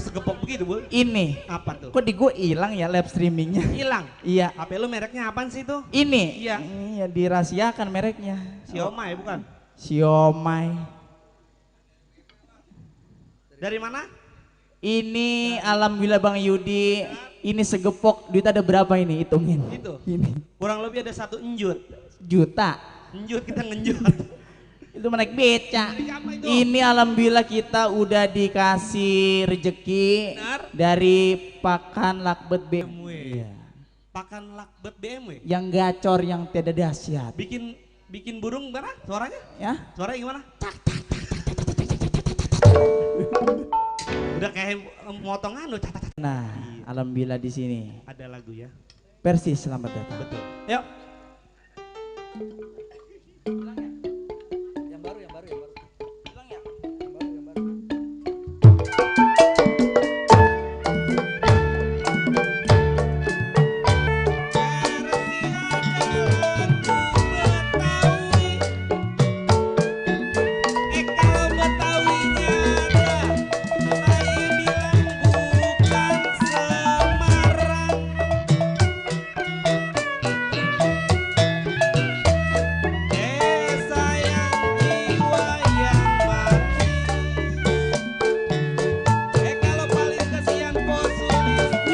segepok begitu, Bu? Ini. Apa tuh? Kok di gue hilang ya live streamingnya? Hilang? Iya. HP lu mereknya apaan sih tuh? Ini? Iya. Iya dirahasiakan mereknya. Xiaomi bukan? Xiaomi. Dari mana? Ini alhamdulillah Bang Yudi, ini segepok duit ada berapa ini hitungin? Itu. Ini Kurang lebih ada 1 enjut. juta. Enjut kita ngenjut. Itu naik beca. Apa itu? Ini alhamdulillah kita udah dikasih rejeki Benar. dari Pakan Lakbet BMW. Iya. Pakan lakbet BMW. Yang gacor yang tidak dahsyat. Bikin burung mana? Suaranya? Ya. Suaranya gimana? Udah kayak motong anu. Nah, alhamdulillah di sini. Ada lagu ya. Persis selamat datang. Betul. Yuk. Yang baru. Bilang ya.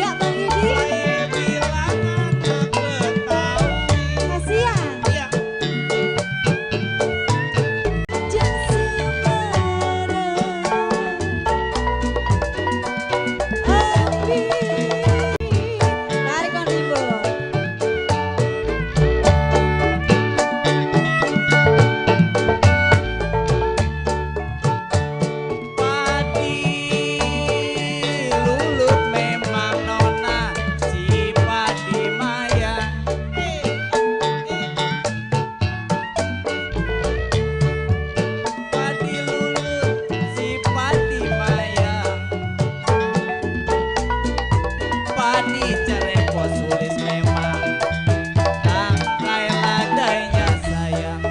Ya Bang Yudi, kasihan. Tarik Bang Rimbo. Padi lulut memang nona si Padi Maya. Padi lulut si Padi Maya. Padi cerepos sulis memang tangkai ladainya sayang.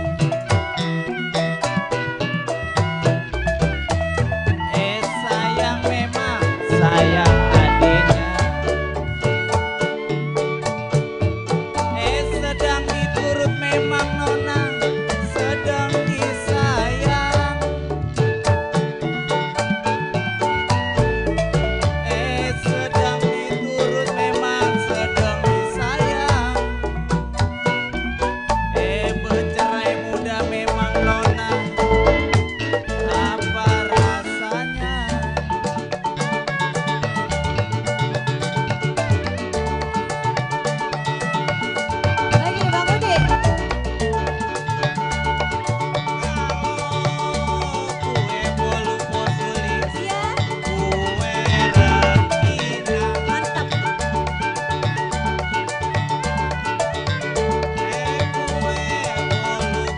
Sayang memang sayang adiknya. Sedang diturut memang nona sedang disayang. Sedang diturut memang sedang disayang. Bercerai muda memang nona apa rasanya? Lagi nih Bang Yudi. Kue bolu posulis, Ya, kue rengginang, mantap.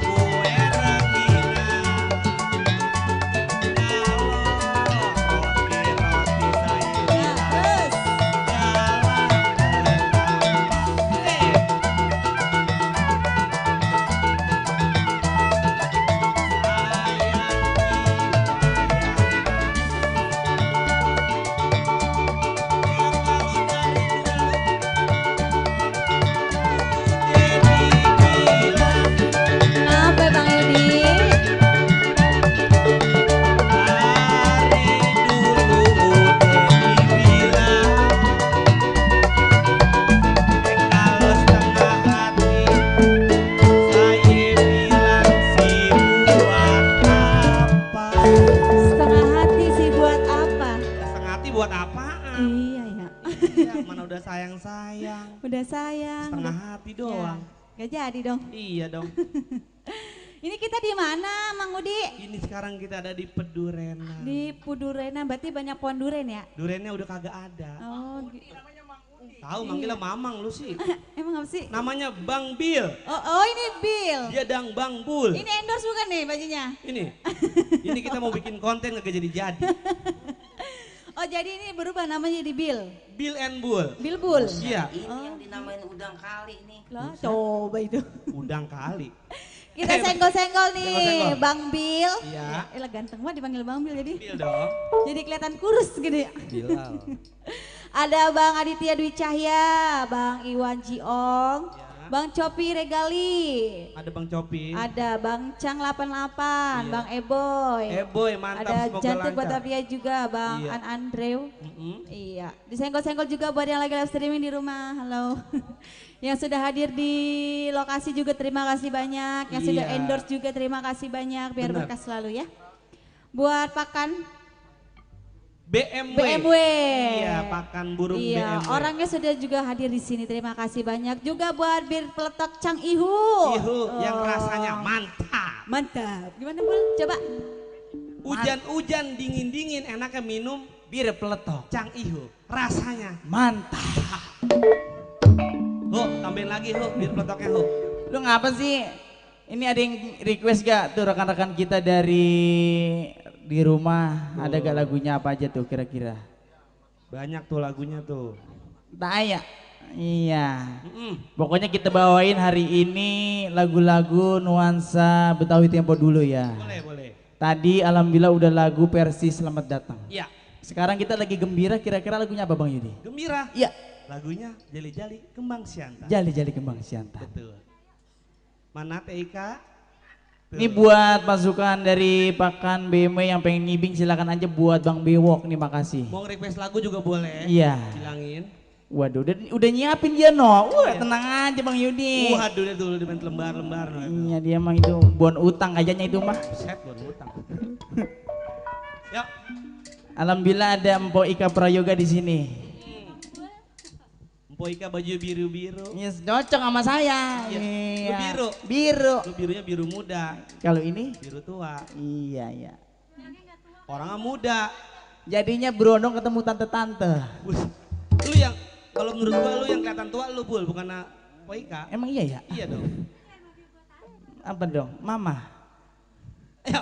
kue rengginang. Kalau roti-roti saya Ya, terus. Apa Bang Yudi? Setengah hati sih buat apa? Setengah hati buat apaan? Iya ya. Iya, mana udah sayang-sayang. Udah sayang. Setengah hati doang. Gak jadi dong. Iya dong. Ini kita di mana, Mang Udi? Ini sekarang kita ada di Pedurenan. Di Pudurenan, berarti banyak pohon duren ya? Durennya udah kagak ada. Oh, Tahu manggilnya Mamang lu sih. emang apa sih? Namanya Bang Bil. Oh ini Bill. Dia dang Bang Bul. Ini endorse bukan nih bajunya? Ini kita mau bikin konten kagak jadi. Oh jadi ini berubah namanya jadi Bill. Bill and Bull. Bill Bull. Iya. Ini yang dinamain udang kali nih. Lah coba itu. Udang kali. Kita senggol-senggol nih, Senggol-senggol. Bang Bil. Iya. Elah ganteng banget dipanggil Bang Bil jadi. Bil dong. Jadi kelihatan kurus gini. Bilal. Ada Bang Aditya Dwi Cahya, Bang Iwan Ciong, Ya. Bang Copi Regali. Ada Bang Copi. Ada Bang Cang 88, Iya. Bang Eboy. Boy mantap, Ada semoga Jantung lancar. Batavia juga, Bang Iya. An Andrew. Mm-mm. Iya, disenggol-senggol juga buat yang lagi live streaming di rumah. Halo. Yang sudah hadir di lokasi juga terima kasih banyak. Yang sudah Iya. endorse juga terima kasih banyak. Biar Bener. berkah selalu ya. Buat pakan BMW. BMW. Iya, pakan burung Iya, BMW. orangnya sudah juga hadir di sini. Terima kasih banyak. Juga buat bir peletok Cang Ihu. Ihu yang Oh. rasanya mantap. Mantap. Gimana Bul? Coba. Hujan-hujan dingin-dingin enaknya minum Bir peletok. Cang Ihu. Rasanya. Mantap. Ho, tambahin lagi Ho, bir peletoknya Ho. Lu ngapa sih? Ini ada yang request gak tuh rekan-rekan kita dari di rumah? Ada gak lagunya apa aja tuh kira-kira? Banyak tuh lagunya tuh. Tanya. Iya. Mm-mm. Pokoknya kita bawain hari ini lagu-lagu nuansa Betawi tempo dulu ya. Boleh, boleh. Tadi alhamdulillah udah lagu versi Selamat Datang. Iya, Sekarang kita lagi gembira, kira-kira lagunya apa Bang Yudi? gembira. Iya. Lagunya Jali-Jali Kembang Siantar. Jali-jali kembang siantar. Betul. Mana TIK? Tuh. Ini buat pasukan dari Pakan BMW yang pengen ngibing silakan aja buat Bang Bewok nih, makasih. Mau request lagu juga boleh. Iya. Bilangin. Waduh, udah nyiapin dia no. Wah, Iya. tenang aja Bang Yudi. Waduh dia dulu dimain lembar-lembar. Iya, dia mah itu bon utang kayaknya itu mah. Set buat utang. Yuk. Alhamdulillah ada Mpok Ika Prayoga di sini. Mpok Ika baju biru-biru. Yes, cocok sama saya. Iya. Iya. Lu biru. Biru. Lu birunya biru muda, Kalau ini? biru tua. Iya, iya. Orangnya muda. Jadinya berondong ketemu tante-tante. Bus. Lu yang kalau menurut gua lu yang kelihatan tua lu Bul, bukan Mpok Ika. Emang iya ya? Iya dong. Apa dong? Mama. Ayo.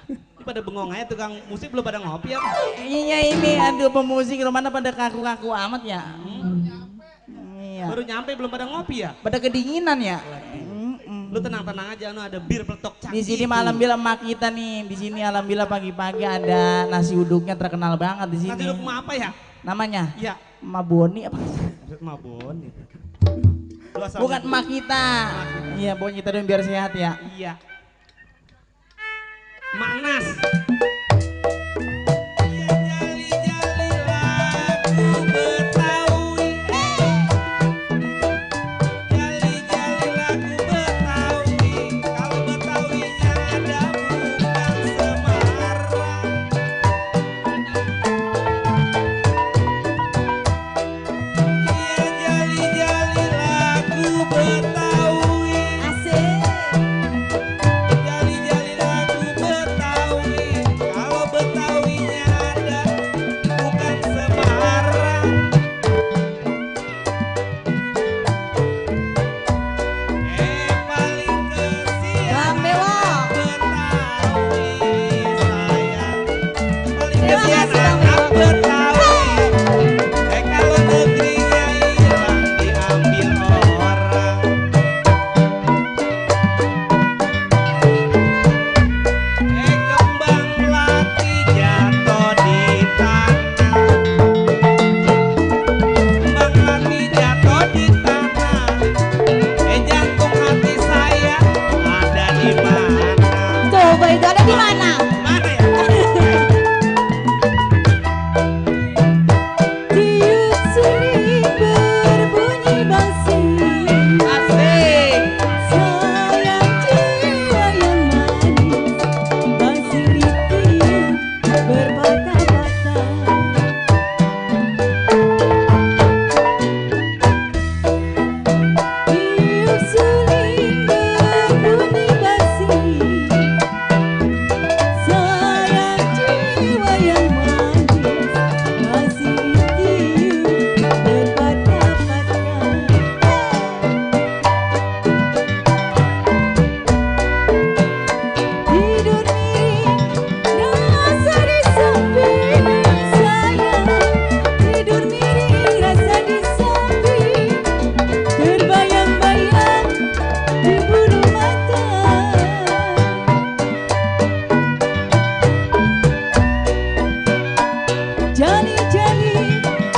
Ini pada bengong aja tukang musik belum pada ngopi ya. Iya ini, aduh pemusik mana pada kaku-kaku amat ya. Iya. Baru nyampe belum pada ngopi ya. Pada kedinginan ya. Lu tenang-tenang aja, ada bir peletok Cang Di sini Ihu. malam bila emak kita nih, di sini alhamdulillah pagi-pagi ada nasi uduknya terkenal banget di sini. Nasi uduk emak apa ya? Namanya? Iya. Emak Boni apa? Maksud emak Boni. Lu asal Bukan nyebut. emak kita. Iya, pokoknya kita dong biar sehat ya. Iya. Mak Nas. Iya, jali-jali lagu Betawi. Jali-jali lagu Betawi. Kalau Betawinya ada bukan Semarang. Iya, jali-jali lagu Betawi. Asik. Jali-jali lagu Betawi.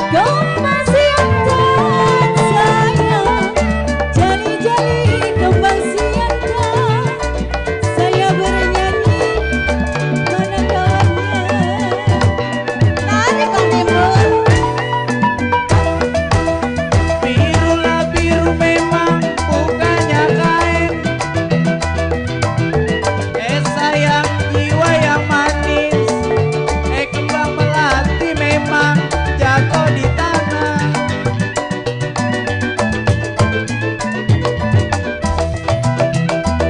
Kau masih ada sayang, jali-jali kau masih ada. Saya bernyanyi mana kawannya. Tarik Bang Timbul. Birulah biru memang bukannya kain. Sayang jiwa yang manis. Kembang melati memang jatuh di tanah.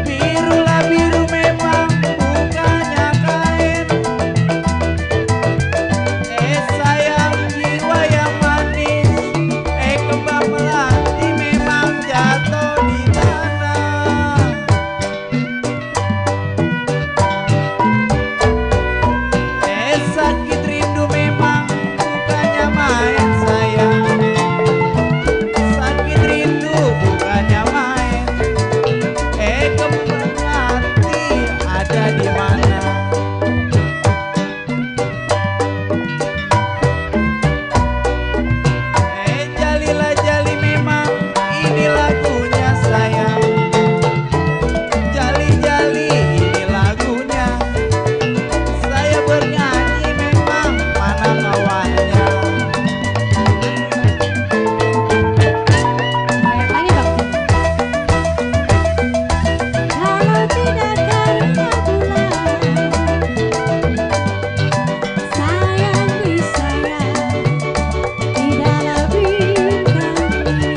Birulah biru memang bukannya kain. Sayang jiwa yang manis. Kembang melati memang jatuh di tanah. Sakit rindu memang bukannya main sayang. Sakit rindu bukannya main. Kembang hati ada di mana? Jalilah jali memang ini lagunya sayang. Jali jali ini lagunya. Saya bernyanyi memang mana kawannya. Banyak lagi Bang Timbul. Kalau tidak karena bulan, sayang di sayang, tidaklah bintang di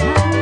hari.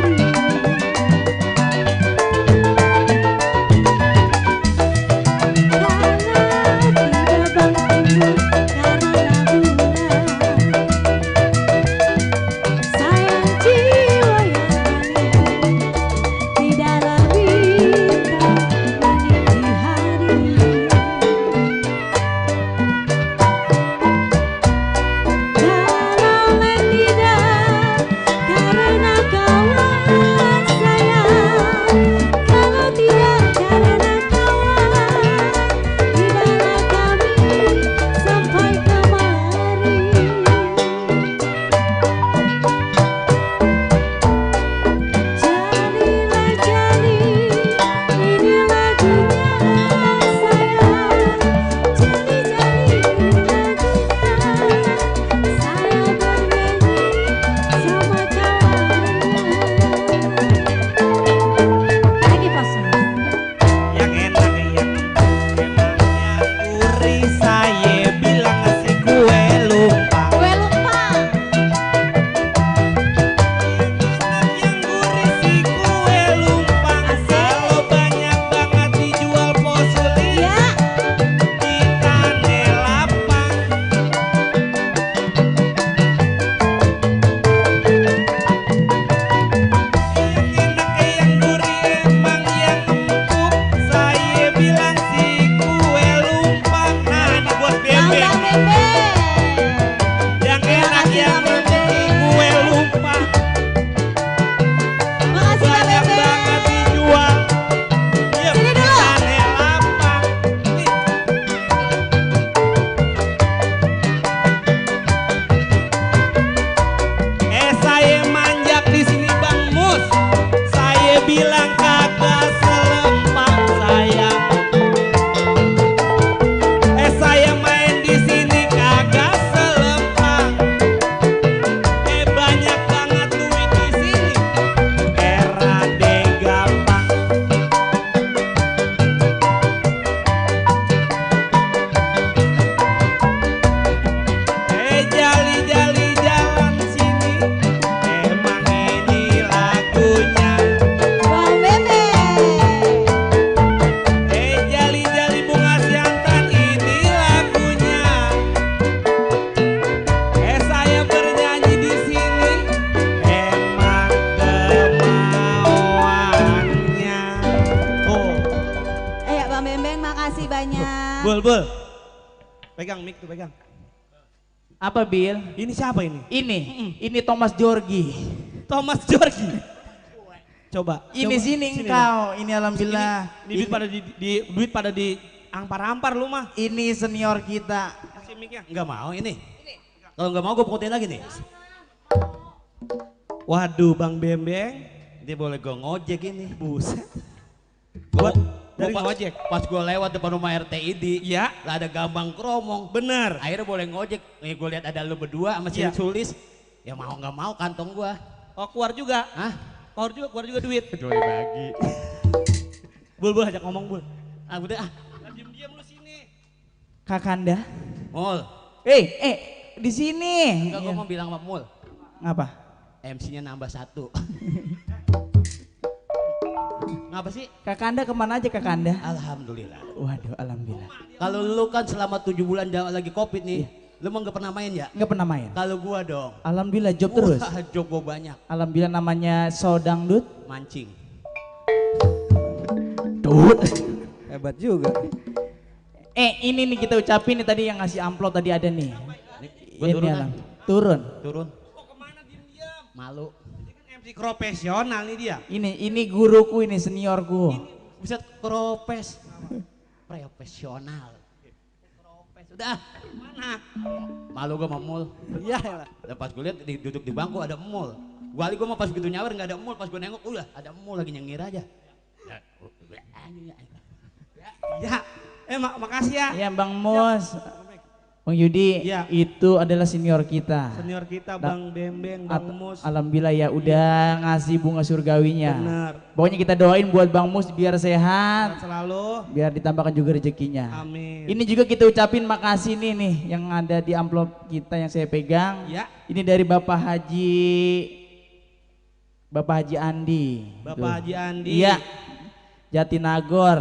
Bul. Pegang mic tuh, pegang. Apa Bil? Ini siapa ini? Ini Thomas Jorgi. Thomas Jorgi. Coba. Ini coba. sini engkau, ini alhamdulillah. Ini duit pada di ampar-ampar lu mah. Ini senior kita. Kasih mic-nya. Enggak mau ini. Kalau enggak mau gue pukutin lagi nih. Waduh Bang Bembeng, dia boleh gue ngojek ini. Buset. Buat dari ngojek. Pas gue lewat depan rumah RTID, Ya. lah ada Gambang Kromong. Bener. Akhirnya boleh ngojek. Nih gue lihat ada lu berdua sama si Iya. Sulis. Ya mau nggak mau kantong gua. Oh keluar juga. Hah? Keluar juga duit. Doi bagi. Bul ajak ngomong Bul. Ah udah ah. Diam-diam lu sini. Kakanda. Mul. Di sini. Enggak, gua mau bilang sama Mul. Ngapa? MC-nya nambah 1. Ngapa sih? Kakanda kemana aja Kakanda? Alhamdulillah. Waduh, alhamdulillah. Kalau lu kan selama 7 bulan lagi Covid nih, lu mah nggak pernah main ya? Nggak pernah main. Kalau gua dong. Alhamdulillah job terus. Wah, job gua banyak. Alhamdulillah namanya Sodangdut. Mancing. Dut. Hebat juga. Ini nih kita ucapin nih tadi yang ngasih amplop tadi ada nih. Nih, gua Ini turun alam. ah. Turun. Turun. Oh kemana diam-diam? Malu. Ini kan MC profesional nih dia. Ini guruku ini seniorku. Buset profesional. Udah. Mana? Malu gua sama Mul. Iya lah. Dan pas gue lihat duduk di bangku ada Mul. Kali gue mau pas begitu nyawer nggak ada Mul, pas gue nengok udah ada Mul lagi nyengir aja. Ya. Makasih ya. Ya Bang Mus. Bang Yudi, Ya. itu adalah senior kita. Senior kita Bang Bembeng, Bang Mus. Alhamdulillah ya udah ngasih bunga surgawinya. Bener. Pokoknya kita doain buat Bang Mus biar sehat, Selalu. biar ditambahkan juga rezekinya. Amin. Ini juga kita ucapin makasih nih yang ada di amplop kita yang saya pegang. Ya. Ini dari Bapak Haji Andi. Bapak Tuh. Haji Andi. Iya. Jatinagor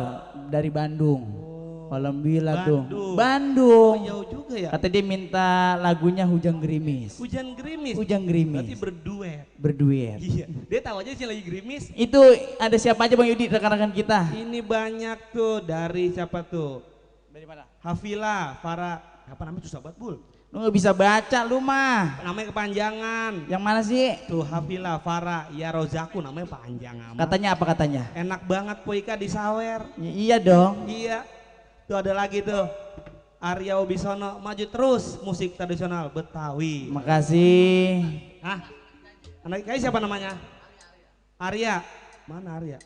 dari Bandung. Alhamdulillah Bandung. tuh. Bandung. Jauh juga ya. Kata dia minta lagunya Hujan Gerimis. Hujan gerimis. Hujan Gerimis. Berarti berduet. Berduet. Iya. Dia tahu aja sih lagi gerimis. Itu ada siapa aja Bang Yudi rekan-rekan kita? Ini banyak tuh dari siapa tuh? Dari mana? Hafila, Farah. Apa namanya susah banget Bul? Lu gak bisa baca lu mah. Namanya kepanjangan. Yang mana sih? Tuh Hafila, Farah, ya Rozaku namanya panjang amat. Katanya apa katanya? Enak banget Poika di sawer. Iya dong. Iya. Tuh ada lagi tuh. Arya Wibisono, maju terus musik tradisional Betawi. Makasih. Hah? Anak kayak siapa namanya? Arya. Mana Arya?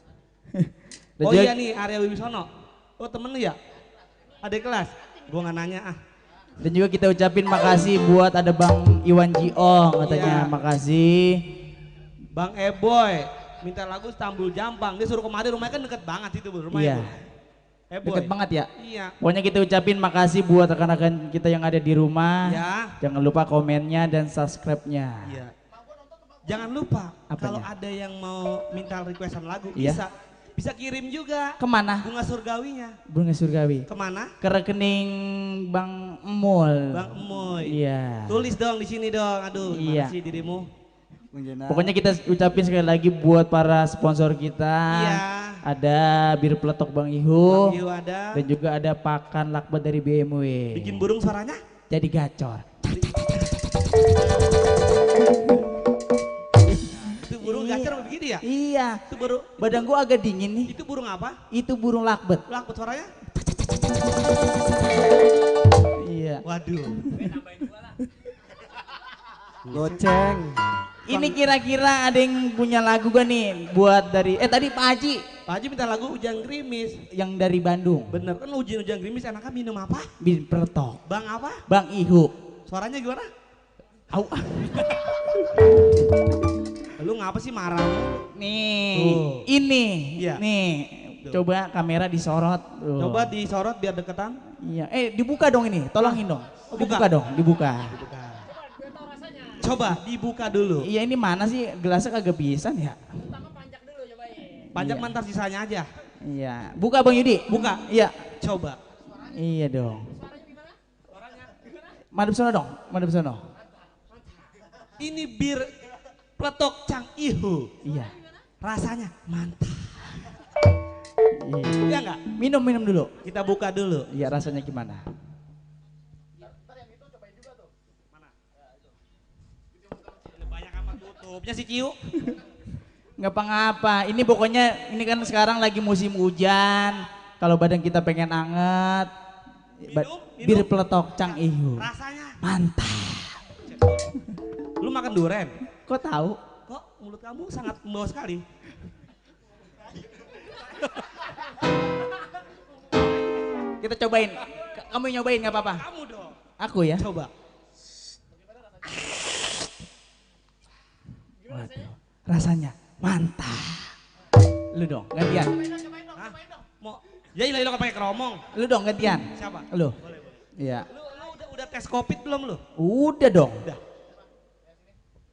Dan Oh juga- iya nih Arya Wibisono. Oh temen lu ya? Adik kelas? Gua nggak nanya ah. Dan juga kita ucapin makasih buat ada Bang Iwan Jiong katanya. Iya. Makasih. Bang Eboy minta lagu Stambul Jampang. Dia suruh kemari rumahnya kan deket banget itu Bu, rumahnya. Iya. Bu. Eboy. Deket banget ya. Iya. Pokoknya kita ucapin makasih buat rekan-rekan kita yang ada di rumah. Ya. Jangan lupa komennya dan subscribe-nya. Iya. Jangan lupa Apanya? kalau ada yang mau minta requestan lagu Iya. bisa kirim juga Kemana? bunga surgawinya. Bunga Surgawi. Kemana? Ke rekening Bang Emul. Bang Emoy. Iya. Tulis dong di sini dong. Aduh, Iya. gimana sih dirimu? Pokoknya kita ucapin sekali lagi buat para sponsor kita. Iya. Ada Bir Peletok Bang Ihu. Bang Yu ada. Dan juga ada Pakan Lakbat dari BMW. Bikin burung suaranya? Jadi gacor. Itu burung Iya. gacor begitu ya? Iya. Itu burung. Badan gua agak dingin nih. Itu burung apa? Itu burung lakbet. Lakbet suaranya? Iya. Waduh. Goceng. Ini kira-kira ada yang punya lagu gak nih buat dari tadi Pak Haji Pak Haji minta lagu Hujan Gerimis. yang dari Bandung. Bener kan hujan gerimis enaknya minum apa? Bir Peletok. Bang apa? Bang Ihu. Suaranya gimana? Au. Lu ngapa sih marah lu? Nih, Tuh. ini. Iya. Nih. Tuh. Coba kamera disorot. Tuh. Coba disorot biar deketan. Iya. Dibuka dong ini. Tolongin dong. Oh, buka. Dibuka dong, dibuka. Coba dibuka dulu. Iya, ini mana sih gelasnya kagak bisa nih ya? Panjang Iya. mantar sisanya aja. Iya. Buka Bang Yudi. Buka. Iya. Coba. Iya dong. Madep sono dong, madep sono. Ini bir Peletok Cang Ihu. Iya. Rasanya mantap. Iya. Ya enggak? Minum dulu. Kita buka dulu. Iya, rasanya gimana? Banyak amat tutupnya si Ciu. Nggak apa-apa. Ini pokoknya ini kan sekarang lagi musim hujan. Kalau badan kita pengen anget, Minum. Bir Peletok Cang Ihu. Rasanya. Mantap. Lu makan duren? Kok tahu? Kok mulut kamu sangat membawa sekali. Kita cobain. Kamu nyobain nggak apa-apa? Kamu dong. Aku ya. Coba. Waduh, rasanya mantap. Lu dong, gantian. Hah? Mau? Ya ilah pakai keromong. Lu dong gantian. Siapa? Lu. Iya. Lu udah tes covid belum lu? Udah dong. Udah.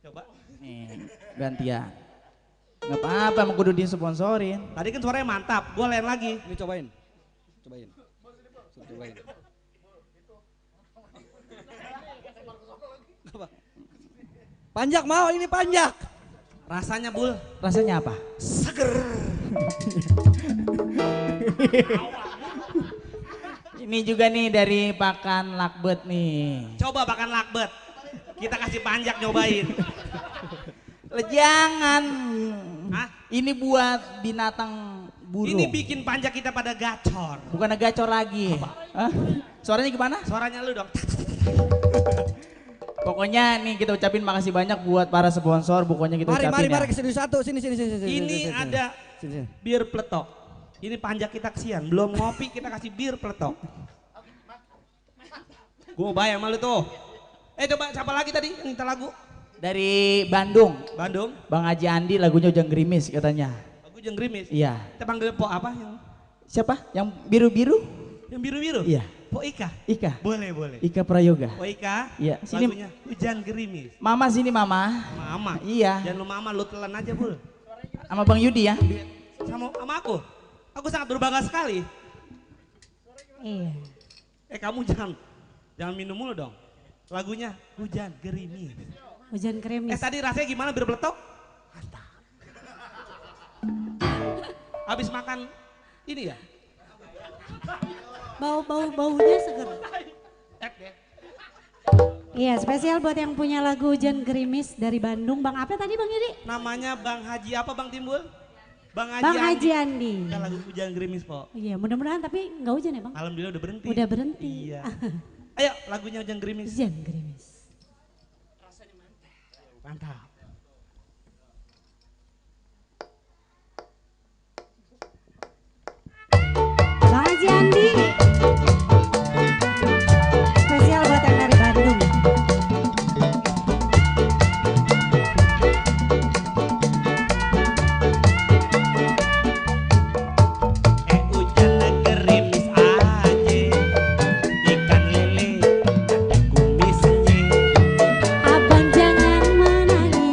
Coba. Nih, gantian. Nggak apa-apa, mau kudu disponsorin. Tadi kan suaranya mantap, gua lain lagi. Ini cobain. Cobain. Cobain. Apa? Panjak mau, ini panjak. Rasanya Bul, Rasanya apa? seger. Ini juga nih dari pakan lakbet nih. Coba makan lakbet. Kita kasih panjak nyobain. Jangan. Hah? Ini buat binatang burung. Ini bikin panjak kita pada gacor. Bukan gacor lagi. Hah? Suaranya gimana? Suaranya lu dong. Pokoknya nih kita ucapin makasih banyak buat para sponsor. Pokoknya kita ucapin Mari ya. ke sini satu. Sini. Ini ada Sini. bir peletok. Ini panjak kita kesian, belum ngopi kita kasih bir peletok. Gua bayar malu tuh. Coba siapa lagi tadi yang minta lagu? Dari Bandung. Bandung. Bang Haji Andi lagunya Ujang Gerimis katanya. Lagu Jeng Grimis. Iya. Kita panggil Po apa yang Siapa? Yang biru-biru? biru-biru? Iya. Po Ika. Ika. Boleh. Ika Prayoga. Po Ika. Iya. Sini. Lagunya Hujan Gerimis. Mama sini mama. Mama. Iya. Jangan lu mama, lu telan aja Bul. Sama Bang Yudi ya. Sama aku. Aku sangat berbangga sekali. Iya. Kamu jangan minum mulu dong. Lagunya Hujan Gerimis. Hujan kremis. Tadi rasanya gimana bir peletok? Mantap. Habis makan ini ya? Baunya seger. Iya, spesial buat yang punya lagu Hujan Gerimis dari Bandung. Bang apa tadi Bang Yudi? Namanya Bang Haji apa Bang Timbul? Bang Bang Haji Andi. Kita lagu Hujan Gerimis po. Iya, mudah-mudahan tapi nggak hujan ya Bang? Alhamdulillah udah berhenti. Udah berhenti. Iya. Ayo lagunya Hujan Gerimis. Hujan Gerimis. Mantap. Bang Haji Andi. Spesial buat yang dari Bandung. Hujan gerimis aja. Ikan lele ada kumisnya. Abang jangan menangis.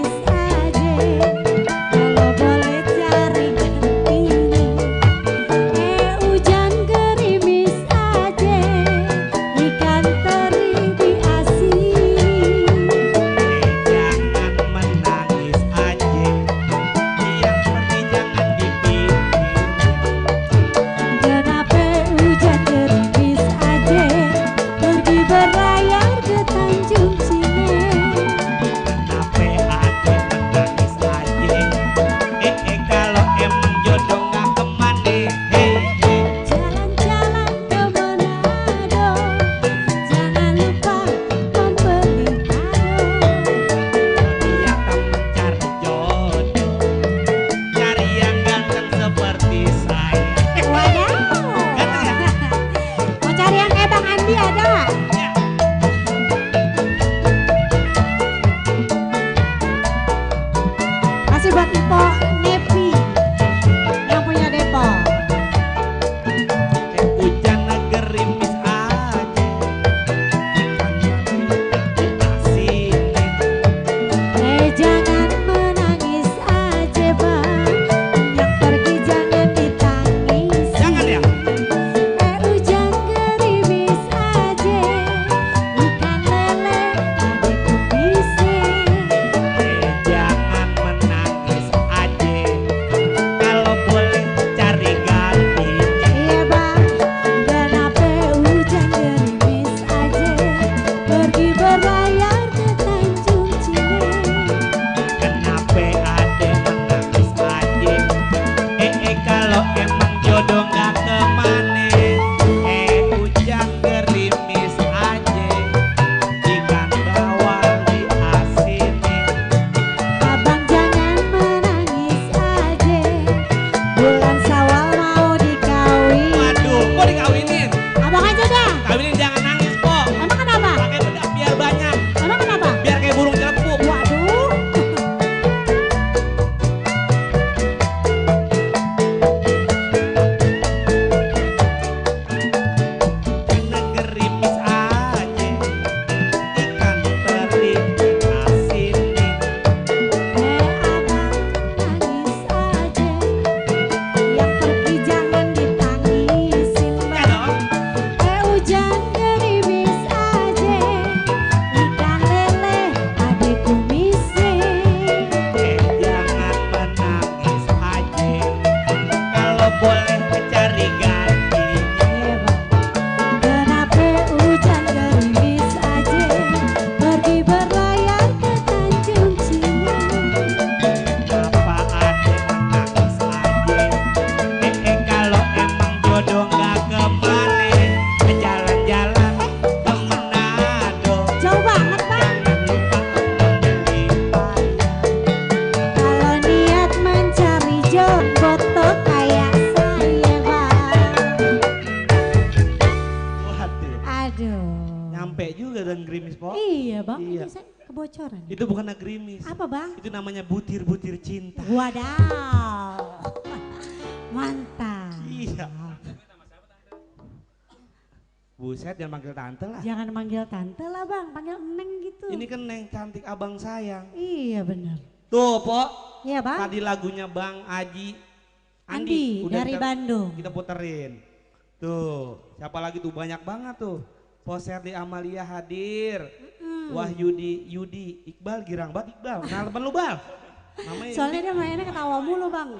bocoran. Itu bukan gerimis. Apa bang? Itu namanya butir-butir cinta. Wadaw. Mantap. Iya. Buset, jangan panggil tante lah. Jangan manggil tante lah bang, panggil Neng gitu. Ini kan Neng cantik abang sayang. Iya benar. Tuh, Pok. Iya bang. Tadi lagunya Bang Aji Andi dari Bandung. Kita puterin. Tuh, siapa lagi tuh? Banyak banget tuh. Poserdi Amalia hadir. Wahyudi, Yudi, Iqbal, girang banget Iqbal. Nah, temen lu Bal. Namanya Soalnya dia mainnya ketawa mulu bang.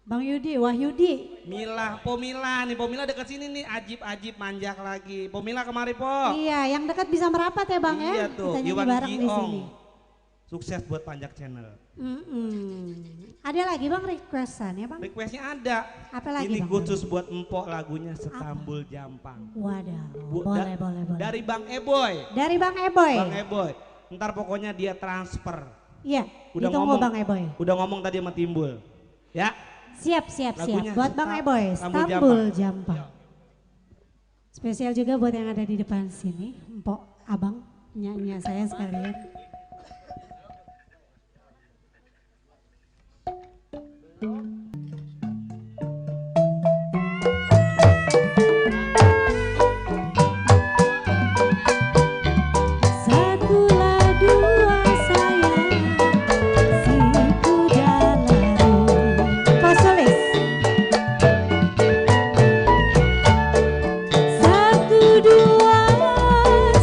Bang Yudi, Wahyudi. Mila, Pomila nih, Pomila dekat sini nih, ajib manjak lagi. Pomila kemari, Po. Iya, yang dekat bisa merapat ya bang ya. Iya tuh, Kita nyanyi Iwan bareng di Giong. sini. Sukses buat Panjak Channel. Ada lagi bang requestan ya bang? Requestnya ada. Apa lagi Ini bang? khusus buat Empok lagunya Setambul Jampang. Wadah, Da- boleh. Dari Bang Eboy. Dari Bang Eboy. Bang Eboy. Ntar pokoknya dia transfer. Iya, Udah ditunggu ngomong, Bang Eboy. Udah ngomong tadi sama Timbul. Ya. Siap. Lagunya Buat Bang Eboy, Stambul Stambul Jampang. Spesial juga buat yang ada di depan sini, Empok, Abang, nyanyi saya sekalian. Satulah dua sayang, si kuda lari. Posolis. Satu dua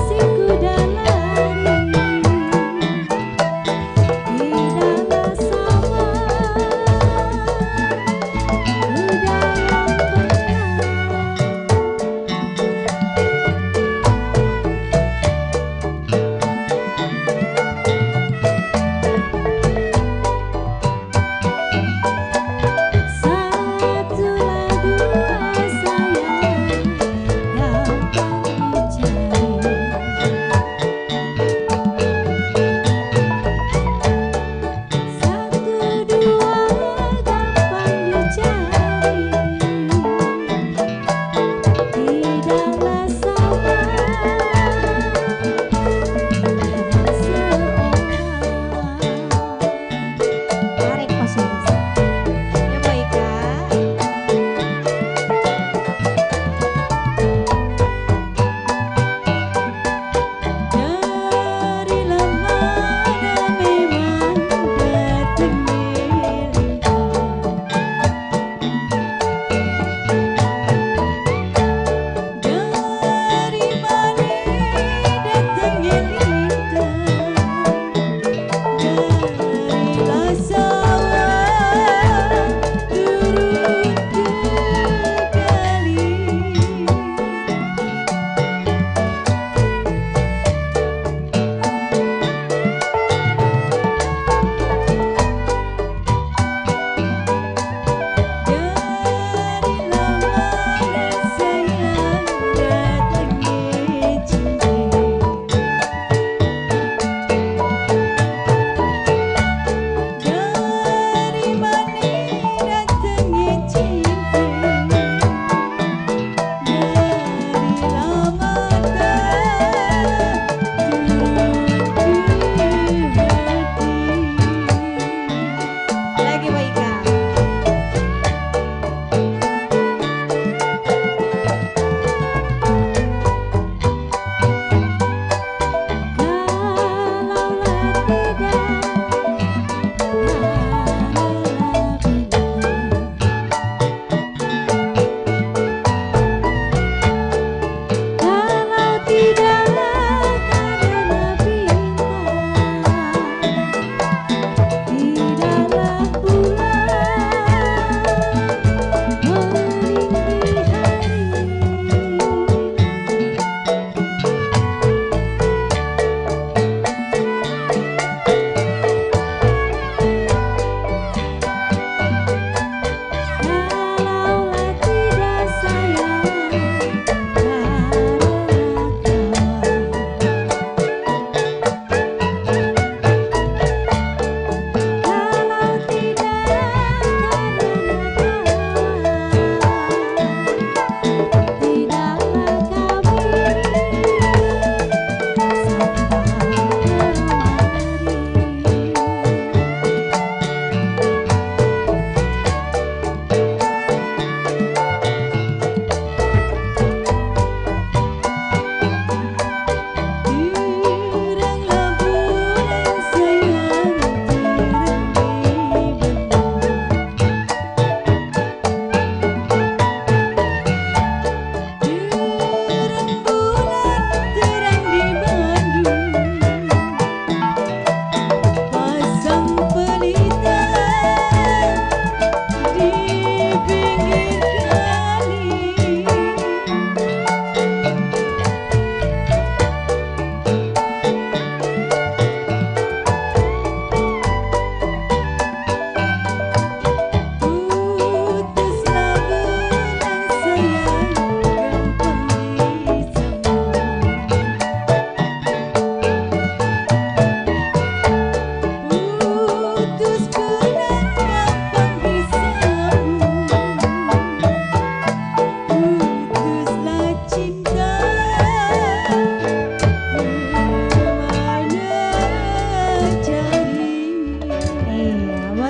si kuda lari.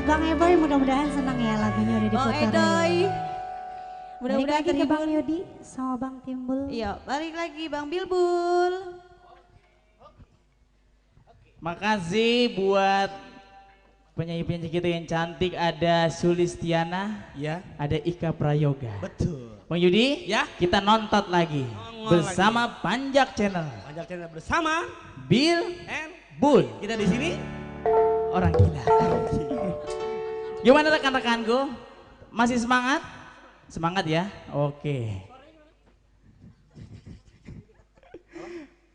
Bang Eboy mudah-mudahan senang ya lagunya udah Bang diputar. Edoy. Balik Mudah-mudahan lagi ke Bang terhibur. Yudi sama Bang Timbul. Iya, balik lagi Bang Bilbul. Makasih buat penyanyi-penyanyi kita yang cantik, ada Sulistiana, Ya, ada Ika Prayoga. betul. Bang Yudi, Ya. kita nonton lagi Nongol bersama Panjak Channel. Panjak Channel bersama Bill and Bull, kita di sini. orang gila. Gimana rekan-rekanku? Masih semangat? Semangat ya? Oke.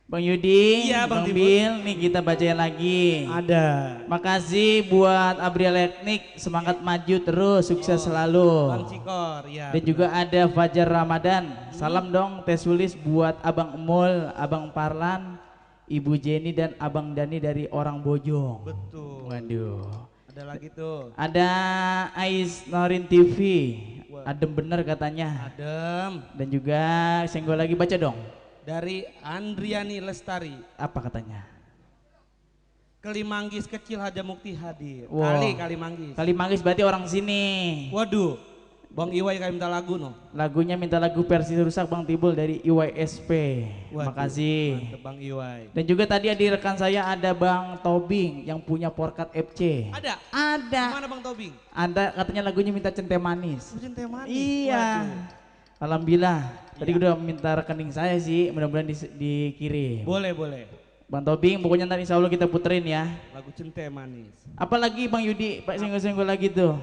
Bang Yudi, Iya, Bang Bang Timbul. Bill, nih kita bacain lagi. Ada. Makasih buat Abriel Etnik, semangat maju terus, sukses selalu. Bang Cikor, ya. Dan juga ada Fajar Ramadan. Salam dong Teh Sulis buat Abang Emul, Abang Parlan, Ibu Jenny dan Abang Dani dari Orang Bojong. Betul. Waduh. Ada lagi tuh. Ada Ais Norin TV. Wah. Adem bener katanya. Adem. Dan juga senggol lagi, baca dong. Dari Andriani Lestari. Apa katanya? Kalimanggis kecil Haja Mukti hadir. Wow. Kalimanggis. Kali Manggis berarti orang sini. Waduh. Bang Iwai kayak minta lagu no. Lagunya minta lagu versi rusak Bang Tibul dari IYSP. Waduh, Makasih. mantep Bang Iwai. Dan juga tadi di rekan saya ada Bang Tobing yang punya Porkat FC. Ada. Ada. Mana Bang Tobing? Ada katanya lagunya minta centeh manis. Hujan teh manis. Iya. Waduh. Alhamdulillah. Tadi Iya. udah minta rekening saya sih, mudah-mudahan dikirim. Boleh, boleh. Bang Tobing, pokoknya nanti insya Allah kita puterin ya. Lagu Centeh Manis. Apalagi Bang Yudi, Pak senggol-senggol lagi tuh.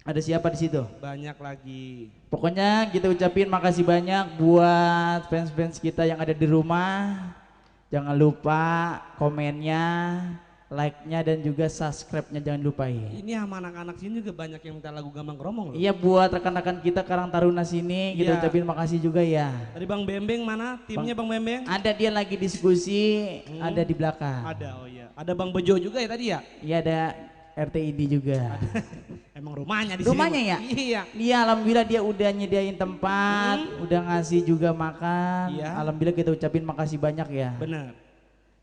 Ada siapa di situ? Banyak lagi. Pokoknya kita ucapin makasih banyak buat fans-fans kita yang ada di rumah. Jangan lupa komennya, like-nya dan juga subscribe-nya jangan lupain. Ini sama anak-anak sini juga banyak yang minta lagu Gambang Kromong loh. Iya buat rekan-rekan kita Karang Taruna sini kita Iya. ucapin makasih juga ya. Tadi Bang Bembeng mana? Timnya Bang Bembeng? Ada dia lagi diskusi, ada di belakang. Ada, oh iya. Ada Bang Bejo juga ya tadi ya? Iya ada RTID juga. Emang rumahnya di Rumahnya sini. ya? Iya. Iya alhamdulillah dia udah nyediain tempat, udah ngasih juga makan. Iya. Alhamdulillah kita ucapin makasih banyak ya. Bener.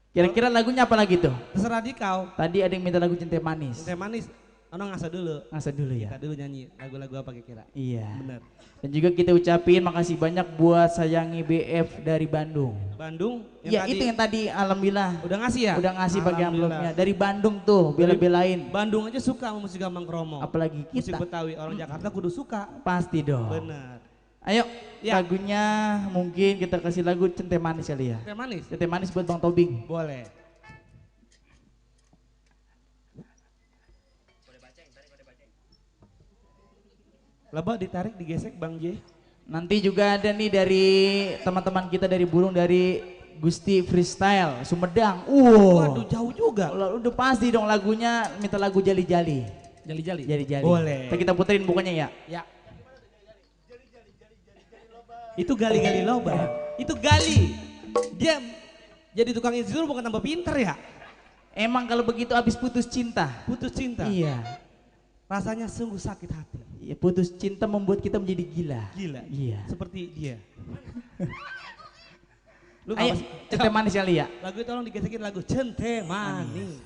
Kira-kira lagunya apa lagi tuh? Terserah di kau. Tadi ada yang minta lagu Cinta Manis. Centeh Manis. Ono ngasah dulu. Ngasih dulu ya. Kita dulu nyanyi lagu-lagu apa kira-kira. Iya. Bener. Dan juga kita ucapin makasih banyak buat Sayangi BF dari Bandung. Bandung. Iya itu yang tadi alhamdulillah Udah ngasih ya? udah ngasih pakai Alhamdulillah. amplopnya dari Bandung tuh bela-belain. Bandung aja suka sama musik Gambang Kromong. Apalagi Musik kita Betawi. Orang Jakarta kudu suka. pasti dong. Bener. Ayo Ya. lagunya mungkin kita kasih lagu Centeh Manis kali ya. Centeh Manis. Centeh Manis buat Bang Tobing. Boleh. Lebah ditarik digesek Bang J. Nanti juga ada nih dari teman-teman kita dari Burung dari Gusti Freestyle Sumedang. Waduh jauh juga. Udah pasti dong lagunya minta lagu jali-jali. Jali-jali. Jali-jali. Boleh. Kita puterin pokoknya ya. Ya. Itu gali-gali loba. Itu gali. Dia jadi tukang insinyur bukan tambah pinter ya. Emang kalau begitu habis putus cinta. Putus cinta. Iya. Rasanya sungguh sakit hati. Iya, putus cinta membuat kita menjadi gila. Gila. Iya. Seperti dia. Lu Ayo, Centeh Manis kali ya. Lagu itu tolong digesekin lagu Centeh Manis.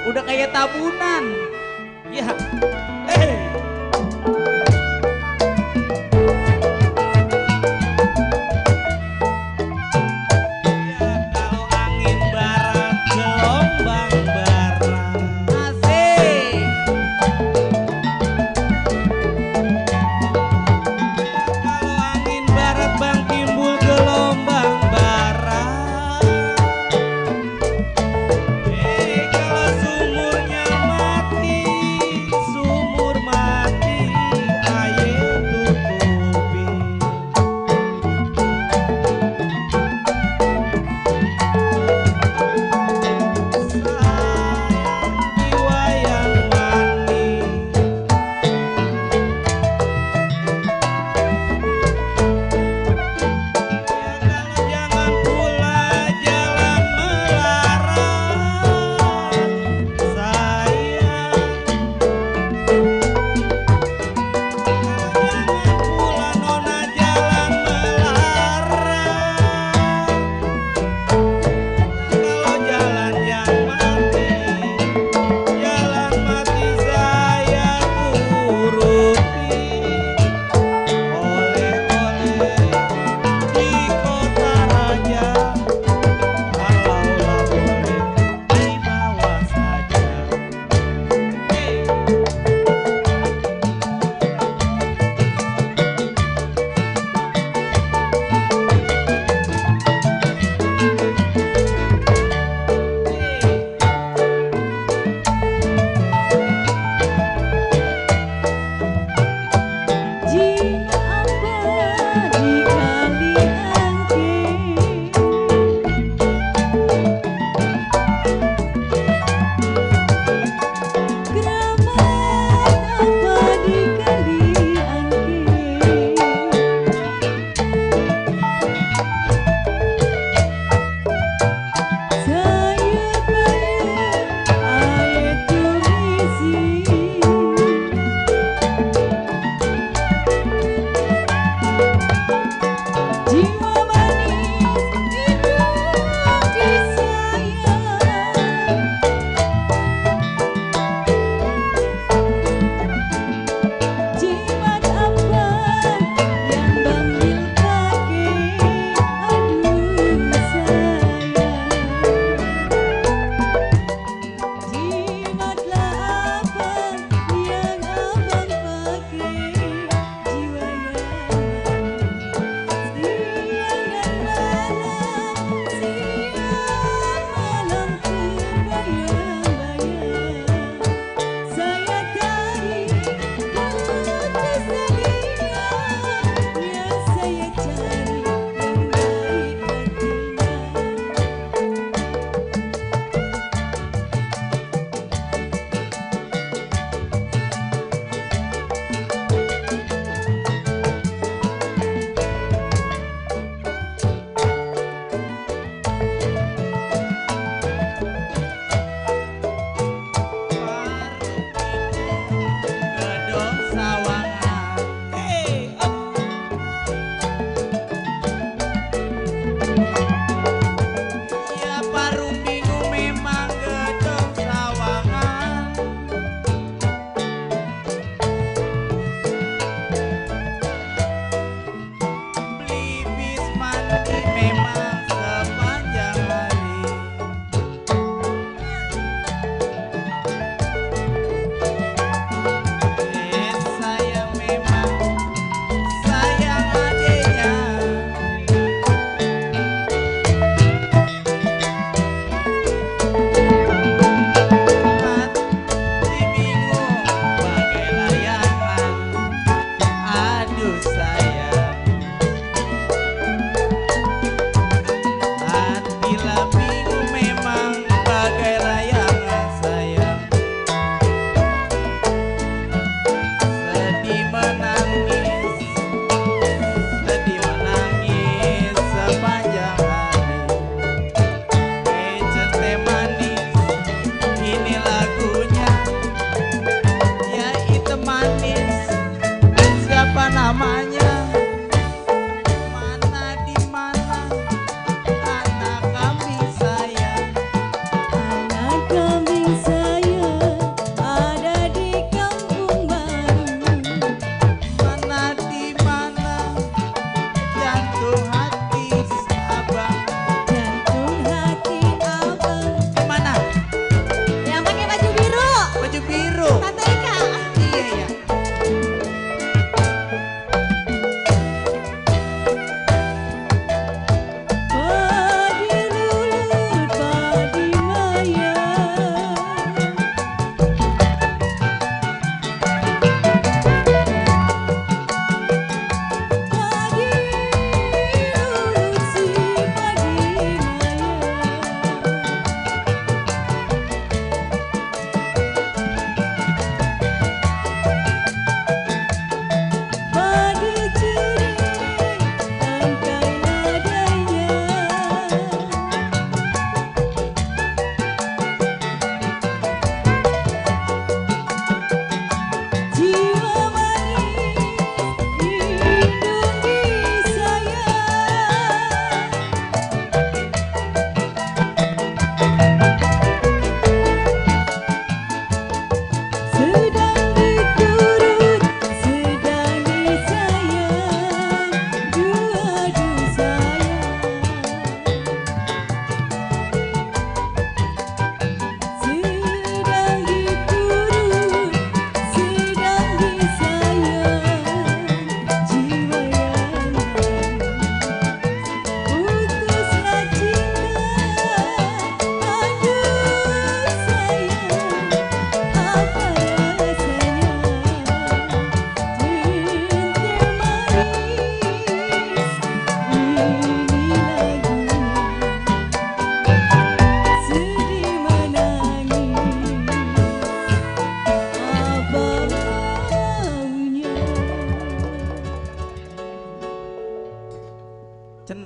Udah kayak tabunan. Ya. Hey. Ya, kalau angin barat gelombang barat. Asik. Kalau angin barat bang timbul gelombang barat. Kalau sumurnya mati, sumur mati.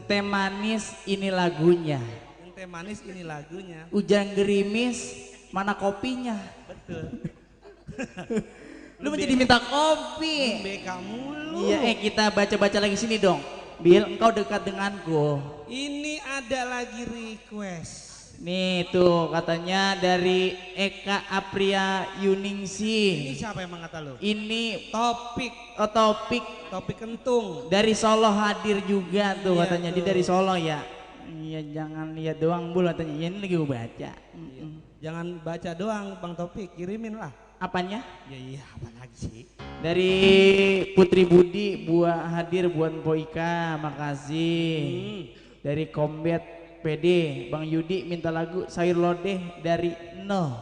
Teh manis ini lagunya. Yang teh manis ini lagunya. Hujan gerimis mana kopinya. Betul. Lu menjadi minta kopi. BK mulu. Iya, kita baca-baca lagi sini dong. Bil, engkau dekat denganku. Ini ada lagi request. Nih tuh katanya dari Eka Apria Ini Yuningsi. siapa yang mengata lu? Ini Topik, topik topik kentung. dari Solo hadir juga tuh Iya katanya. Dia tuh. dari Solo ya. Iya jangan lihat doang bul katanya. Ini lagi gue baca. Jangan baca doang Bang Topik, kirimin lah. Apanya? Ya iya, apa lagi sih? Dari Putri Budi hadir buat Poika, makasih. Dari Kombet PD, Bang Yudi minta lagu Sayur Lodeh dari No.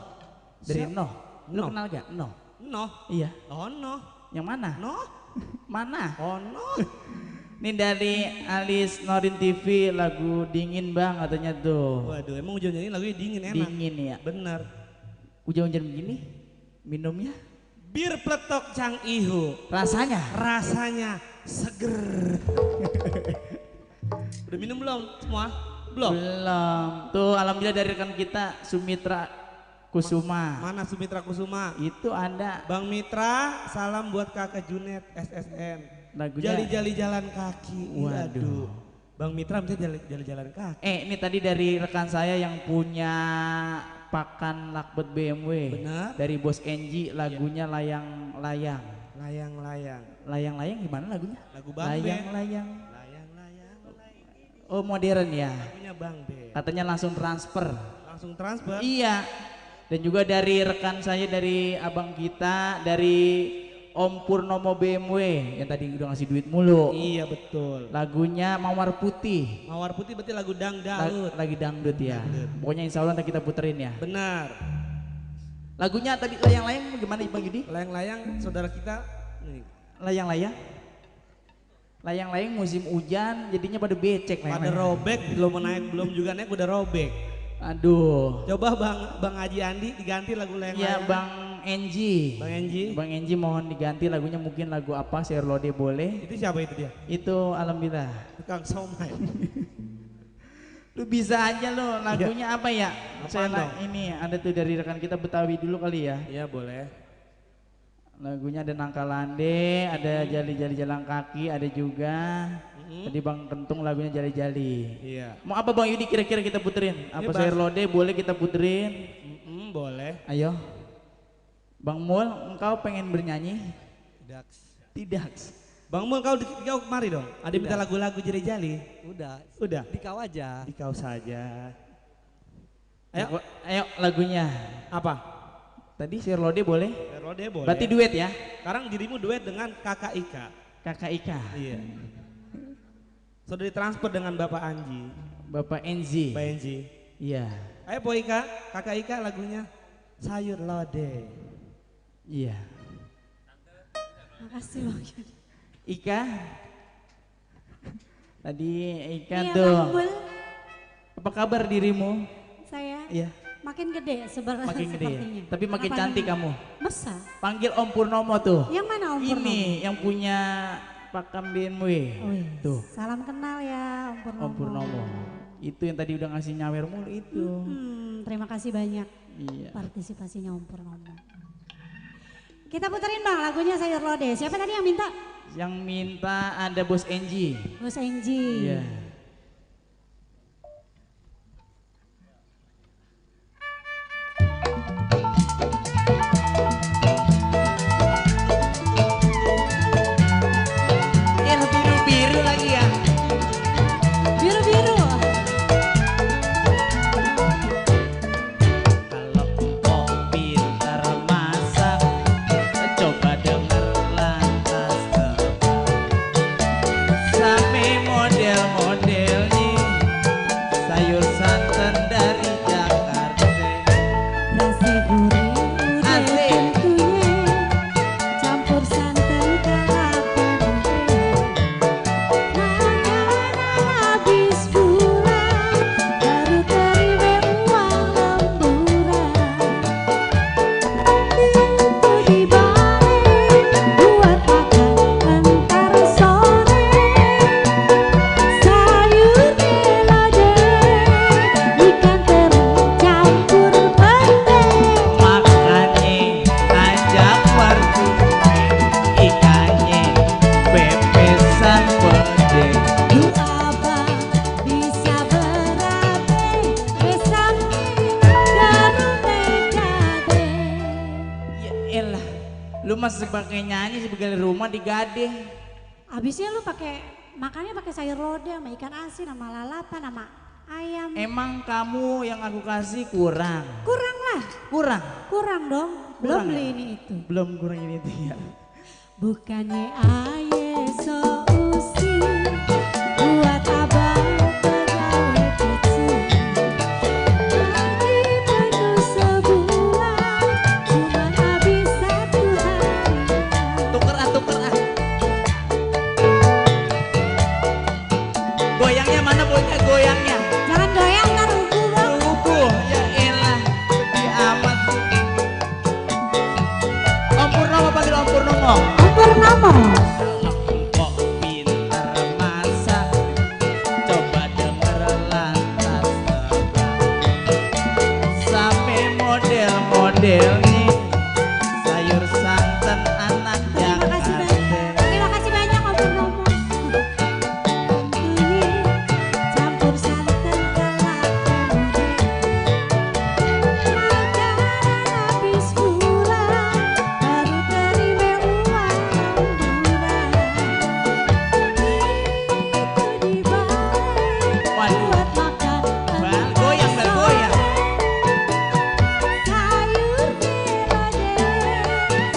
Dari No. Lu No. kenal gak? No. No. Iya. Oh no. Yang mana? No. Mana? Oh no. Ini dari Alis Norin TV lagu dingin bang katanya tuh. Waduh, emang hujan ini lagunya dingin enak. Dingin ya. Bener. Hujan-hujan begini minumnya Bir peletok Cang Ihu. rasanya. Rasanya seger. Udah minum belum semua? Belum. Belum. Tuh alhamdulillah dari rekan kita Sumitra Kusuma. Mana Sumitra Kusuma? Itu ada Bang Mitra, salam buat kakak Junet SSN. lagunya. Jali-jali jalan kaki. Waduh. Bang Mitra minta jali-jali jalan kaki. Ini tadi dari rekan saya yang punya pakan lakbet BMW. Benar. Dari Bos Enji lagunya layang-layang. Layang-layang. Layang-layang gimana lagunya? Lagu Bang Ben. Layang-layang. Layang-layang. Oh modern ya. Lagunya Bang Ben. Katanya langsung transfer. Langsung transfer. Iya. Dan juga dari rekan saya dari abang kita dari Om Purnomo BMW yang tadi udah ngasih duit mulu. Iya betul. Lagunya Mawar Putih. Mawar Putih berarti lagu dangdut. Lagi dangdut ya. Dangdut. Pokoknya insya Allah nanti kita puterin ya. Benar. Lagunya tadi layang-layang gimana Bang Yudi? Layang-layang saudara kita. Nih, Layang-layang. Layang-layang musim hujan jadinya pada becek. pada layang-layang. robek belum naik belum juga naik udah robek. Aduh. Coba Bang Haji Andi diganti lagu layang-layang. Ya Bang Enji. Bang Enji. Bang Enji mohon diganti lagunya mungkin lagu apa Sayur Lodeh boleh. Itu siapa itu dia? Itu alhamdulillah. Tukang somai. Lu bisa aja lo lagunya apa ya? Apaan dong? Ini ada tuh dari rekan kita Betawi dulu kali ya. Iya boleh. Lagunya ada Nangka Lande, ada Jali-Jali Jalan Kaki, ada juga. Tadi Bang Kentung lagunya Jali-Jali. Iya. Mau apa Bang Yudi kira-kira kita puterin? Apa Bebas. Sayur Lodeh boleh kita puterin? Boleh. Ayo. Bang Mul, engkau pengen bernyanyi? Tidak. Tidak. Bang Mul kau kemari dong. Ada minta lagu-lagu jali-jali. Udah. Udah. Di kau aja. Di kau saja. Ayo. Ayo lagunya. Apa? Tadi Sayur Lodeh boleh? Rode boleh. Berarti duet ya? Sekarang dirimu duet dengan kakak Ika. Kakak Ika. Iya. Sudah ditransfer dengan Bapak Anji. Bapak Enzi. Bapak Anji. Iya. Ayo Po Ika, kakak Ika lagunya Sayur Lodeh. Iya. Makasih Bang Yudi. Ika. Tadi Ika Iya tuh. Bang Bul, Apa kabar dirimu? saya Iya. makin gede Makin gede. sepertinya. Tapi makin Kenapa cantik namanya? kamu. Masa? Panggil Om Purnomo tuh. Yang mana Om Purnomo? Ini yang punya Pakam BMW. Wih, Tuh. salam kenal ya Om Purnomo. Om Purnomo. Itu yang tadi udah ngasih nyawer mulu itu. Terima kasih banyak Iya. partisipasinya Om Purnomo. Kita puterin Bang lagunya Sayur Lodeh. Siapa tadi yang minta? Yang minta ada Bos Enji. Bos Enji. Iya. Biru-biru lagi ya. Biru-biru. Kalau engkau pintar masak, coba denger lantas tebak. Sampai model-model masih pakai nyanyi sebagai rumah digading. Abisnya lu makannya pakai sayur lodeh sama ikan asin sama lalapan sama ayam. Emang kamu yang aku kasih kurang? Kurang lah. Kurang dong. Belum Kurang beli ya? ini itu. Belum kurang ini tuh ya. Bukannya aye solusi buat abang pegawai kecil. Gaji penuh sebulan cuma habis 1 hari. Tuker ah. Goyangnya mana bocah goyangnya? Jangan goyang ntar rubuh bang. Rubuh, ya elah, sedih amat. Om Purnomo panggil Om Purnomo. Purnomo. Kok pintar masak, coba denger lantas tebak. Sampai model-model nih, sayur santan anak Terima kasih Jakarta. banyak. Terima kasih banyak Om Purnomo. Tentunya campur santan kelapa muda. Pacaran habis bulan baru terima uang lemburan. Itu dibalik Waduh. buat makan Bal, goyang, Bal, goyang. sayur melode ikan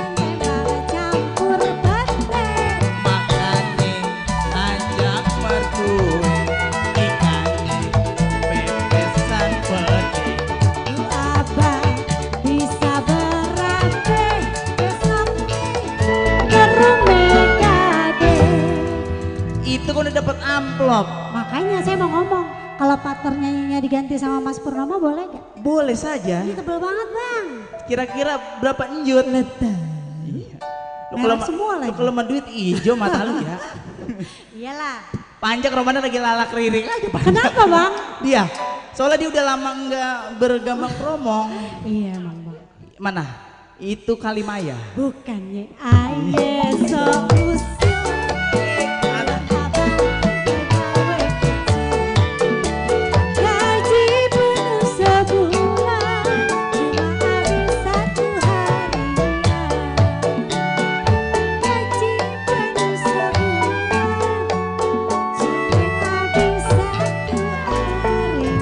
tembak campur petai. Makane ajak mertua, ikannya pepesan pede. Bu abang bisa berabe sampai berumegade. Itu kan udah dapat amplop. Makanya saya mau ngomong, kalau partner nyanyinya diganti sama Mas Purnomo boleh gak? Boleh saja. Ini tebel banget bang. Kira-kira berapa enjut? Letak. Iya. Lu Merah kalau semua lagi. lu kalau mah duit hijau mata lu ya. Iyalah. Panjang Romana lagi lalak ririk aja Pak. Kenapa bang? Dia. Soalnya dia udah lama enggak bergambang kromong. Iya emang bang. Mana? Itu Kalimaya. Bukannya aye so usil. Abang pegawai kecil. Gaji penuh sebulan cuma habis 1 harian. Gaji penuh sebulan cuma habis 1 harian.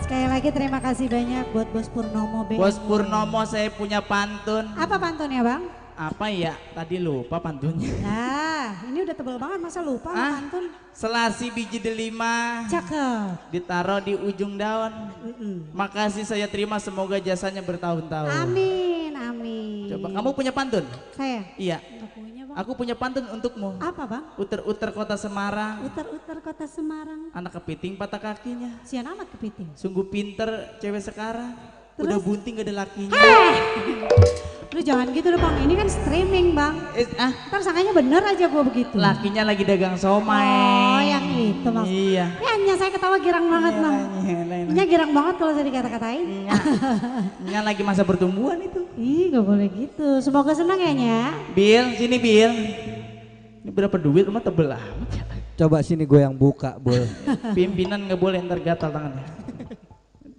Sekali lagi terima kasih banyak buat Bos Purnomo BM. Bos Purnomo saya punya pantun. Apa pantunnya bang? Apa ya? Tadi lupa pantunnya. Nah, ini udah tebel banget masa lupa sama Ah? pantun. Selasi biji delima Cakep. ditaruh di ujung daun. Makasih saya terima, semoga jasanya bertahun-tahun. Amin, amin. Coba kamu punya pantun? Saya? Iya. Nggak punya bang. Aku punya pantun untukmu. Apa bang? Uter-uter kota Semarang, Utar-utar kota Semarang. anak kepiting patah kakinya. Sian amat kepiting. Sungguh pinter cewek sekarang. Terus? Udah bunting gak ada lakinya. Lu jangan gitu dong bang, ini kan streaming bang. Ntar sangkanya bener aja gua begitu. Lakinya lagi dagang somai. Oh yang itu maksudnya. Iya. Ya Nya saya ketawa girang banget bang. Iya. Nya girang banget kalau saya dikata-katain. Nya lagi masa pertumbuhan itu. Ih gak boleh gitu, semoga senang ya Nya. Bil, sini Bil. Ini berapa duit rumah tebel amat ya. Coba sini gue yang buka, Bul. Pimpinan nggak boleh ntar gatal tangannya.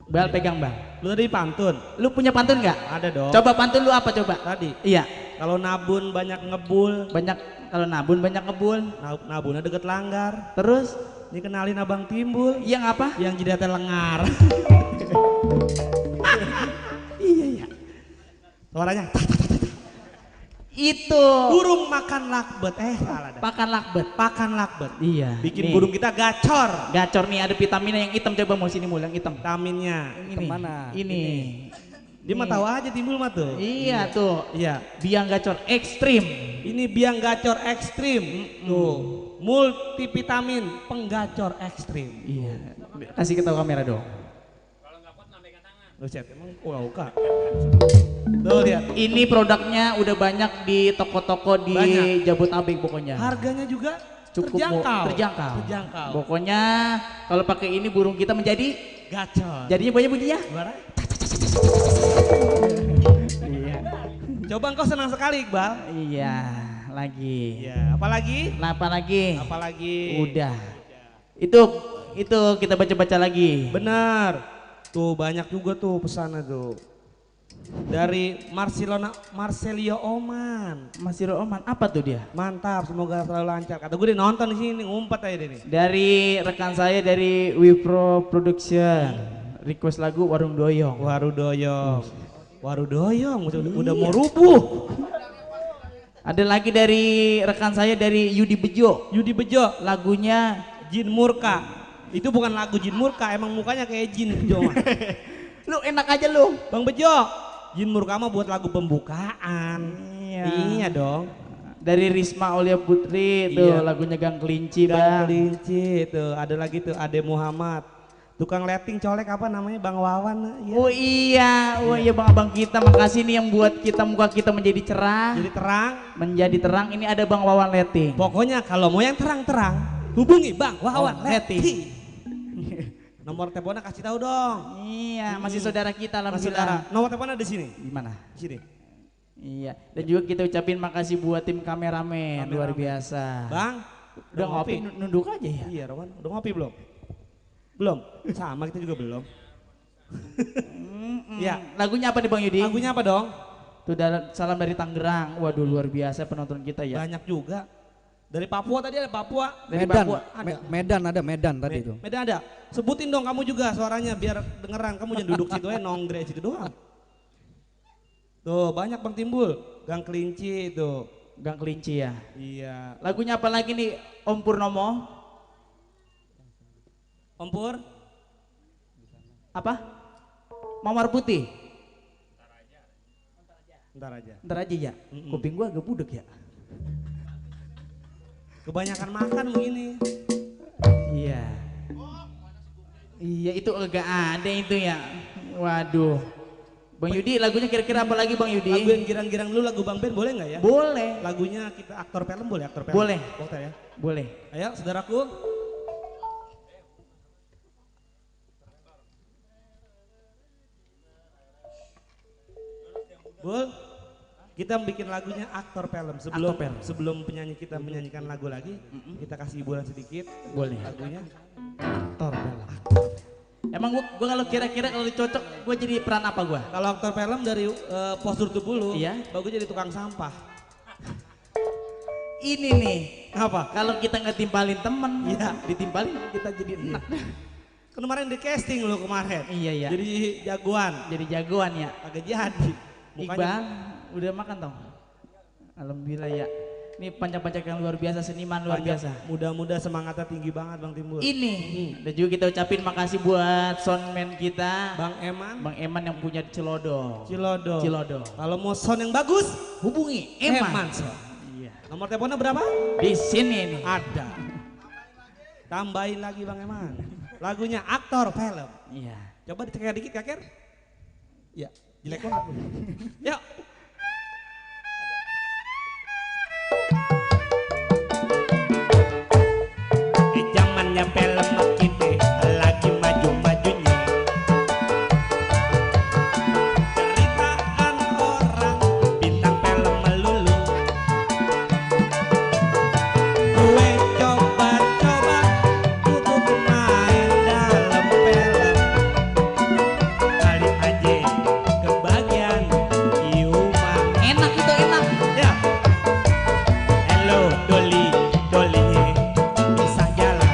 Bal pegang bang. Lu tadi pantun? Lu punya pantun nggak? Ada dong. Coba pantun lu apa coba? Tadi. Iya. Kalau nabun banyak ngebul, Banyak kalau nabun banyak ngebul. nabunnya deket langgar. Terus Ini kenalin abang Timbul yang apa? yang jidatnya lengar. Iya iya. Suaranya Itu burung makan lakbet. Salah dah. pakan lakbet. Pakan lakbet. Iya. Bikin nih. burung kita gacor. Gacor nih, ada vitaminnya yang hitam, coba mau sini mul yang hitam. Vitaminnya. Ini. Kemana? Ini. Dia mah tahu aja Timbul mah tuh. Iya tuh. Iya. Biang gacor ekstrim. Ini biang gacor ekstrim. Tuh. Multivitamin penggacor ekstrim. Iya. Kasih ke tahu kamera dong. Lu chat emang uka. Tuh lihat. Ini produknya udah banyak di toko-toko di Banyak. Jabodetabek pokoknya. Harganya juga Cukup terjangkau. terjangkau. Pokoknya kalau pakai ini burung kita menjadi Gacor. jadinya banyak bunyinya. Suara. Iya. Coba engkau senang sekali Iqbal. Iya, lagi. Iya, apalagi? Nah, apa lagi? Apalagi? Udah. Itu kita baca-baca lagi. Benar. Tuh banyak juga tuh pesannya tuh. Dari Marcelio Oman. Masih Oman, apa tuh dia? Mantap, semoga selalu lancar. Kata gue dia nonton di sini, ngumpet aja dia nih. Dari rekan saya dari Wipro Production, request lagu Warung Doyong. Waru Doyong. Waru Doyong, udah mau rubuh. Ada lagi dari rekan saya dari Yudi Bejo, Yudi Bejo, lagunya Jin Murka. Itu bukan lagu Jin Murka, emang mukanya kayak Jin Bejo mah. lu enak aja lu. Bang Bejo, Jin Murka mah buat lagu pembukaan. Iya dong. Dari Risma Aulia Putri tuh Iya. lagunya Gang Kelinci, Gang Bang. Kelinci tuh, ada lagi tuh Ade Muhammad. Tukang letting colek apa namanya Bang Wawan. Ya. Oh iya Bang Abang kita, makasih nih yang buat kita muka kita menjadi cerah, Jadi terang. menjadi terang. Ini ada Bang Wawan Letting. Pokoknya kalau mau yang terang-terang, hubungi Bang Wawan Letting. Letting. Nomor teleponnya kasih tahu dong. Iya, masih saudara kita Masih alhamdulillah. Nomor teleponnya di sini. Di mana? Di sini. Iya, dan juga kita ucapin makasih buat tim kameramen, luar biasa. Bang, Udah ngopi, nunduk aja ya. Iya, Roman. Udah ngopi belum? Belum. Sama kita juga belum. Ya. Lagunya apa nih Bang Yudi? Lagunya apa dong? Tuh salam dari Tangerang. Waduh luar biasa penonton kita ya. Banyak juga. Dari Papua tadi ada Papua. Dari Medan, Papua. Medan ada Medan tadi tuh. Medan ada. Sebutin dong kamu juga suaranya biar dengeran. Kamu jangan duduk situ aja nongre situ doang. Tuh banyak Bang Timbul. Gang Kelinci tuh. Gang Kelinci ya. Iya. Lagunya apa lagi nih Om Purnomo? Om Pur. Apa? Mawar Putih. Ntar aja. Ntar aja ya. Kuping gua agak budek ya. Kebanyakan makan begini. Iya. Iya itu agak ada itu ya. Waduh. Bang Yudi lagunya kira-kira apa lagi Bang Yudi? Lagu yang girang-girang dulu lagu Bang Ben boleh nggak ya? Boleh. Lagunya kita aktor film boleh aktor film? Boleh. Boleh ya. Boleh. Ayo saudaraku. Bul, kita bikin lagunya aktor film. Sebelum penyanyi kita menyanyikan lagu lagi, kita kasih hiburan sedikit. Boleh. Lagunya. Aktor film. Emang gua kalau kira-kira kalau cocok gua jadi peran apa gua? Kalau aktor film dari postur tubuh lu, Iya. bagus jadi tukang sampah. Ini nih. Apa? Kalau kita nggak timpalin temen, Iya. ditimpalin kita jadi enak. Kemarin di casting lu kemarin. Iya iya. Jadi jagoan. Jadi jagoan ya. Agak jadi. Iqbal udah makan toh? Alhamdulillah ya. Ini pancak-pancak yang luar biasa, seniman luar biasa. Muda-muda semangatnya tinggi banget Bang Timbul. Ini dan juga kita ucapin makasih buat soundman kita Bang Eman. Bang Eman yang punya Cilodo. Cilodo. Kalau mau sound yang bagus, Hubungi Eman. Sound. Iya. Nomor teleponnya berapa? Di sini nih. Ada. Tambahin lagi Bang Eman. Lagunya aktor film. Iya. Coba ditekan dikit Kaker. Ya, jelek banget. Yuk. Di zamannya film kita lagi maju-majunya. Ceritaan orang bintang film melulu. Gue coba-coba untuk main dalam film. Kali aja kebagian ciuman. Enak itu enak. Ya. Hello Doli, Dolinya bisa jalan.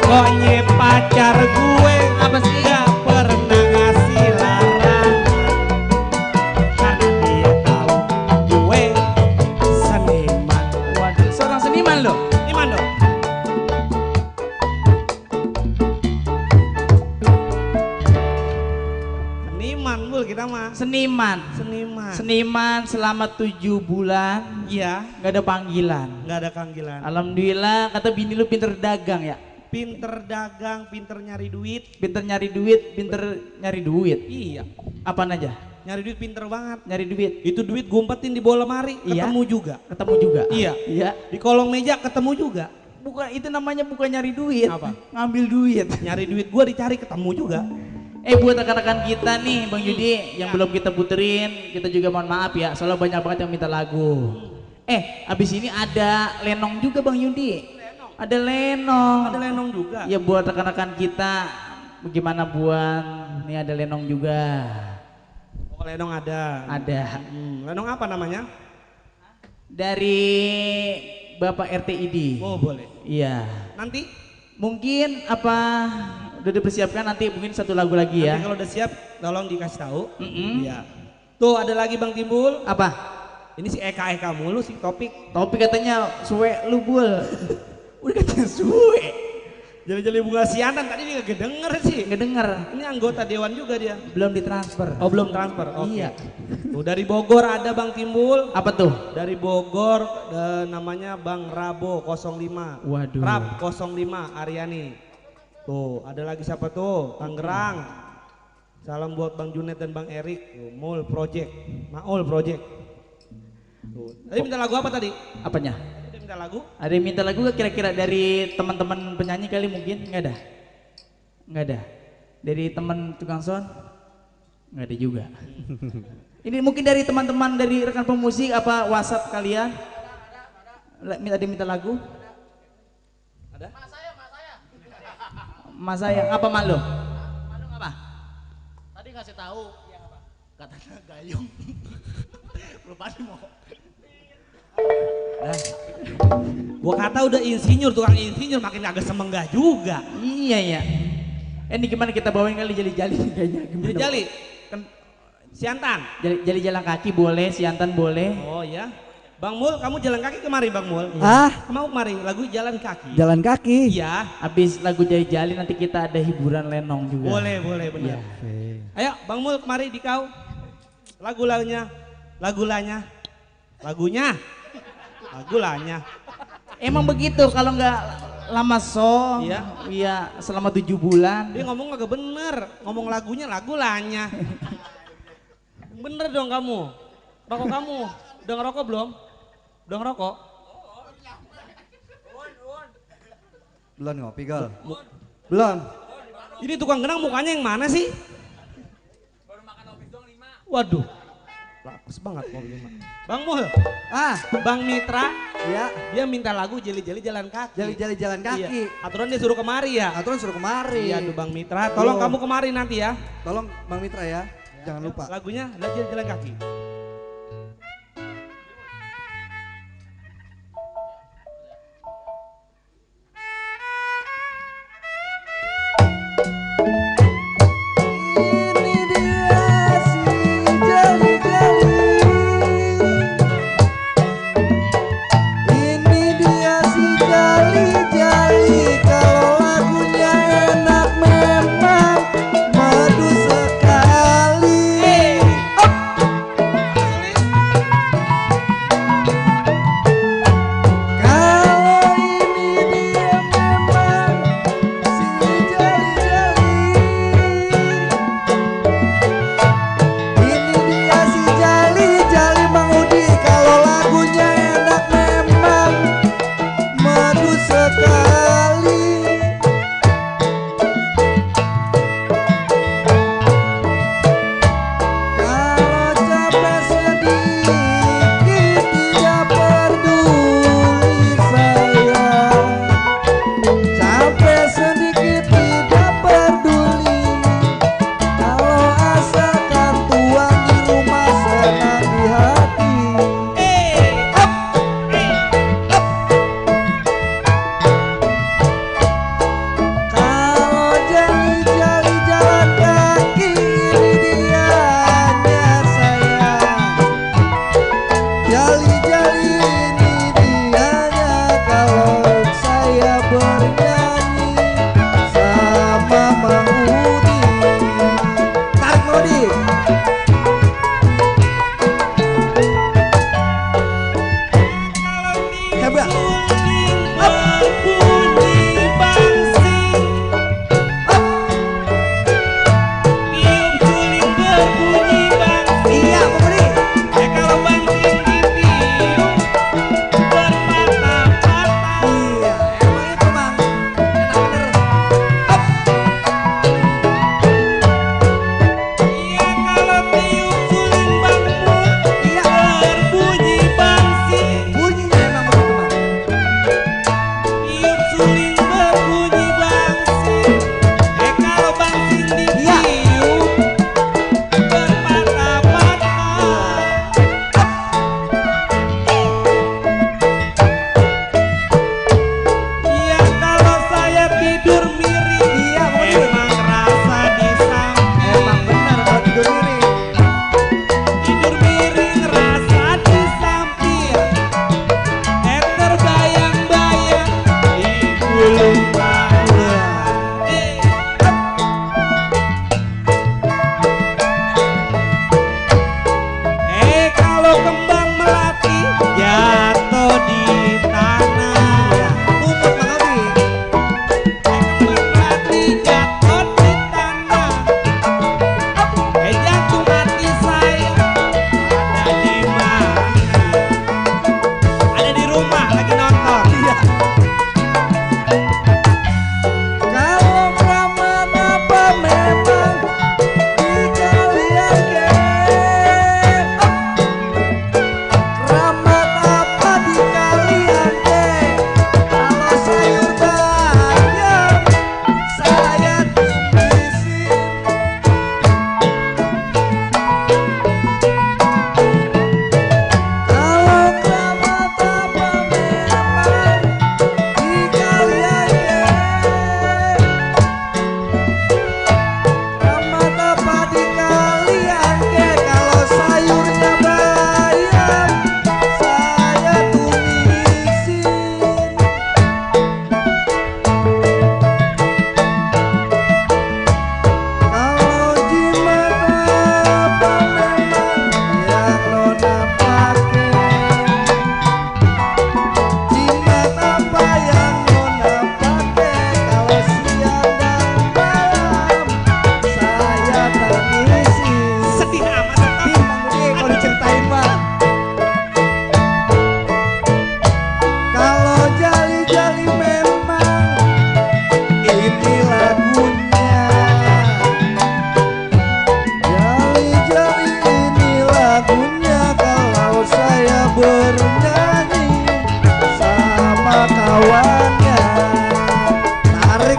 Pokoknya pacar gue Apa sih? gak pernah ngasih larang, karena dia tahu gue seniman. Waduh, seorang seniman loh. Seniman dong. Seniman Bul kita mah. Seniman. Seniman. Seniman selama 7 bulan Iya, nggak ada panggilan. nggak ada panggilan. Alhamdulillah kata bini lu pinter dagang ya. Pinter dagang, pinter nyari duit. Pinter nyari duit, pinter nyari duit. Iya, Apaan aja? nyari duit pinter banget. Nyari duit. Itu duit gue umpetin di bola lemari, Iya. ketemu juga. Ketemu juga. Iya. Iya. Di kolong meja ketemu juga. Bukan itu namanya bukan nyari duit. Apa? Ngambil duit. Nyari duit gue dicari ketemu juga. Buat rekan-rekan kita nih Bang Yudi yang belum kita puterin, kita juga mohon maaf ya, soalnya banyak banget yang minta lagu. Abis ini ada lenong juga Bang Yudi. Ada lenong. Ada lenong juga. Ya buat rekan-rekan kita, bagaimana buat ini ada lenong juga. Oh, lenong ada. Ada. Lenong apa namanya? Dari Bapak RTID. Oh boleh. Iya. Nanti, Mungkin apa udah dipersiapkan nanti mungkin satu lagu lagi nanti ya. kalau udah siap, tolong dikasih tahu. Mm-mm. Iya. Tuh ada lagi Bang Timbul. Apa? Ini si Eka mulu si topik. Topik katanya suwe lu bul. Udah katanya suwe. Jali-jali bunga siantan tadi dia gak denger sih. Nggak denger. Ini anggota dewan juga dia. Belum ditransfer. Oh belum transfer. Oke. Iya. Tuh dari Bogor ada Bang Timbul. Apa tuh? Dari Bogor namanya Bang Rabo 05. Waduh. Rab 05 Aryani. Tuh ada lagi siapa tuh? Tangerang. Salam buat Bang Junet dan Bang Erik. Tuh, Maul Project. Tuh. Tadi minta lagu apa tadi? Apanya? Tadi minta lagu? Ada yang minta lagu gak kira-kira dari teman-teman penyanyi kali mungkin? Nggak ada? Nggak ada? Dari teman tukang sound? Nggak ada juga. Ini mungkin dari teman-teman dari rekan pemusik apa WhatsApp kalian? Ada yang minta lagu? Ada? Mas saya, apa malu? Manu apa? Tadi ngasih tahu. Katanya gayung. Lupa nih mau. Gua kata udah insinyur, tukang insinyur makin agak semenggah juga. Iya ya. Ini gimana kita bawain kali jali-jali kayaknya. Gimana? Jali, kan siantan. Jali jalan kaki boleh, siantan boleh. Oh ya. Bang Mul, kamu jalan kaki kemari Bang Mul? Mau kemari, lagu jalan kaki. Jalan kaki. Iya. Habis lagu jali-jali nanti kita ada hiburan lenong juga. Boleh benar. Ayo Bang Mul kemari di kau. Lagunya. Emang begitu kalau nggak lama so. Iya. Iya, selama 7 bulan. Dia ngomong agak bener, ngomong lagunya lagulanya. Bener dong kamu. Rokok kamu, udah ngerokok belum? Udah ngerokok? Belum ngopi gal. Belum. Ini tukang genang mukanya yang mana sih? Baru makan obis dong 5. Waduh. Lakus banget mobil 5. Bang Mul, Bang Mitra, Ya. dia minta lagu jeli-jeli jalan kaki. Jali-jali jalan kaki. Iya. Aturan dia suruh kemari ya. Aturan suruh kemari. Iya tuh Bang Mitra, tolong Belum. kamu kemari nanti ya. Tolong Bang Mitra ya. Jangan lupa. Lagunya jalan kaki. Ini dia si jali-jali. Ini dia si jali-jali. Kalau lagunya enak memang madu sekali.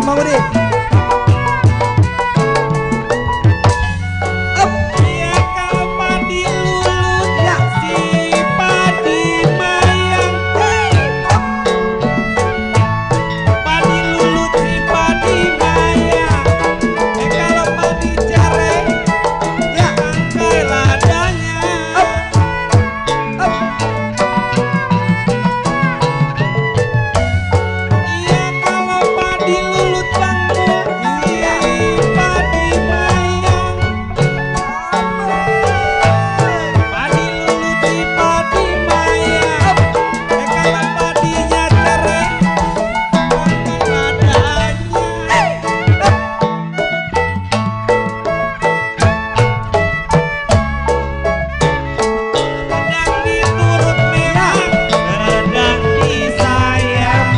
Mang Budi. Iya kalau padi lulut Ya. si padi mayang. Padi lulut si padi mayang. Kalau padi cereng Ya. tangkai ladanya. Iya kalau padi lulut Bang Mul, si padi mayang. Padi lulut si padi mayang. Kalau padinya cereng tangkai ladanya. Sedang diturut memang, sedang disayang.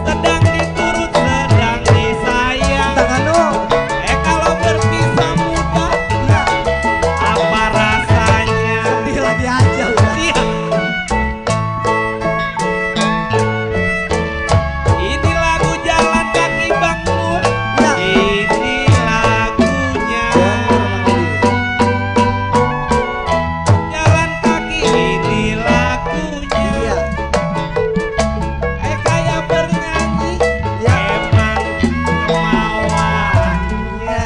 Sedang diturut, sedang disayang. Tangan lu. Kalau berpisah muda, apa rasanya? Dia lagi aja udah. Iya. Ini lagu jalan kaki Bang Mul. Ya. Ini lagunya. Jalan kaki ini lagunya. Iya. Kayak bernyanyi Ya. emang kemauannya.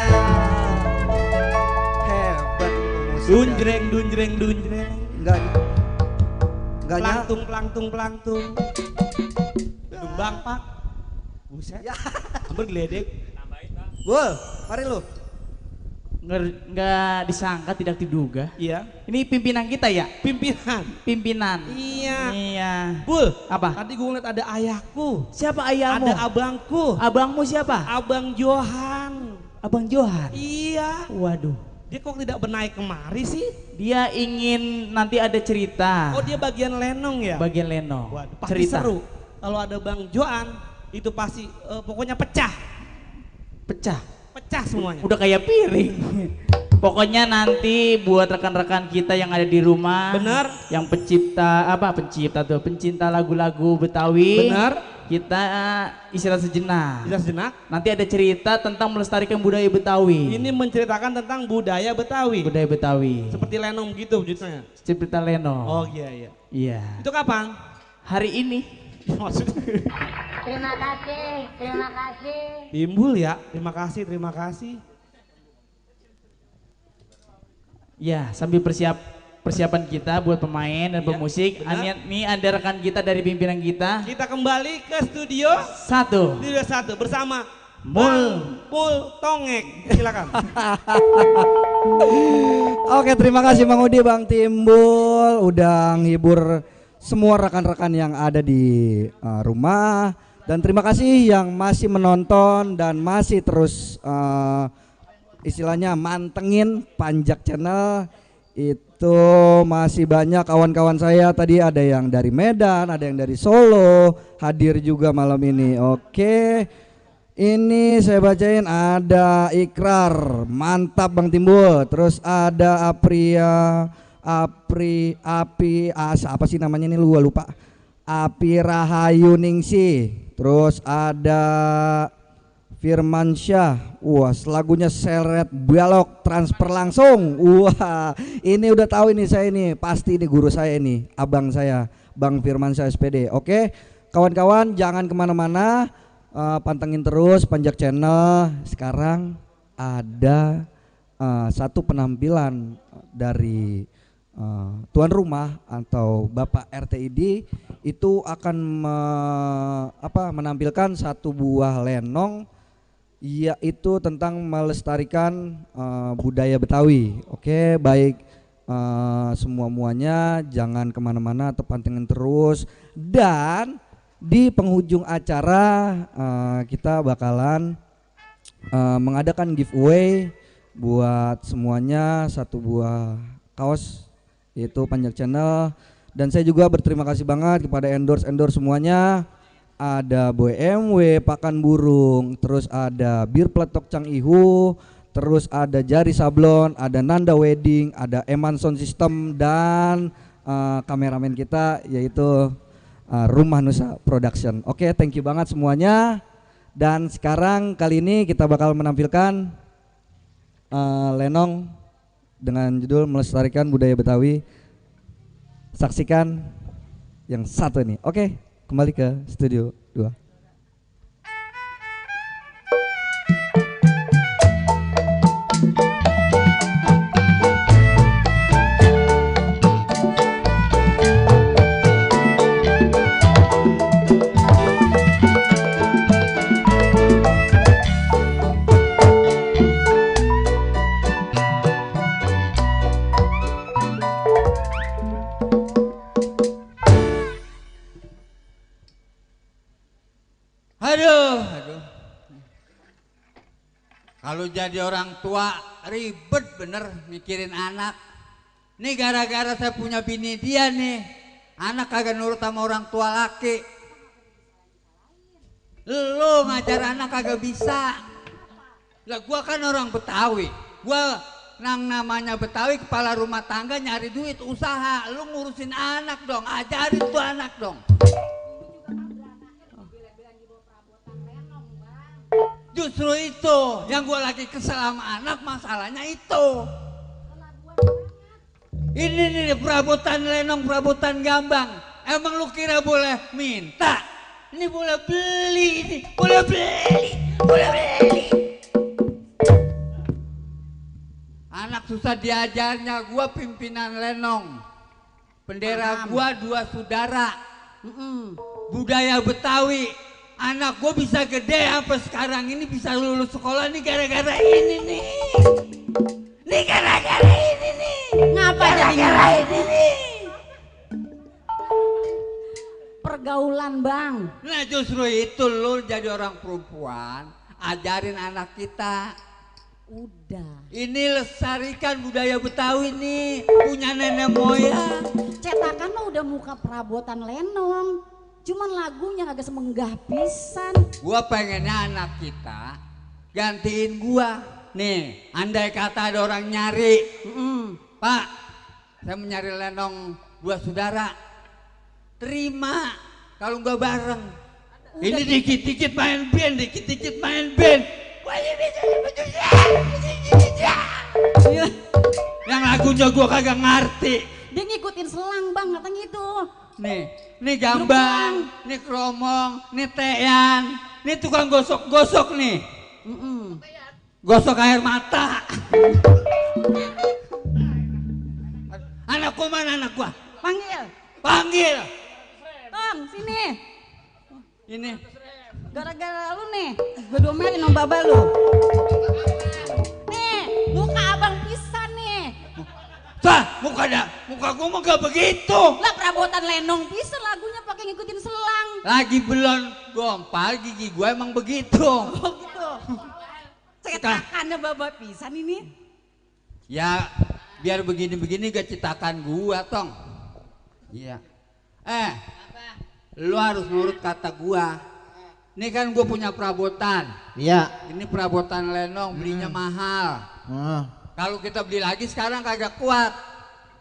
Hebat itu musik. Dunjreng dunjreng dunjreng. Enggak. Enggak nyala. Pelangtung pelangtung pelangtung. Gedung Bangpak. Buset. Ya. Ambil geledek. Bul, mari lu. Nggak disangka, tidak diduga. Iya. Ini pimpinan kita ya? Pimpinan. Pimpinan. Iya. Iya. Bul. Apa? Tadi gue ngeliat ada ayahku. Siapa ayahmu? Ada abangku. Abangmu siapa? Abang Johan. Abang Johan. Iya. Waduh. Dia kok tidak bernaik kemari sih? Dia ingin nanti ada cerita. Oh dia bagian lenong ya? Bagian Leno. Waduh, pasti Cerita. seru. Kalau ada Bang Johan, itu pasti pokoknya pecah. Pecah. Pecah semuanya. Udah kayak piring. Pokoknya nanti buat rekan-rekan kita yang ada di rumah, Bener. yang pencinta lagu-lagu Betawi, Bener. kita istirahat sejenak. Bisa sejenak. Nanti ada cerita tentang melestarikan budaya Betawi. Ini menceritakan tentang budaya Betawi. Budaya Betawi. Seperti lenong gitu wujudnya. Cerita Leno. Oh iya iya. Iya. Itu kapan? Hari ini. Maksudnya Terima kasih, terima kasih. timbul ya. Terima kasih, terima kasih. Ya, sambil persiapan kita buat pemain dan Iya, pemusik. benar. Ini ada rekan kita dari pimpinan kita. Kita kembali ke studio Satu. 1 bersama Mul. Mul Tongek. Silakan. Oke, terima kasih Bang Udi, Bang Timbul udah nghibur semua rekan-rekan yang ada di rumah, dan terima kasih yang masih menonton dan masih terus istilahnya mantengin Panjak Channel. Itu masih banyak kawan-kawan saya, tadi ada yang dari Medan, ada yang dari Solo hadir juga malam ini. Oke, ini saya bacain, ada Ikrar, mantap Bang Timbul. Terus ada apa sih namanya ini, lupa. Api Rahayu Ningsi. Terus ada Firmansyah, wah lagunya Seret Balok transfer langsung. Wah ini udah tahu ini, saya ini pasti ini guru saya ini, abang saya Bang Firmansyah SPD. Oke kawan-kawan jangan kemana-mana, pantengin terus Panjak Channel. Sekarang ada satu penampilan dari tuan rumah atau Bapak RTID itu akan menampilkan satu buah lenong, yaitu tentang melestarikan budaya Betawi. Oke, baik semuanya jangan kemana-mana, tetap pantengin terus. Dan di penghujung acara kita bakalan mengadakan giveaway buat semuanya satu buah kaos, yaitu Panjak Channel. Dan saya juga berterima kasih banget kepada endorse semuanya. Ada BMW Pakan Burung, terus ada Bir Pletok Cang Ihu, terus ada Jari Sablon, ada Nanda Wedding, ada Eman Sound System, dan kameramen kita yaitu Rumah Nusa Production. Oke, thank you banget semuanya. Dan sekarang kali ini kita bakal menampilkan lenong dengan judul Melestarikan Budaya Betawi. Saksikan yang satu ini. Oke, kembali ke studio 2. Aduh. Kalau jadi orang tua ribet bener mikirin anak. Nih gara-gara saya punya bini dia nih. Anak kagak nurut sama orang tua laki. Lu ngajar anak kagak bisa. Lah gua kan orang Betawi. Gua namanya Betawi kepala rumah tangga nyari duit usaha. Lu ngurusin anak dong, ajarin tuh anak dong. Justru itu yang gue lagi kesel sama anak, masalahnya itu. Ini nih perabotan lenong, perabotan gambang. Emang lu kira boleh minta? Ini boleh beli, ini boleh beli, boleh beli. Anak susah diajarnya, gue pimpinan lenong. Bendera gue 2 saudara. Budaya Betawi. Anak gue bisa gede sampai sekarang ini bisa lulus sekolah nih gara-gara ini nih. Nih gara-gara ini nih. Ngapa gara-gara ini nih? Pergaulan bang. Nah justru itu lo jadi orang perempuan, ajarin anak kita. Udah. Ini lestarikan budaya Betawi nih, punya nenek moyang. Cetakan mah udah muka perabotan lenong. Cuman lagunya agak semenggah pisan. Gua pengennya anak kita gantiin gua. Nih, andai kata ada orang nyari. Pak, saya mau nyari lenong 2 saudara. Terima kalau nggak bareng. Udah. Ini dikit-dikit main band, dikit-dikit main band. Yang lagunya gua kagak ngerti. Dia ngikutin selang bang, katanya gitu. Nih gambang, nih kromong, nih teyan, nih tukang gosok-gosok nih. Gosok air mata. Anak gua mana anak gua? Panggil. Tom, sini. Ini. Gara-gara lu nih, gue domelin sama baba lu. Nih, muka abang pisan nih. Muka gua mah gak begitu. Lah perabotan lenong pisan lagunya pakai ngikutin selang. Lagi belum gompal gigi gua emang begitu. Oh gitu. Cetakannya baba pisan ini. Ya biar begini-begini gak cetakan gua tong. Iya. Lu harus nurut kata gua. Ini kan gua punya perabotan. Iya. Ini perabotan lenong belinya mahal. Kalau kita beli lagi sekarang kagak kuat.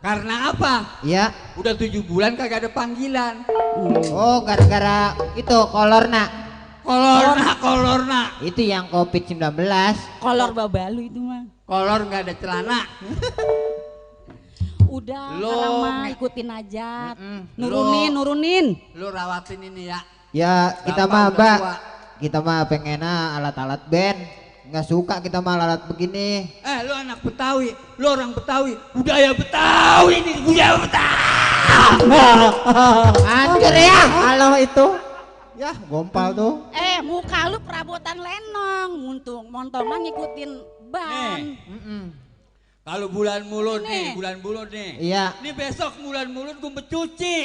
Karena apa? Iya. Udah 7 bulan kagak ada panggilan. Oh, gara-gara itu kolorna. Kolorna. Itu yang COVID-19. Kolor baba lu itu mah. Kolor nggak ada celana. Udah, Lo sekarang mah ikutin aja. Nurunin. Lu rawatin ini ya. Ya, kita Gampang, mah, udah Mbak. tua. Kita mah pengennya alat-alat band. Nggak suka kita mah alat begini. Lu anak Betawi, lu orang Betawi, budaya Betawi ini budaya Betawi. Hancur ya kalau itu. Ya, gompal tuh. Muka lu perabotan lenong, montongan ngikutin ban. Kalau bulan mulut nih, Iya. Ini besok bulan mulut gue mencuci.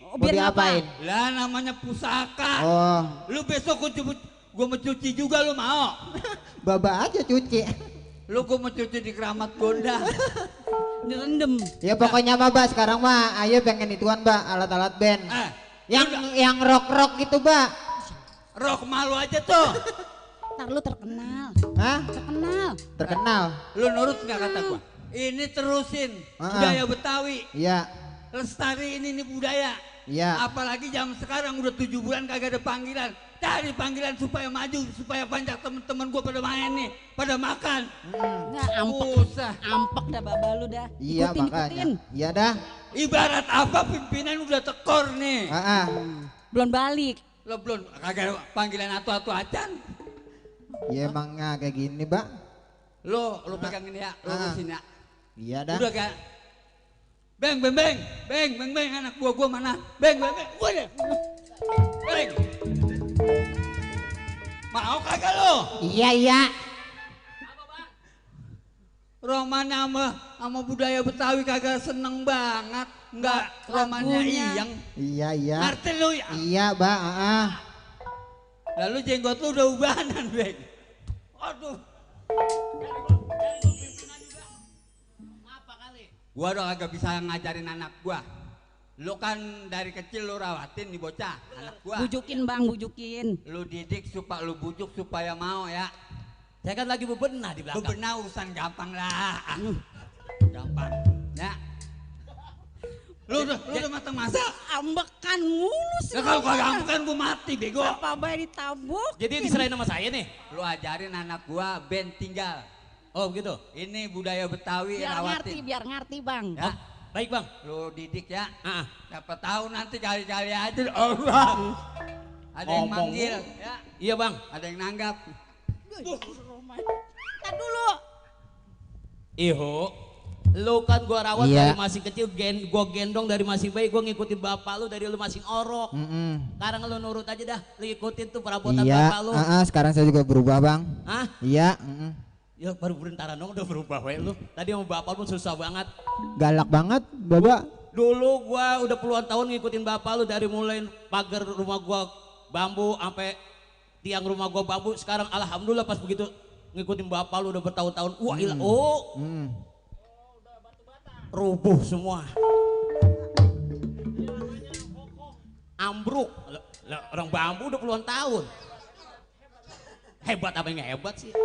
Mau diapain? Lah namanya pusaka. Oh, Lu besok gue mencuci juga, lu mau? baba aja cuci. Lu gue mencuci di Keramat Gondang. Direndam. Ya pokoknya mah, Mbak, sekarang mah ayo pengen ituan, Mbak, alat-alat band. Yang rock-rock gitu, Mbak. Rock malu aja tuh. Ntar lu terkenal. Hah? Terkenal. Lu nurut nggak kata gua? Ini terusin budaya Betawi. Iya. Lestari ini nih budaya. Iya. Apalagi jam sekarang udah 7 bulan kagak ada panggilan. Cari panggilan supaya maju, supaya banyak temen-temen gue pada main nih, pada makan. Nah, ampek dah baba lu dah. Iya makanya. Iya dah. Ibarat apa pimpinan udah tekor nih. Belum balik. Lo belum kagak ada panggilan atu-atu acan. Ya emangnya kayak gini, Bang. Lo pegang ini ya, lo urusin ya. Iya dah. Udah kayak beng, anak buah gua mana? Beng, gua deh. Beng. Mau kagak lo? Iya. Romannya sama budaya Betawi kagak seneng banget. Enggak, romannya iyang. Iya. Ngerti lu ya? Iya, Bang. Lalu jenggot lu udah ubanan, Beng. Aduh. Gua udah kagak bisa ngajarin anak gua. Lu kan dari kecil lu rawatin nih bocah, anak gua. Bujukin Bang, bujukin. Lu didik supaya lu bujuk supaya mau ya. Saya kan lagi bebenah di belakang. Bebenah urusan gampang lah. Gampang. Ya. Lu udah matang masak. Ambekan mulu sih. Ya kalau kagak ambekan gua mati bego. Apa bayi ditabuk? Jadi diserahin sama saya nih. Lu ajarin anak gua band tinggal. Oh begitu. Ini budaya Betawi rawatin. Biar ngerti Bang. Ya. Baik Bang. Lu didik ya. Ah. Siapa tahu nanti kali-kali aja Allah. Ada yang Ngomong. manggil ya. Iya Bang. Ada yang nanggap. Tar dulu. Iho, lu kan gua rawat Iya. dari masih kecil, gua gendong dari masih bayi, gua ngikutin bapak lu dari lu masih orok. Sekarang lu nurut aja dah, lu ikutin tuh perabotan bapak lu. Sekarang saya juga berubah, Bang. Hah? Iya. Ya baru bentaran dong udah berubah we lu. Tadi sama bapak lu susah banget. Galak banget, Baba. Dulu gua udah puluhan tahun ngikutin bapak lu dari mulai pagar rumah gua bambu sampai tiang rumah gua bambu. Sekarang alhamdulillah pas begitu ngikutin bapak lu udah bertahun-tahun. Wah ilah, rubuh semua. Ambruk. Orang bambu udah puluhan tahun. Hebat apa yang hebat sih?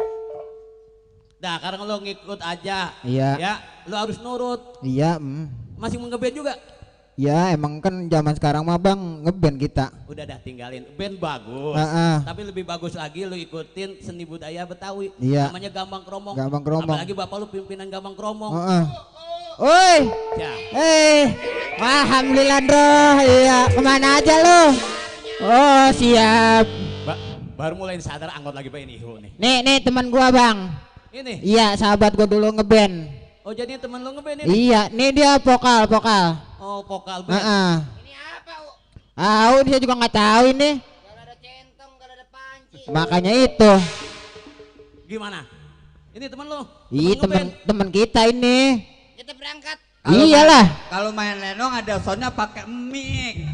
Nah sekarang lo ngikut aja. Iya. Ya, lo harus nurut. Iya. Masih mau ngeband juga? Ya emang kan zaman sekarang mah Bang ngeband kita. Udah dah tinggalin. Band bagus. Tapi lebih bagus lagi lo ikutin seni budaya Betawi. Iya. Namanya Gambang Kromong. Gambang Kromong. Apalagi bapak lu pimpinan Gambang Kromong. Oi. Ya. Alhamdulillah Bro. Iya, kemana aja lo? Oh siap. Baru mulai sadar anggot lagi Pak ini Ihu nih. Nih teman gua Bang. Ini? Iya sahabat gua dulu ngeband. Oh jadi teman lo ngeband ini? Iya, nih dia vokal. Oh vokal band. Ini apa? Dia juga nggak tahu ini. Kalau ada centong, kalau ada panci. Makanya itu. Gimana? Ini teman lo? Ih teman kita ini. Kita berangkat. Iyalah. Kalau main lenong ada soundnya pakai mic.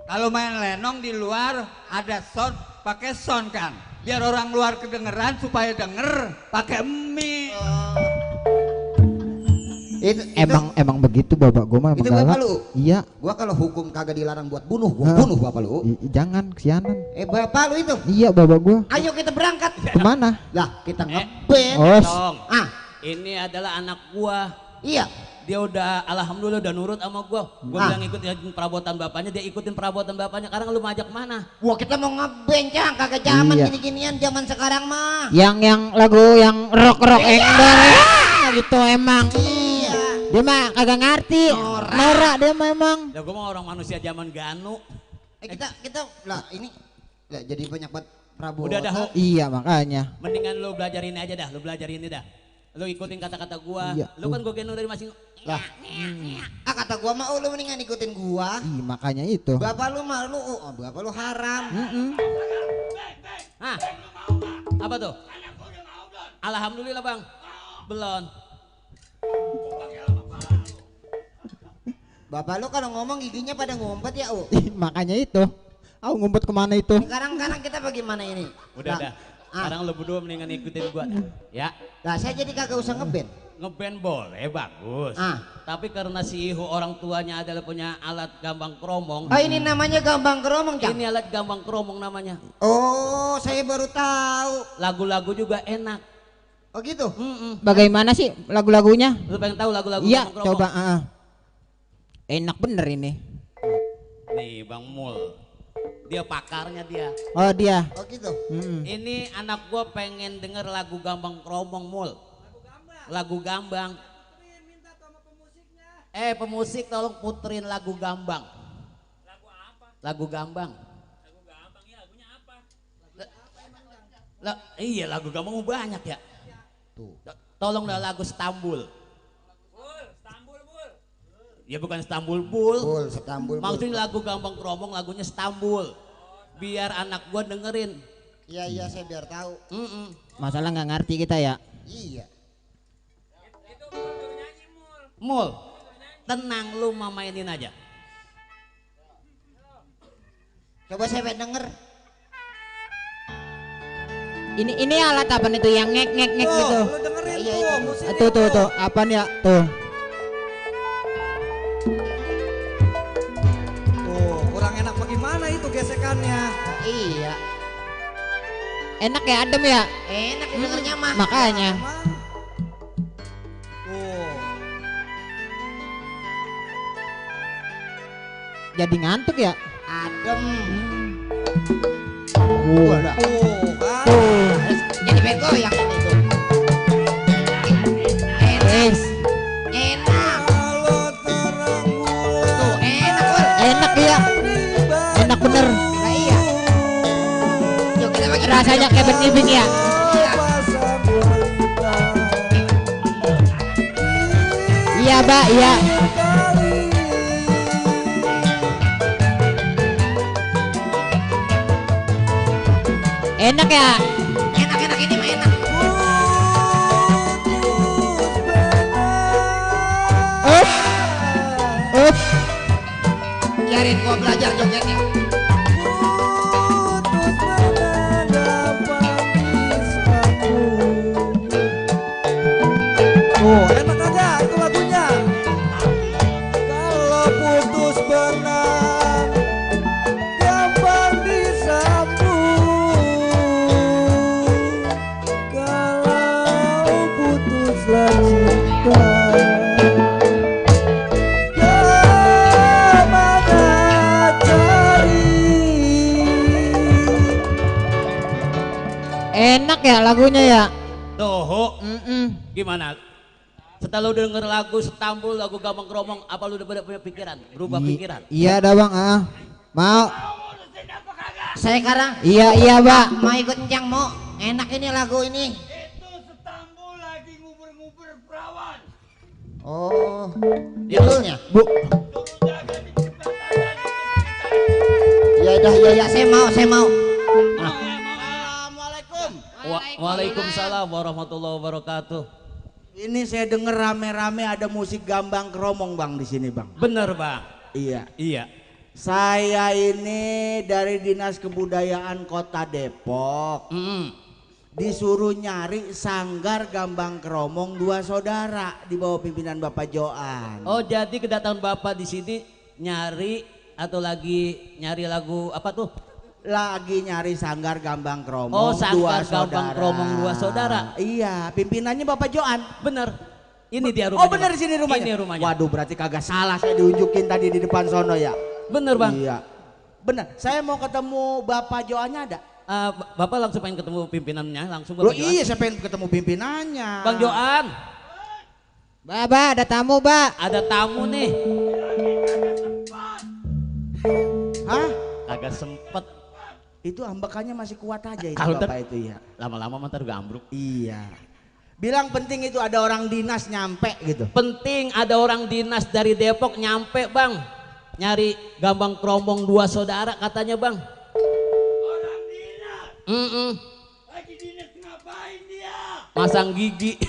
Kalau main lenong di luar ada sound pakai sound kan. Biar orang luar kedengeran supaya denger pakai mic. Emang begitu bapak gua mah Itu emang bapak galak. lu? Iya. Gua kalau hukum kagak dilarang buat bunuh, gua bunuh bapak lu. Jangan kesianan. Bapak lu itu. Iya bapak gua. Ayo kita berangkat. Kemana? Lah kita ngeband. Tong. Ini adalah anak gua. Iya. Dia udah alhamdulillah udah nurut sama gua. Gua bilang ikutin perabotan bapaknya, dia ikutin perabotan bapaknya. Sekarang lu ngajak mana? Wah kita mau ngeband Cang, kagak zaman Iya. gini-ginian zaman sekarang mah. Yang lagu yang rock engdor gitu emang. Iya. Dia mah kagak ngerti. Norak dia memang. Ya gua mah orang manusia zaman ganu. Kita lah ini lah, jadi banyak buat Prabowo. Udah dah, Ho. Iya makanya. Mendingan lu belajar ini aja dah, lu belajar ini dah. Lu ikutin kata-kata gua. Iya. Lu kan gua gendong dari masing. Lah. Kata gua mah lu mendingan ikutin gua. Ih makanya itu. Bapak lu mah bapak lu haram. Hah? Apa tuh? Alhamdulillah bang. Belum. Bapak lu kalau ngomong giginya pada ngumpet ya, Makanya itu. Ngumpet kemana itu? Sekarang kita bagaimana ini? Udah dah. Sekarang lu berdua mendingan ikutin gua dah. Ya. Lah saya jadi kagak usah ngeband. Ngeband boleh bagus. Tapi karena si Ihu orang tuanya adalah punya alat gambang kromong. Oh ini namanya gambang kromong Cang? Ini alat gambang kromong namanya. Oh saya baru tahu. Lagu-lagu juga enak. Oh gitu? Bagaimana sih lagu-lagunya? Lu pengen tahu lagu-lagu Iya gambang kromong? coba. Enak bener ini. Nih Bang Mul, dia pakarnya dia. Oh dia. Oh gitu. Ini anak gua pengen denger lagu Gambang Kromong Mul. Lagu Gambang. Pemusik tolong puterin lagu Gambang. Lagu apa? Lagu Gambang. Lagu Gambang ya, lagunya apa? Iya lagu Gambang banyak ya. Tuh. Tolong dah lagu Stambul. Ya bukan Stambul Bul. Stambul. Maksudnya lagu Gambang Kromong lagunya Stambul. Biar anak gua dengerin. Iya saya biar tahu. Masalah nggak ngerti kita ya. Iya. Mul, tenang lu mainin aja. Coba saya denger. Ini alat apa nih tuh yang ngek gitu? Lu dengerin Iya, tuh itu. musiknya Tuh apaan ya tuh? Tuh kurang enak bagaimana itu gesekannya? Iya. Enak ya, adem ya? Enak dengernya mah. Makanya. Emang? Tuh. Jadi ngantuk ya? Adem. Tuh kan. Jadi bego yang ini tuh. Wes. Enak. Kalau terang bulan. Tuh enak Bul. Enak ya. Enak bener. Nah iya. Yuk kita pakai Rasanya kayak benibing ya. Iya Mbak, iya. Enak ya. Enak ini mah enak. Up. Biarin gua belajar jogetnya. Tuh enak aja itu lagunya. Kalau putus benang gampang disambung. Kalau putuslah cinta kemana cari. Enak ya lagunya ya. Tuh, gimana? Setelah lu denger lagu Stambul, lagu Gambang Kromong, apa lu udah punya pikiran? Berubah pikiran? Iya dah Bang, mau. Saya sekarang Iya Mbak. mau ikut Encang mau. Enak ini lagu ini. Itu Stambul lagi nguber-nguber perawan. Oh. Judulnya? Bu. Ya saya mau. Assalamualaikum. Waalaikumsalam warahmatullahi wabarakatuh. Ini saya dengar rame-rame ada musik Gambang Kromong Bang di sini Bang. Bener Bang. Iya. Saya ini dari Dinas Kebudayaan Kota Depok. Disuruh nyari sanggar Gambang Kromong dua saudara di bawah pimpinan Bapak Joan. Oh jadi kedatangan Bapak di sini nyari atau lagi nyari lagu apa tuh? Lagi nyari sanggar Gambang Kromong Oh sanggar dua Gambang saudara. Kromong dua saudara. Iya, pimpinannya Bapak Joan. Bener. Ini dia rumahnya. Oh bener di sini rumahnya. Ini rumahnya. Waduh berarti kagak salah saya diunjukin tadi di depan sono ya. Bener Bang. Iya. Bener. Saya mau ketemu Bapak Joannya ada. Bapak langsung pengen ketemu pimpinannya langsung Loh Bapak Joan. iya saya pengen ketemu pimpinannya. Bang Joan. Mbak, ada tamu Mbak. Ada tamu nih. Hah? Agak sempet. Itu ambekannya masih kuat aja itu Kalau Bapak itu ya. Lama-lama mantar gambruk. Iya. Bilang penting itu ada orang dinas nyampe gitu. Penting ada orang dinas dari Depok nyampe Bang. Nyari Gambang Kromong dua saudara katanya Bang. Orang dinas? Lagi dinas ngapain dia? Masang gigi.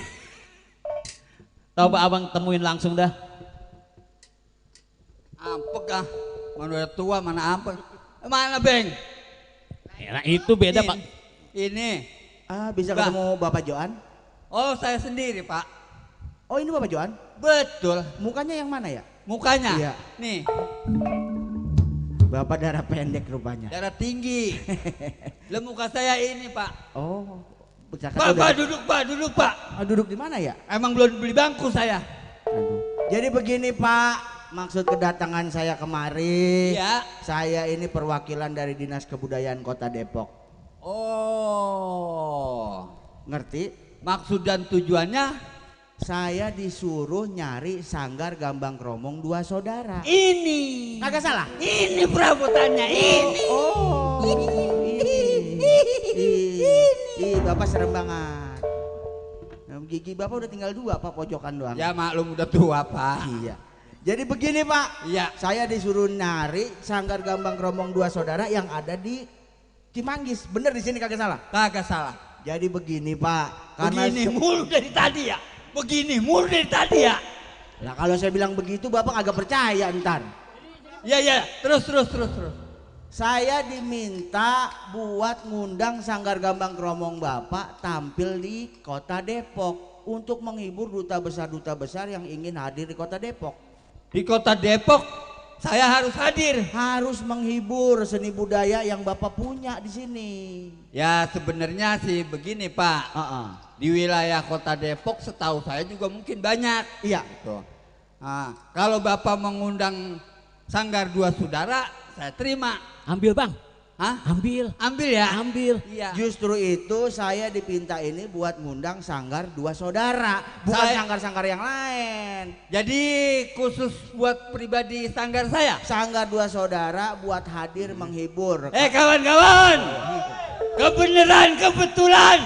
Coba abang temuin langsung dah. Ampek ah. Mana udah tua mana ampek. Mana Beng? Nah itu beda Pak. Ini. Bisa ketemu Bapak Joan? Oh saya sendiri Pak. Oh ini Bapak Joan? Betul. Mukanya yang mana ya? Mukanya? Iya. Nih. Bapak darah pendek rupanya. Darah tinggi. Lah muka saya ini Pak. Oh. Pak duduk Pak, duduk Pak. Duduk di mana ya? Emang belum beli bangku saya. Aduh. Jadi begini Pak, maksud kedatangan saya kemari. Iya. Saya ini perwakilan dari Dinas Kebudayaan Kota Depok. Oh. Ngerti? Maksud dan tujuannya? Saya disuruh nyari sanggar Gambang Kromong dua saudara. Ini. Kagak salah? Ini perabotannya ini. Oh. Ih, Bapak serem banget. Gigi Bapak udah tinggal 2 Pak, pojokan doang. Ya maklum udah tua Pak. Iya. Jadi begini Pak. Iya. Saya disuruh nyari sanggar Gambang Kromong dua saudara yang ada di Cimanggis. Bener di sini kagak salah? Kagak salah. Jadi begini Pak. Begini mulu dari tadi ya. Begini mulu dari tadi ya. Nah kalau saya bilang begitu Bapak agak percaya ntar. Iya. Terus. Saya diminta buat ngundang sanggar Gambang Kromong Bapak tampil di Kota Depok untuk menghibur duta besar yang ingin hadir di Kota Depok. Di Kota Depok saya harus hadir. Harus menghibur seni budaya yang Bapak punya di sini. Ya sebenarnya sih begini Pak. Di wilayah Kota Depok setahu saya juga mungkin banyak. Iya. Gitu. Nah, kalau Bapak mengundang sanggar dua saudara, saya terima. Ambil Bang. Hah? Ambil ya. Ambil. Iya. Justru itu saya dipinta ini buat ngundang sanggar dua saudara, bukan sanggar-sanggar yang lain. Jadi khusus buat pribadi sanggar saya. Sanggar dua saudara buat hadir menghibur. Kawan-kawan, kebetulan.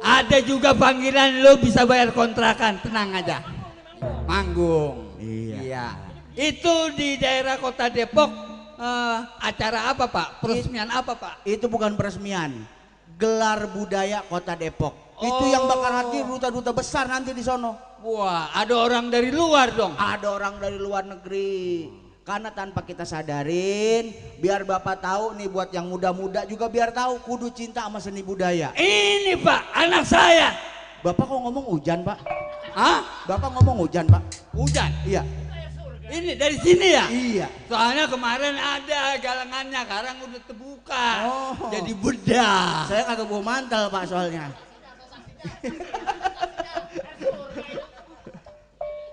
Ada juga panggilan, lo bisa bayar kontrakan, tenang aja. Manggung. Iya. Itu di daerah Kota Depok. Acara apa Pak? Peresmian apa Pak? Itu bukan peresmian, gelar budaya Kota Depok. Itu yang bakal hadir duta-duta besar nanti di sono. Wah, ada orang dari luar dong. Ada orang dari luar negeri. Karena tanpa kita sadarin, biar Bapak tahu nih, buat yang muda-muda juga biar tahu kudu cinta sama seni budaya. Ini Pak, anak saya. Bapak kok ngomong hujan Pak? Hah? Bapak ngomong hujan Pak? Hujan? Iya. Ini dari sini ya? Iya. Soalnya kemarin ada galangannya, sekarang udah terbuka. Oh. Jadi bedah. Saya kagak bawa mantel Pak soalnya.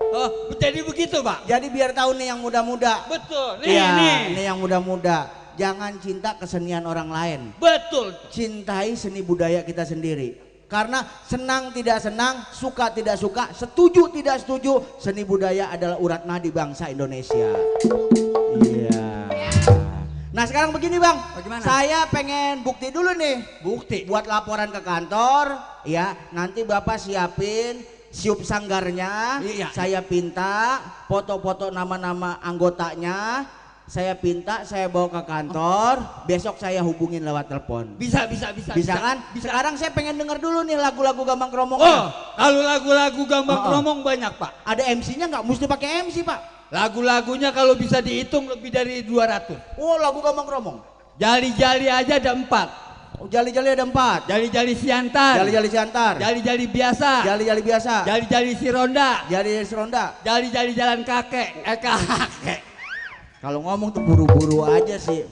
Oh, jadi begitu Pak? Jadi biar tahu nih yang muda-muda. Betul, Nih yang muda-muda. Jangan cinta kesenian orang lain. Betul. Cintai seni budaya kita sendiri. Karena senang tidak senang, suka tidak suka, setuju tidak setuju, seni budaya adalah urat nadi bangsa Indonesia. Iya. Nah sekarang begini Bang, bagaimana? Saya pengen bukti dulu nih. Bukti? Buat laporan ke kantor, ya nanti Bapak siapin siup sanggarnya. Iya. Saya pinta foto-foto nama-nama anggotanya. Saya pinta, saya bawa ke kantor, besok saya hubungin lewat telepon. Bisa kan? Bisa. Sekarang saya pengen denger dulu nih lagu-lagu Gambang Kromong. Oh, kalau lagu-lagu Gambang Kromong banyak Pak. Ada MC-nya nggak? Mesti pakai MC Pak. Lagu-lagunya kalau bisa dihitung lebih dari 200. Oh, lagu Gambang Kromong. Jali-jali aja ada 4. Oh, jali-jali ada 4. Jali-jali siantar. Jali-jali siantar. Jali-jali biasa. Jali-jali biasa. Jali-jali si ronda. Jali-jali si ronda. Jali-jali jalan kakek. Kakek. Kalau ngomong tuh buru-buru aja sih.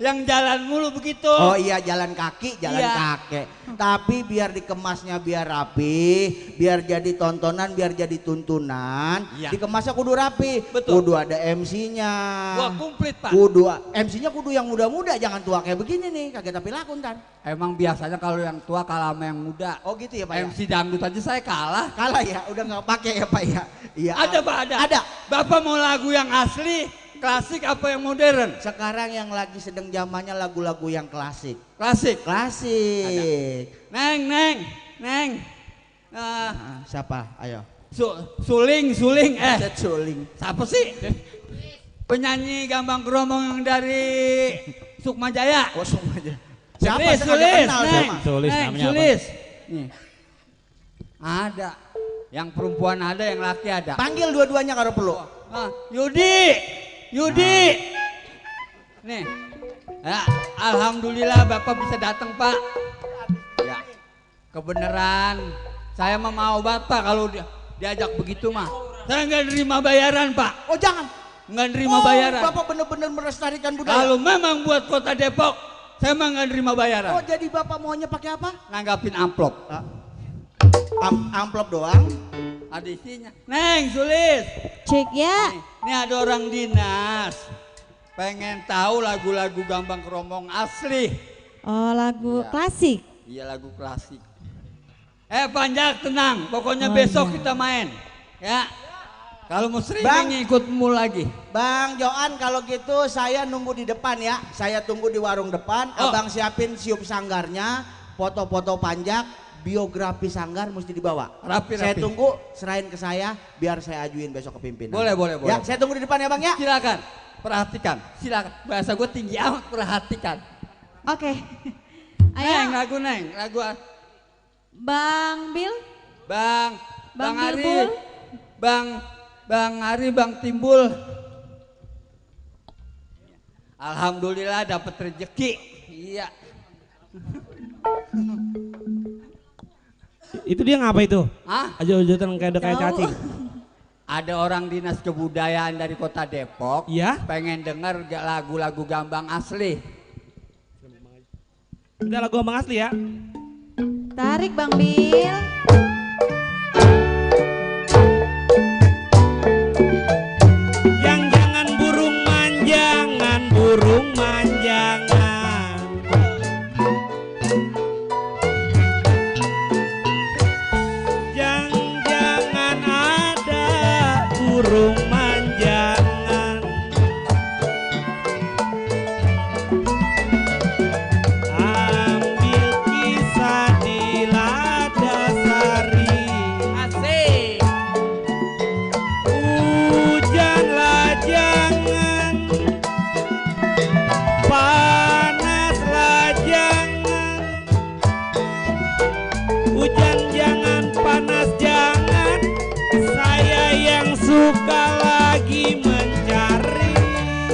Yang jalan mulu begitu. Oh iya, jalan kaki, jalan kakek. Tapi biar dikemasnya biar rapi, biar jadi tontonan, biar jadi tuntunan. Iya. Dikemasnya kudu rapi. Betul. Kudu ada MC-nya. Wah, komplit Pak. MC-nya kudu yang muda-muda, jangan tua kayak begini nih, kaget tapi laku ntar. Emang biasanya kalau yang tua kalah sama yang muda. Oh gitu ya Pak ya? MC dangdut aja saya kalah. Kalah ya, udah nggak pakai ya Pak ya? Iya. Ada Pak, ada. Ada. Bapak mau lagu yang asli, klasik apa yang modern? Sekarang yang lagi sedang zamannya lagu-lagu yang klasik. Klasik? Klasik. Neng. Siapa? Ayo. Suling. Suling. Siapa sih? Penyanyi Gambang Kromong yang dari Sukmajaya. Oh Sukmajaya. Siapa? Sulis namanya apa? Nih. Ada. Yang perempuan ada, yang laki ada. Panggil dua-duanya kalau perlu. Yudi. Nih. Ya, alhamdulillah Bapak bisa datang Pak. Ya. Kebenaran. Saya mah mau Bapak kalau diajak begitu mah. Saya nggak nerima bayaran Pak. Oh jangan. Nggak nerima bayaran. Bapak benar-benar melestarikan budaya. Kalau memang buat Kota Depok, saya mah nggak nerima bayaran. Oh jadi Bapak maunya pakai apa? Nanggapin amplop. Amplop doang. Ada isinya. Neng Sulis. Cek ya. Ini ada orang dinas. Pengen tahu lagu-lagu Gambang Kromong asli. Oh, lagu klasik. Iya, lagu klasik. Panjak tenang, pokoknya besok kita main. Ya. Kalau mau streaming ikutmu lagi. Bang Joan, kalau gitu saya nunggu di depan ya. Saya tunggu di warung depan. Abang siapin siup sanggarnya, foto-foto Panjak, biografi sanggar mesti dibawa. Rapi. Saya tunggu, serahin ke saya biar saya ajuin besok ke pimpinan. Boleh. Ya, saya tunggu di depan ya Bang ya. Silakan. Perhatikan. Silakan. Bahasa gue tinggi amat, perhatikan. Oke. Ayo. Neng, lagu Bang Bil. Bang Ari. Bilbul. Bang Ari, Bang Timbul. Alhamdulillah dapat rezeki. Iya. Itu dia ngapa itu? Hah? Aja-ajatan kayak cacing. Ada orang dinas kebudayaan dari kota Depok. Iya? Pengen denger lagu-lagu Gambang asli. Udah lagu Gambang asli ya. Tarik Bang Bil. Jangan burung manjangan, burung manjangan. Jangan ada burung manjangan. Ambil kisah di lada sari. Asik. Hujanlah jangan, panaslah jangan. Hujan jangan, panas jangan. Saya yang suka lagi mencari.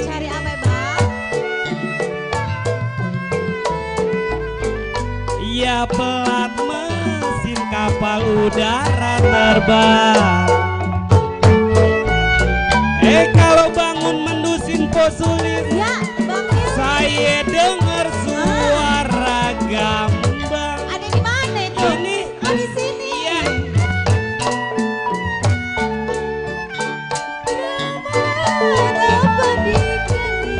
Cari apa Bang? Ya pelat mesin kapal udara terbang. Kalau bangun mendusin posulis, Ya Bang Bil. saya dengar suara gambang. Ada di mana itu? Ini. Oh di sini. Iya. Dapat dikali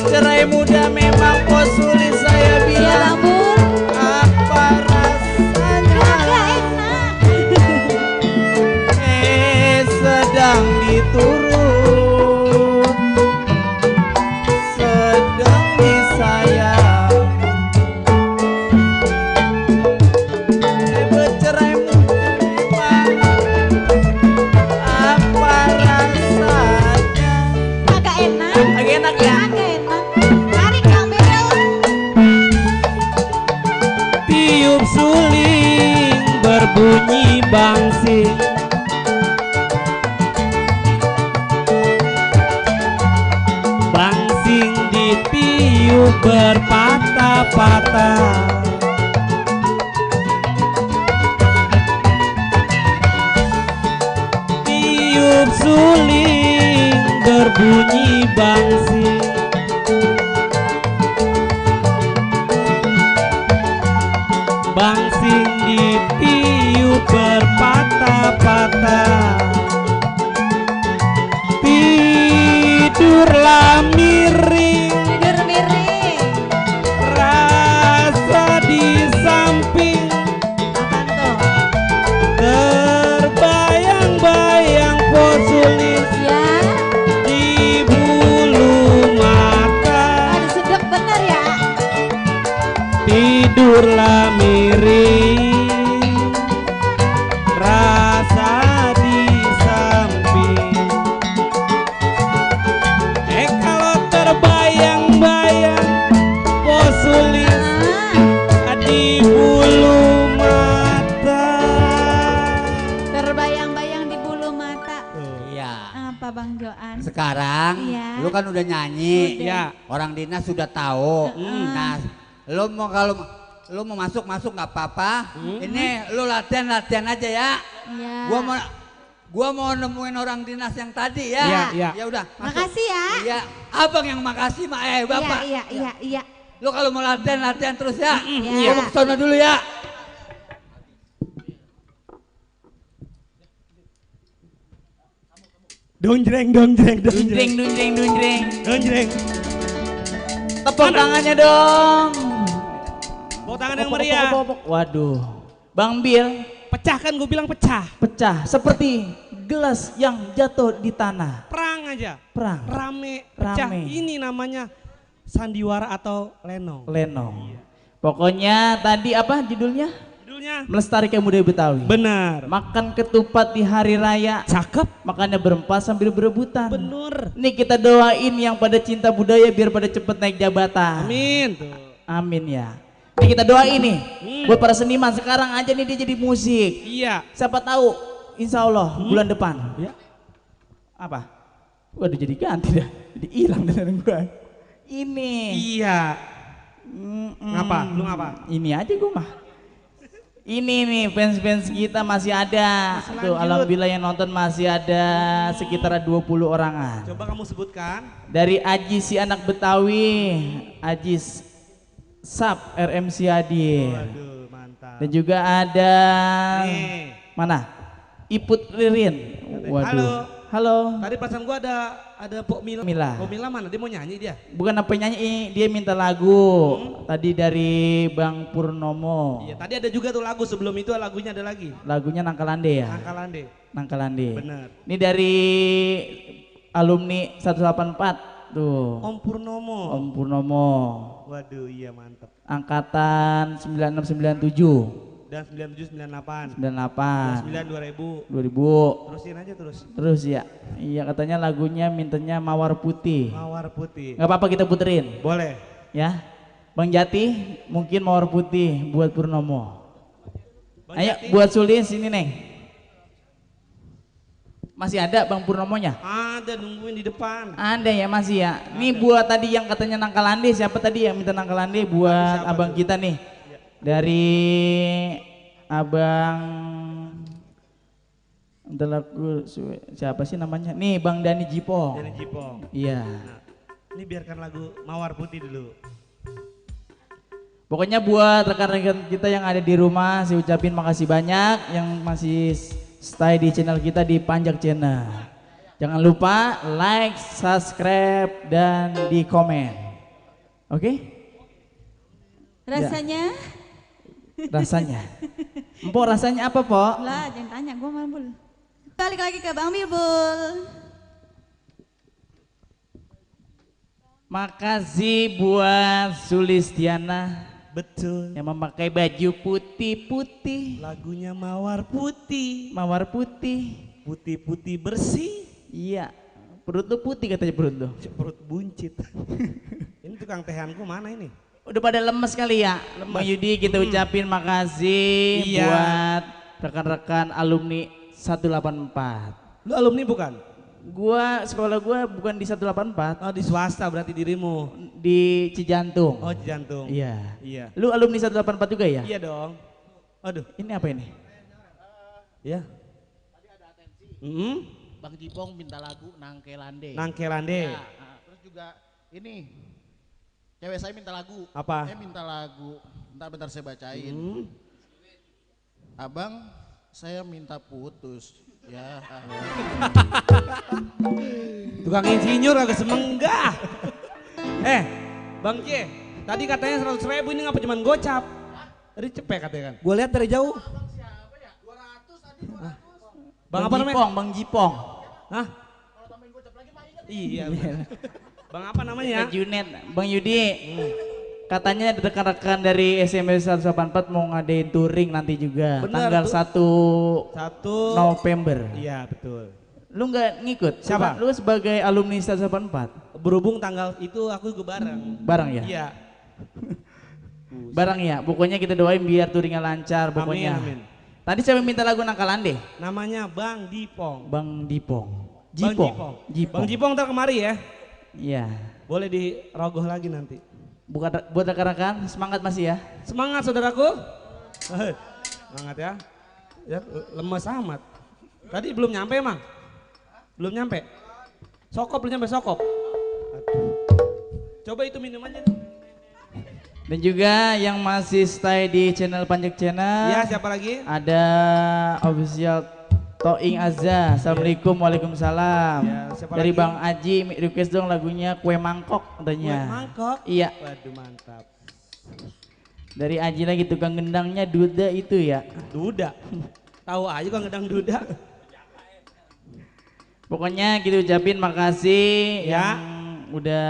Cerai muda memang posulis saya bilang apa bangsing. Bangsing ditiup berpatah-patah. Tiup suling berbunyi bangsing. Bangsing ditiup berpatah-patah. Tidurlah miring, Tidur miring. rasa di samping. Terbayang-bayang posulis Ya. di bulu mata. Aduh sedap bener ya. Tidurlah miring, rasa di samping. Kalau terbayang-bayang posulis di bulu mata. Terbayang-bayang di bulu mata. Iya. Apa Bang Joan? Sekarang Iya. lu kan udah nyanyi. Udah. Ya. Orang dinas sudah tahu. Nah, lu mau kalau lu mau masuk nggak apa-apa. Ini lu latihan aja ya. Iya. Gua mau nemuin orang dinas yang tadi ya. Iya, iya. Ya udah. masuk. Makasih ya. Iya. Abang yang makasih mak bapak. Iya. Lu kalau mau latihan terus ya. Iya. Gua mau kesana dulu ya. Donjreng. Tepuk tangannya dong. Tepuk tangan yang meriah. Waduh, Bang Bil, Pecahkan, gue bilang pecah. pecah seperti gelas yang jatuh di tanah. Perang aja. Perang. Rame, pecah. Rame. Ini namanya sandiwara atau lenong. Lenong. Pokoknya tadi apa judulnya? Judulnya Melestarikan budaya Betawi. benar. Makan ketupat di hari raya. Cakep. Makannya berempat sambil berebutan. Bener. Nih kita doain yang pada cinta budaya biar pada cepet naik jabatan. Amin. Tuh. Amin ya. Nih kita doain nih buat para seniman sekarang aja nih dia jadi musik. Iya. Siapa tahu insya Allah bulan depan. Ya. Apa? Waduh jadi ganti dah. Jadi hilang dengan gua. Ini. Iya. Ngapa? Lu ngapa? Ini aja gua mah. Ini nih fans-fans kita masih ada. Tuh alhamdulillah yang nonton masih ada sekitar 20 orangan. Coba kamu sebutkan. Dari Ajis si anak Betawi, Ajis Sap RMC Hadir. Waduh, mantap. Dan juga ada Nih. mana? Iput Ririn. Waduh. Halo. Tadi perasaan gua ada Pok Mila. Mila. Pok Mila mana? Dia mau nyanyi dia. Bukan apa nyanyi, dia minta lagu. Tadi dari Bang Purnomo. Iya, tadi ada juga tuh lagu, sebelum itu lagunya ada lagi. Lagunya Nangkalande ya? Angkalande. Nangkalande. Benar. Ini dari alumni 184 tuh. Om Purnomo. Om Purnomo. Waduh, iya mantap. Angkatan 9697. Dan 97 98. 98. 29 2000. 2000. Terusin aja terus. Terus ya. Iya katanya lagunya mintanya Mawar Putih. Mawar Putih. Nggak apa-apa kita puterin. Boleh. Ya. Bang Jati mungkin Mawar Putih buat Purnomo. Bang Ayo Jati. buat Sulis ini Neng. Masih ada Bang Purnomonya? Ada nungguin di depan. Ada ya masih ya. Nih buat tadi yang katanya Nangkalande, siapa tadi yang minta Nangkalande buat abang kita nih. Dari abang siapa sih namanya? Nih Bang Dani Jipong. Dari Jipong. Iya. Nah, ini biarkan lagu Mawar Putih dulu. Pokoknya buat rekan-rekan kita yang ada di rumah, saya ucapin makasih banyak yang masih stay di channel kita di Panjak Channel. Jangan lupa like, subscribe, dan di komen. Oke? Rasanya? Rasanya. Empok rasanya apa, Pok? Lah, jangan tanya, gue malah Bul. Balik lagi ke Bang Bilbul. Makasih buat Sulistiana. Betul. Yang memakai baju putih-putih. Lagunya Mawar Putih. Mawar putih. Putih-putih bersih. Iya. Perut lu putih katanya perut lu. Perut buncit. Ini tukang tehanku mana ini? Udah pada lemes kali ya. Bang Yudi kita ucapin makasih Iya. buat rekan-rekan alumni 184. Lu alumni bukan? Sekolah gua bukan di 184. Oh, di swasta berarti dirimu. Di Cijantung. Oh, Cijantung. Iya. Iya. Lu alumni 184 juga ya? Iya dong. Aduh, ini apa ini? Ya. Tadi ada atensi. Bang Jipong minta lagu Nangkelande. Nangkelande. Ya, terus juga ini cewek saya minta lagu. Apa? Saya minta lagu. Bentar saya bacain. Abang, saya minta putus. Ya. Tukang insinyur agak semenggah. Bang C, tadi katanya 100.000 ini ngapa cuman gocap? Tadi cepet katanya kan. Gue lihat dari jauh. Bang apa namanya? Bang Jipong. Hah? Iya. Bang apa namanya? Junet, Bang Yudi. Katanya rekan-rekan dari SMP 184 mau ngadain touring nanti juga. Bener, tanggal 1 November. Iya, betul. Lu nggak ngikut? Siapa? Lu sebagai alumni 184. Berhubung tanggal itu aku juga bareng. Bareng ya? Iya. Bareng ya. Pokoknya kita doain biar touringnya lancar pokoknya. Amin. Tadi saya minta lagu Nangkalande. Namanya Bang Dipong. Bang Dipong. Bang Jipong ntar kemari ya. Iya. Boleh dirogoh lagi nanti. Buat rekan-rekan semangat masih ya. Semangat saudaraku. Semangat ya. Ya lemes amat. Tadi belum nyampe emang. Belum nyampe. Sokop belum nyampe sokop. Aduh. Coba itu minum aja. Dan juga yang masih stay di channel Panjak Channel. Ya, siapa lagi? Ada official Toing Azza. Assalamualaikum, waalaikumsalam. Ya, dari lagi? Bang Aji request dong lagunya Kue Mangkok katanya. Kue mangkok? Iya. Waduh mantap. Dari Aji lagi tukang gendangnya Duda itu ya. Duda. Tahu aja kan gendang Duda. Pokoknya kita ucapin makasih Ya. yang udah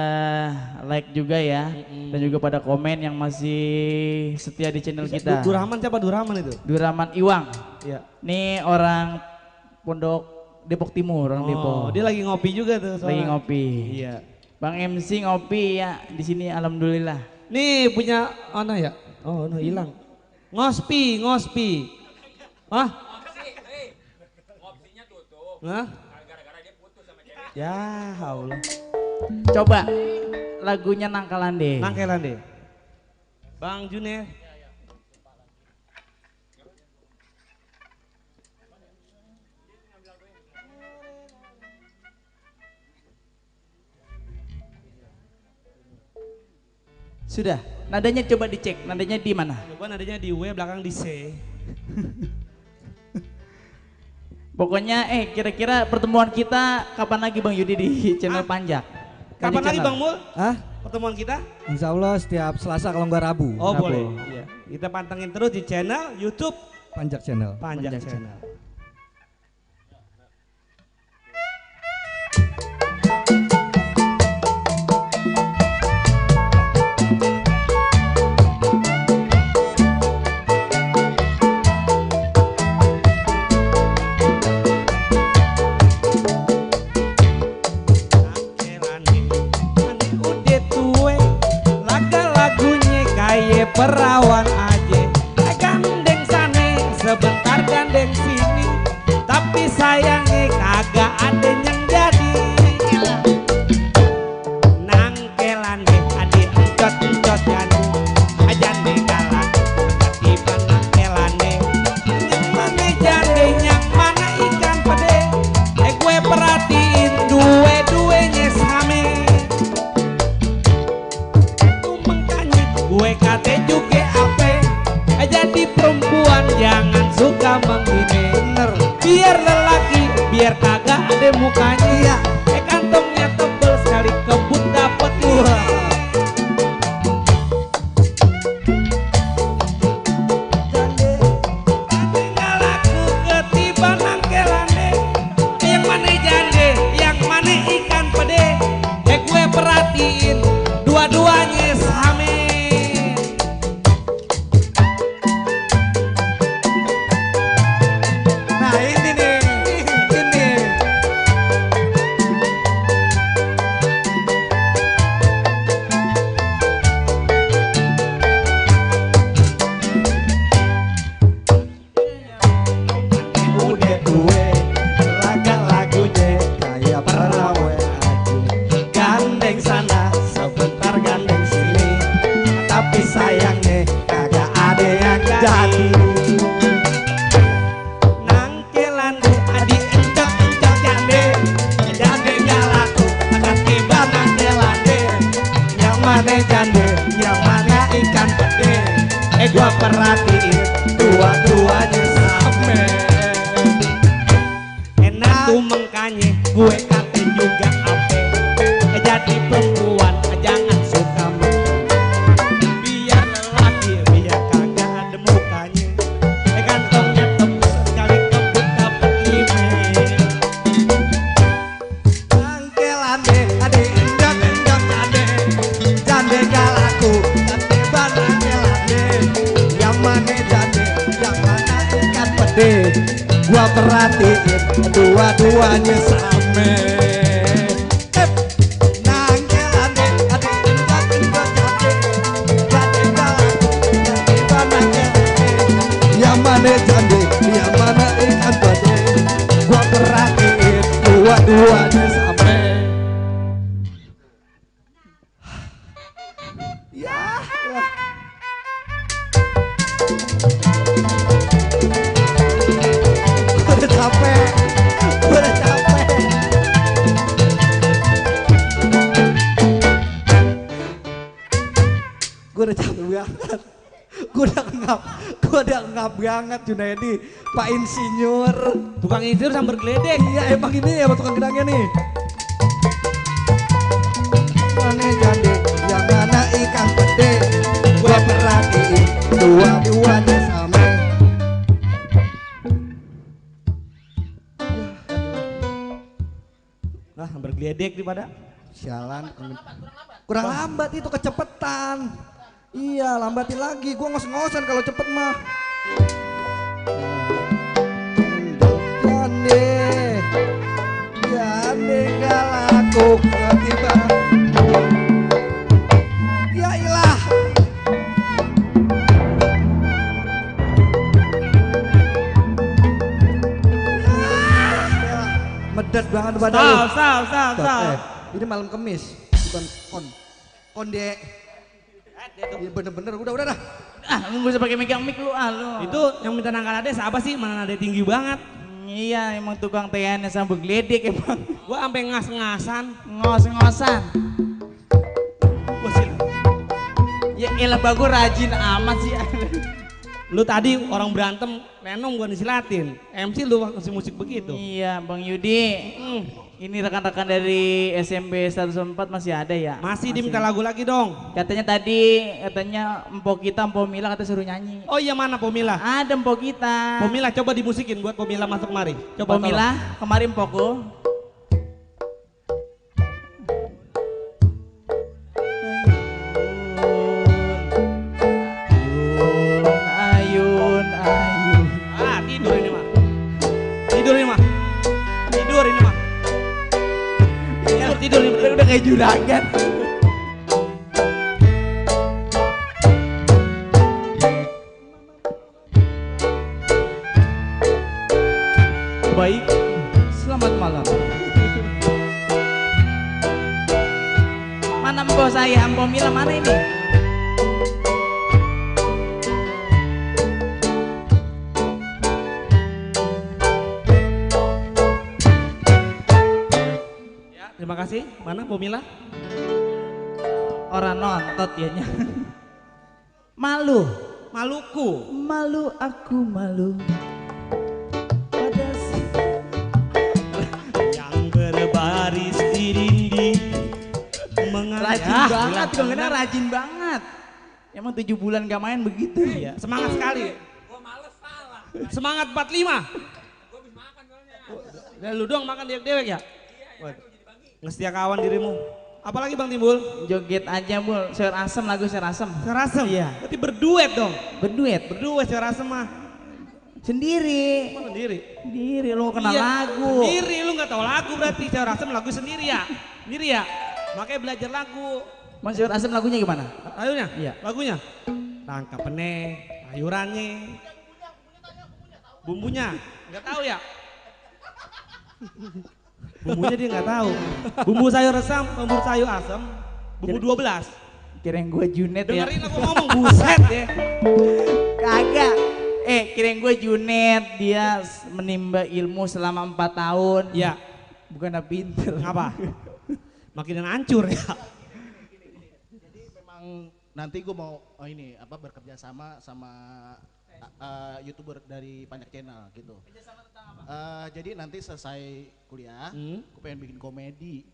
like juga ya. Dan juga pada komen yang masih setia di channel kita. Duraman siapa Duraman itu? Duraman Iwang. Iya. Nih orang Pondok Depok Timur, orang Depok. Dia lagi ngopi juga tuh. Lagi ngopi. Iya. Bang MC ngopi ya di sini alhamdulillah. Nih punya Ona ya? Oh, Ona hilang. Ngospi. Hah? Ngopsinya tutup. Hah? Gara-gara dia putus sama cewek. Ya Allah. Coba lagunya Nangkalande. Nangkelande. Bang Juner. Sudah, nadanya coba dicek, nadanya di mana? Coba nadanya di W belakang di C. Pokoknya kira-kira pertemuan kita kapan lagi Bang Yudi di channel Panjak? Kapan lagi Bang Mul? Hah? Pertemuan kita? Insya Allah setiap Selasa kalau nggak Rabu. Oh Rabu. boleh. Iya. Kita pantengin terus di channel YouTube Panjak Channel. Panjak Channel. Perawan aja, gandeng sana sebentar gandeng sini, tapi sayangnya kagak ada yang jadi. Nangkelan deh, adik encot janu, ajan deh galak, tiba nangkelan deh. Yang mana jande, yang mana ikan pede, gue perhatiin dua-duanya sama. Gue kate juga ape, jadi perempuan jangan suka menghina. Bener. Biar lelaki, biar kagak ada mukanya ya. Kantongnya tebel sekali kebut dapet uang. Jande nggak laku ketiban nangkelane. Yang mana jande, yang mana ikan pede. Gue perhatiin dua-duanya sama. gue kate juga ape. Jadi perempuan jangan suka biar lelaki biar kagak ada mukanya. Kantongnya tebus kali kebut email. Angkelan deh, ade enjak ade, jande galaku, kate barang kelade. Yang mana jande, yang mana ikan pede. Gua perhatiin dua-duanya sama. Nangkelan deh, ade enjak jande, jande galaku, kate barang kelade. Yang mana jande, yang mana ikan pede. Gua perhatiin dua-duanya sama. Ya, gua udah capek, gua udah capek. Gua udah capek banget. Gua udah ngap banget Junaidi, Pak Insinyur. Tukang insinyur sambar geledek. Iya emang ini ya tukang gedangnya nih. Mana jande, yang mana ikan pede. Gua perhatiin dua-duanya sama. Nah, sambar geledek daripada. Sialan, kurang lambat itu kecepetan. Iya lambatin lagi, gua ngos-ngosan kalau cepet mah. Jande, jande galaku tiba. Ya ilah. Medet banget pada lu. Sal. Ini malam Kemis, bukan konde. Iya bener-bener, udah dah. Lu gak usah pakai megang mic lu lu. Itu yang minta nangkal ade siapa sih? Mana ade tinggi banget. Iya emang tukang teannya sambil geledek emang. Gua sampai ngas-ngasan. Ngos-ngosan. Wah, sih. Ya elah bagus rajin amat sih. Lu tadi orang berantem, Lenong gua disilatin. MC lu ngasih musik begitu. Iya Bang Yudi. Ini rekan-rekan dari SMP 104 masih ada ya? Masih diminta lagu lagi dong. Katanya empok kita, empok Mila kata suruh nyanyi. Oh iya mana Pomila? Ada empok kita. Pomila coba dimusikin buat Pomila masuk kemari. Coba Pomila, kemarin empokku. Ayun. Ah tidur ini mah. Tidur ini mah. Tidur ini udah kayak juragan. Baik, selamat malam. Mana empok saya, empok Mila mana ini? Terima kasih. Mana Pomila? Orang nontot dianya. Malu. Maluku. Malu aku malu. Pada yang berbaris di dinding. Rajin banget, Gongena rajin banget. Emang 7 bulan gak main begitu. Iya, semangat sekali. Gua males salah. Semangat 45. Gua habis makan soalnya. Lu doang makan dewek-dewek ya? Ngestia kawan dirimu. Apalagi Bang Timbul? Joget aja Bul, sayur asem, lagu sayur asem. Sayur asem? Iya. Berarti berduet dong? Berduet? Berduet sayur asem mah. Sendiri. Mana sendiri? Sendiri, lu kenal Iya, lagu. Sendiri, lu gak tahu lagu berarti. Sayur asem lagu sendiri ya? Sendiri ya? Makanya belajar lagu. Mas sayur asem lagunya gimana? Lagunya? Iya. Lagunya? Tangkap pene, sayurannya. Bumbunya? Gak tahu ya? Bumbunya dia nggak tahu. Bumbu sayur asam, bumbu sayur asam, bumbu 12. Kirain gue Junet ya. Dengerin aku ngomong, buset ya. Kagak. Kirain gue Junet, dia menimba ilmu selama 4 tahun. Iya. Bukan pinter. Apa? Makin hancur ya. Jadi memang nanti gue mau bekerja sama YouTuber dari banyak channel gitu. Jadi nanti selesai kuliah, aku pengen bikin komedi.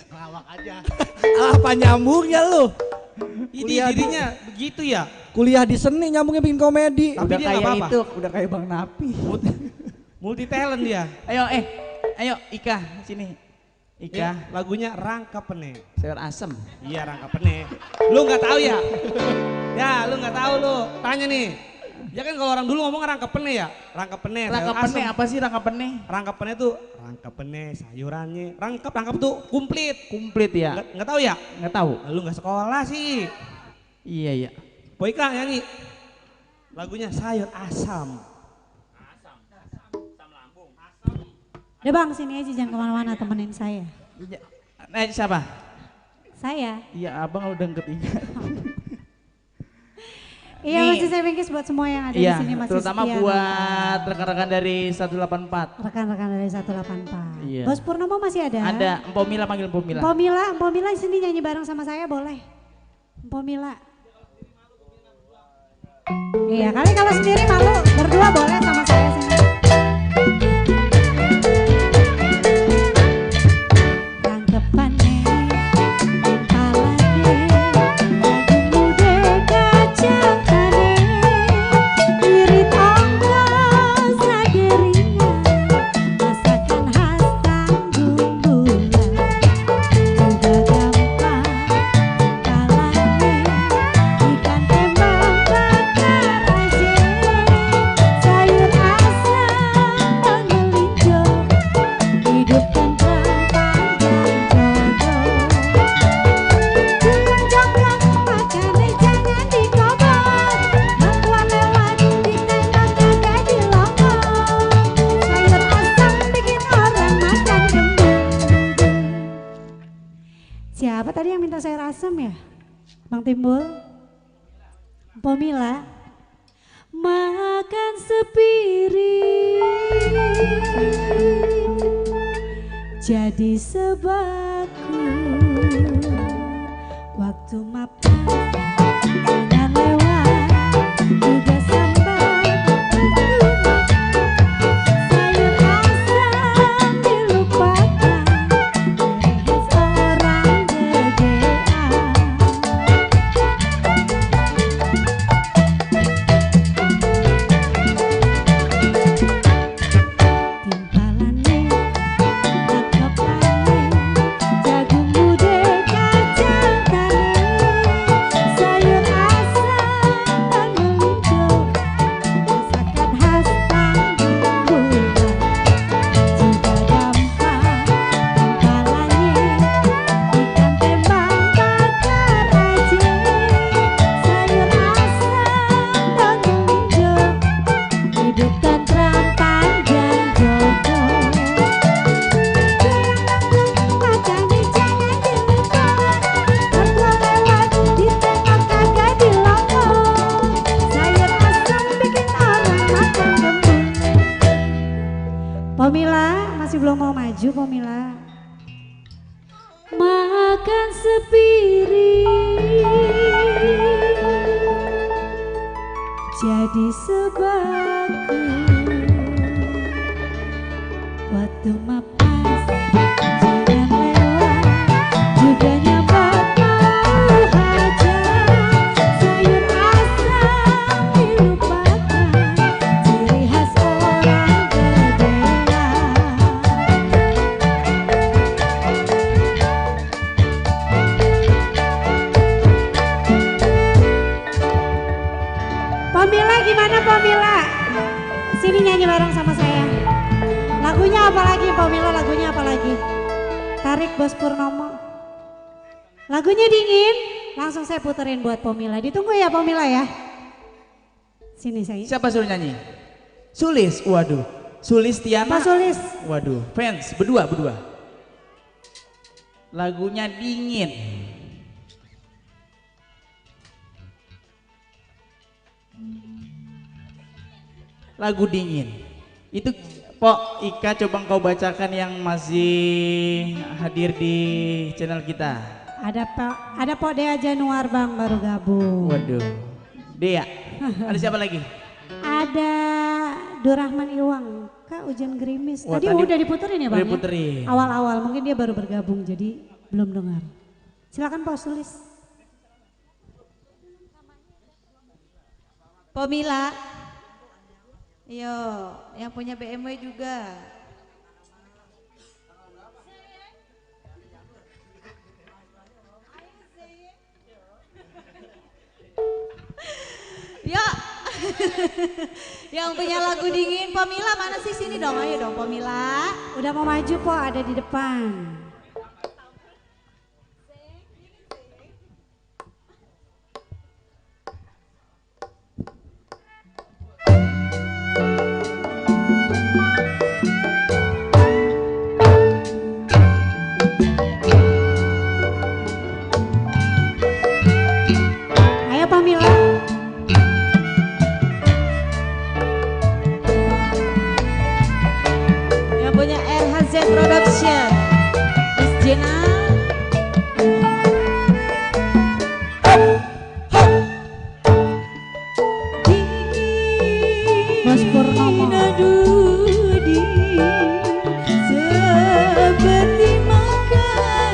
Ngelawak aja. Apa nyambungnya lu? Ini dirinya begitu ya. Kuliah di seni nyambungnya bikin komedi. Udah kayak itu, udah kayak Bang Napi. Multi talent dia. Ayo Ika sini. Ika, lagunya Rangka Pene. Sayur asem. Iya Rangka Pene. Lu nggak tahu ya? Ya lu nggak tahu lu. Tanya nih. Ya kan kalau orang dulu ngomong Rangka Pene ya. Rangka Pene. Rangka Pene apa sih Rangka Pene? Rangka Pene tuh Rangka Pene sayurannya. Rangkap tuh komplit. Komplit ya. Nggak tahu ya? Nggak tahu. Lu nggak sekolah sih. Iya. Boyka nyanyi. Lagunya Sayur Asam. Udah Bang, sini aja jangan kemana-mana, temenin saya. Siapa? Saya. Iya, abang udah deket Ika. Iya, masih saya bingkis buat semua yang ada di sini masih terutama setia buat rekan-rekan dari 184. Rekan-rekan dari 184. Iya. Bos Purnomo masih ada? Ada, Mpok Mila panggil Mpok Mila. Mpok Mila sini nyanyi bareng sama saya boleh? Mpok Mila. Iya, kali kalau sendiri malu, berdua boleh sama saya sini. Siapa tadi yang minta sayur asam ya? Bang Timbul? Mpok Mila? Makan sepiring jadi sebaku waktu mapan dan lewat juga sampai sayur asam dilupakan khas orang gedean. Timpalane lakepane jagung bude kacang tane sayur asam dan melinjo masakan khas Tanjung Bulan juga gampang timpalane ikan tembang bakar aja sayur asam dan melinjo hidup tentram panjang jodoh. Makanya jangan dilupa, mertua lewat ditengok kagak dilongok. Sayur asam bikin orang makan gembul. Pomila masih belum mau maju Pomila. Makan sepiring jadi sebaku waktu mapas jangan lewat juga nyambat mau haja sayur asam dilupakan ciri khas orang gedean. Pomila gimana Pomila? Sini nyanyi bareng sama saya. Lagunya apa lagi Pomila? Lagunya apa lagi? Tarik Bos Purnomo. Lagunya dingin, langsung saya puterin buat Pomila. Ditunggu ya Pomila ya. Sini saya. Siapa suruh nyanyi? Sulis, waduh. Sulis Tiana. Pak Sulis. Waduh, fans berdua. Lagunya dingin. Lagu dingin. Itu Pok Ika coba kau bacakan yang masih hadir di channel kita. Ada Pak Dea Januar Bang baru gabung. Waduh. Dea. Ada siapa lagi? Ada Durrahman Iwang. Kak hujan gerimis. Wah, Tadi udah diputerin ya Bang? Udah diputerin. Awal-awal mungkin dia baru bergabung jadi belum dengar. Silakan Pak Sulis. Pomila. Yo, yang punya BMW juga. Ya, yang punya lagu dingin, Pomila mana sih, sini dong, ayo dong Pomila. Udah mau maju Po, ada di depan. Ayo Pomila. Yang punya RHZ Production, Miss Jena. Bos Purnomo. Seperti makan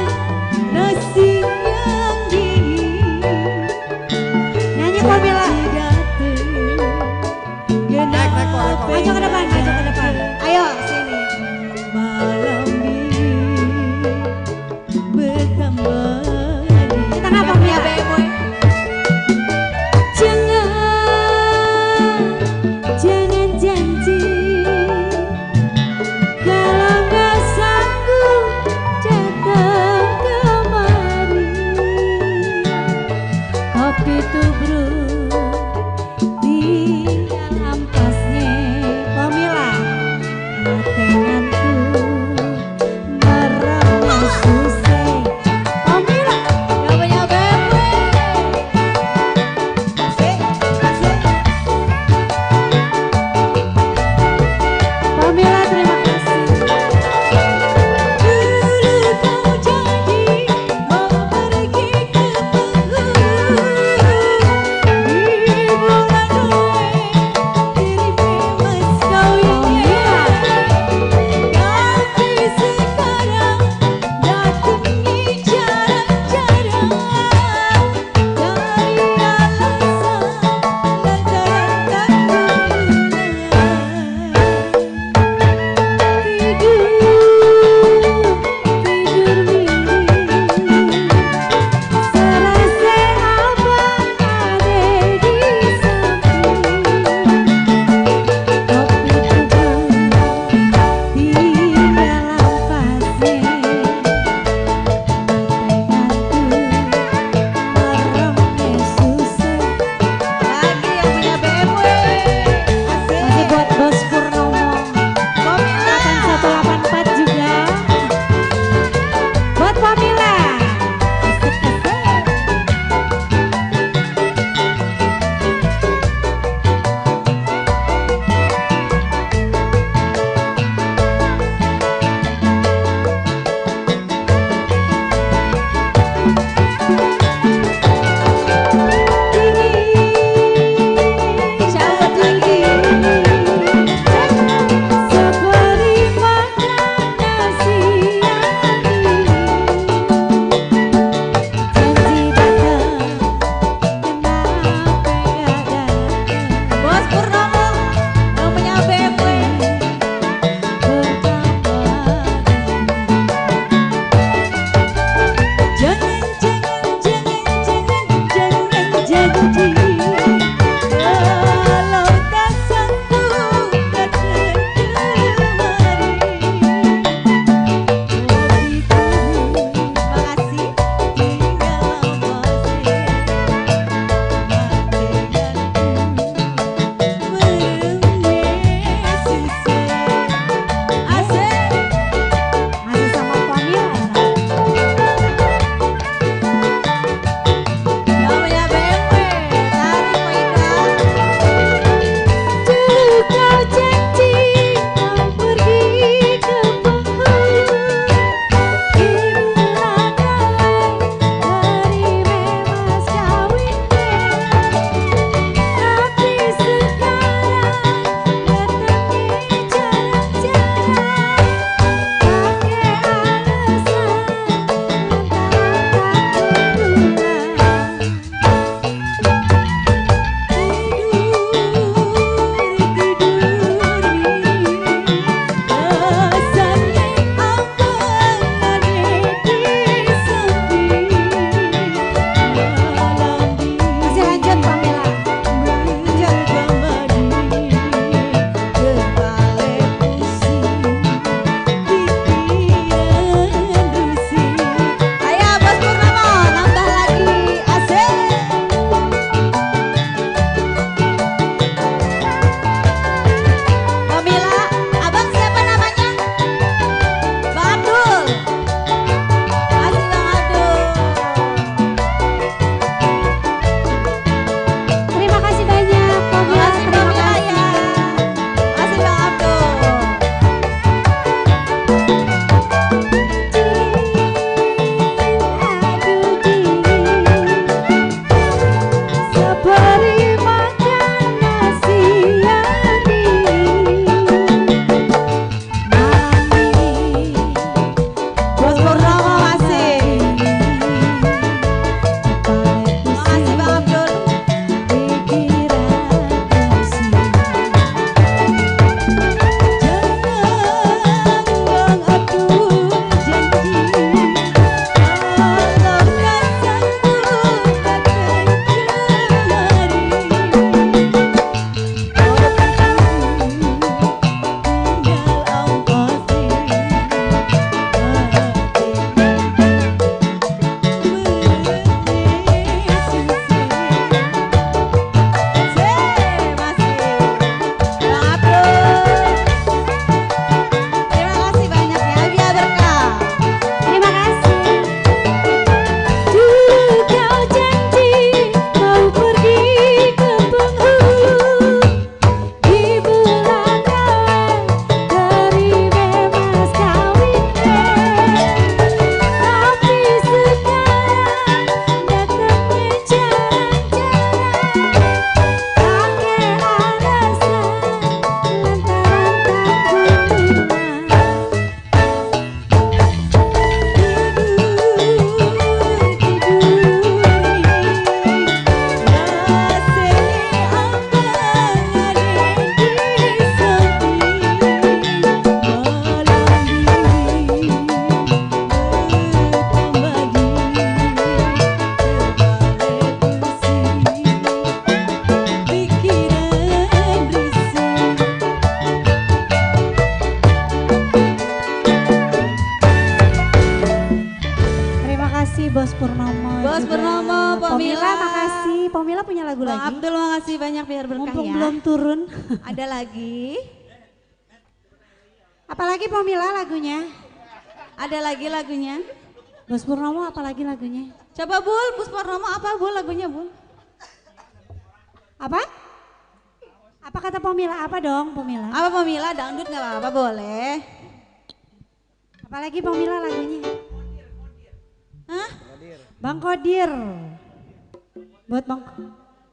nasi yang dingin. Nyanyi Pomila. Maju ke depan, maju ke depan. Ayo sini. Malam ini bertambah. Di tengah Pomila. Jangan janji kalau nggak sanggup datang kemari. Kopi tubruk tinggal ampasnya. Pomila. Matenganku merana susah. Pomila yang punya BMW. Asik, asik. Pomila terima kasih. Dulu kau janji mau pergi ke penghulu. Di bulan Noe dirimu mas kau ingin. Bos Purnomo. Bos juga. Purnomo, Pomila makasih. Pomila punya lagu Bang lagi. Abdul makasih banyak biar berkah Mumpung ya. belum turun. Ada lagi. Apalagi Pomila lagunya? Ada lagi lagunya. Bos Purnomo apalagi lagunya? Coba Bul, Bos Purnomo apa Bul lagunya Bul? Apa? Apa kata Pomila? Apa dong Pomila? Apa Pomila dangdut nggak apa-apa boleh. Apalagi Pomila lagunya? Hah? Bang Kodir. Buat Bang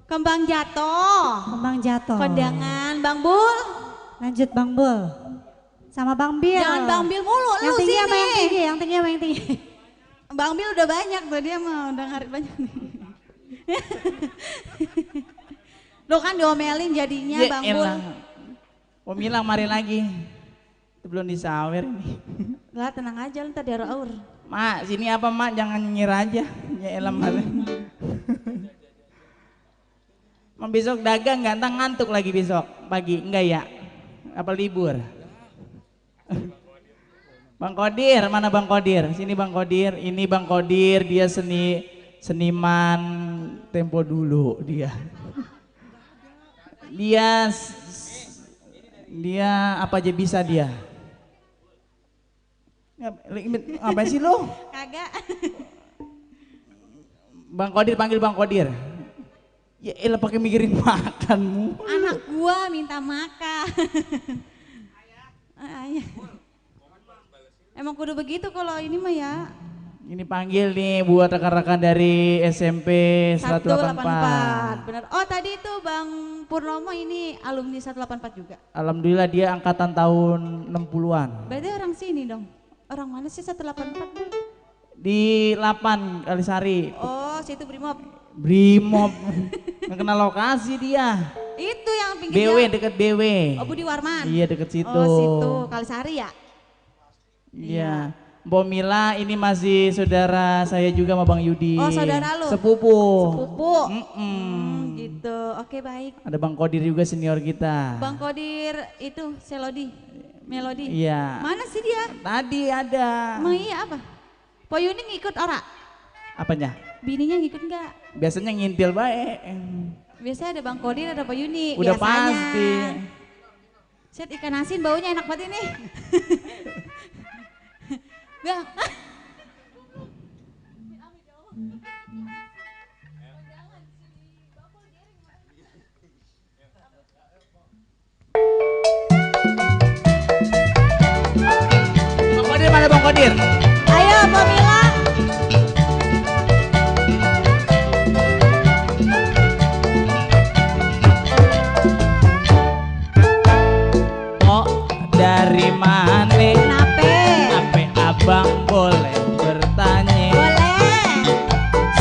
Kembang jatuh. Kembang jatuh. Kondangan Bang Bul. Lanjut Bang Bul. Sama Bang Bil. Jangan Bang Bil mulu, yang lu tinggi sini. apa yang tinggi? Yang tinggi apa yang tinggi? Bang Bil udah banyak tuh dia mah udah ngarit banyak nih. Lo kan diomelin jadinya Ya Bang Bul. elah. Pomila mari lagi. Itu belum disawer ini. Lah tenang aja lu tadi aur. Mak, sini apa mak? Jangan ngira aja. Ya elah malah. Mak besok dagang ganteng ngantuk lagi besok pagi. Enggak ya? Apa libur? Bang Kodir, mana Bang Kodir? Sini Bang Kodir. Ini Bang Kodir, dia seniman tempo dulu dia. Dia apa aja bisa dia. Ngapain sih lo? Kagak. Bang Kodir, panggil Bang Kodir. Ya elah pakai mikirin makanmu. Anak gua minta makan. Ayah. Emang kudu begitu kalau ini mah ya. Ini panggil nih buat rekan-rekan dari SMP 184. Bener. Oh tadi itu Bang Purnomo ini alumni 184 juga. Alhamdulillah dia angkatan tahun 60-an. Berarti orang sini dong. Orang mana sih 184 Bu? Di 8 Kalisari. Oh situ Brimob. Brimob. Nggak kenal lokasi dia. Itu yang pinggir BW jalan. deket BW. Oh Budi Warman. Iya deket situ. Oh situ Kalisari ya. Iya. Pomila ini masih saudara saya juga sama Bang Yudi. Oh saudara lu? Sepupu. Sepupu. Gitu, oke baik. Ada Bang Kodir juga senior kita. Bang Kodir itu Melodi. Iya. Mana sih dia? Tadi ada. Emang iya apa? Poyuni ngikut ora? Apanya? Bininya ngikut enggak? Biasanya ngintil baik. Biasanya ada Bang Kodir, ada Poyuni. Udah biasanya. pasti. Set ikan asin baunya enak banget ini. Bang. Bang Kodir mana Bang Kodir? Ayo Pomila. Oh dari mana? Kenapa? Sampai abang boleh bertanya. Boleh.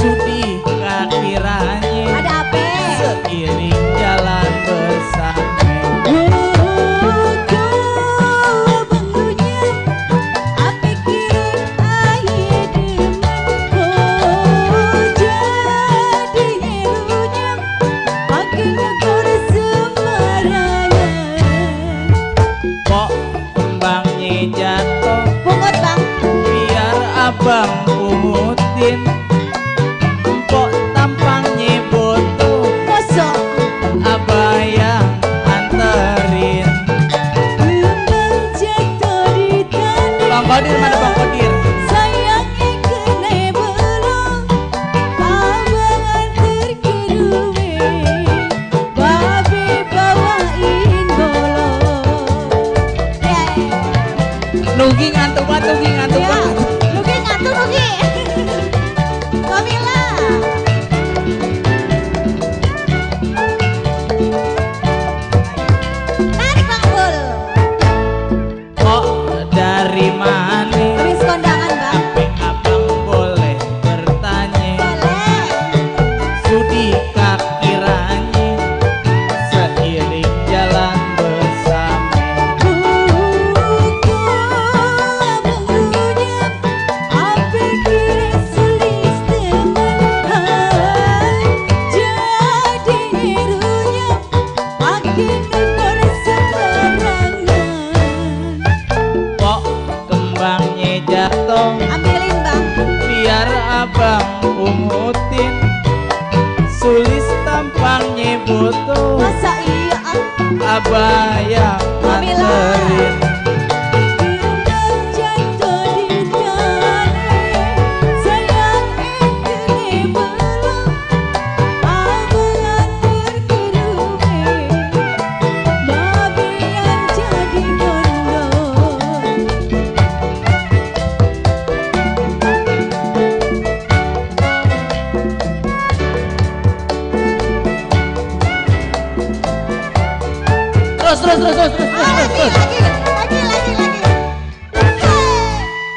Sudi kiranya. Ada apa? Seiring jalan bersama. Jatuh pungut bang biar abang pungutin kok tampangnya butuh kosong abah yang anterin. Bang Kodir mana Bang Kodir? sayangnya kena belum abang antar ke rumah babi bawain golong Nugi ngantuk banget, Nugi ngantuk banget. Nugi ngantuk Nugi. Pomila. Tarik Bang Bul. Kok dari mana? Habis kondangan Bang. Sampai abang boleh bertanya. Boleh. Sudi kiranya seiring jalan bersama. abah yang nganterin. Terus.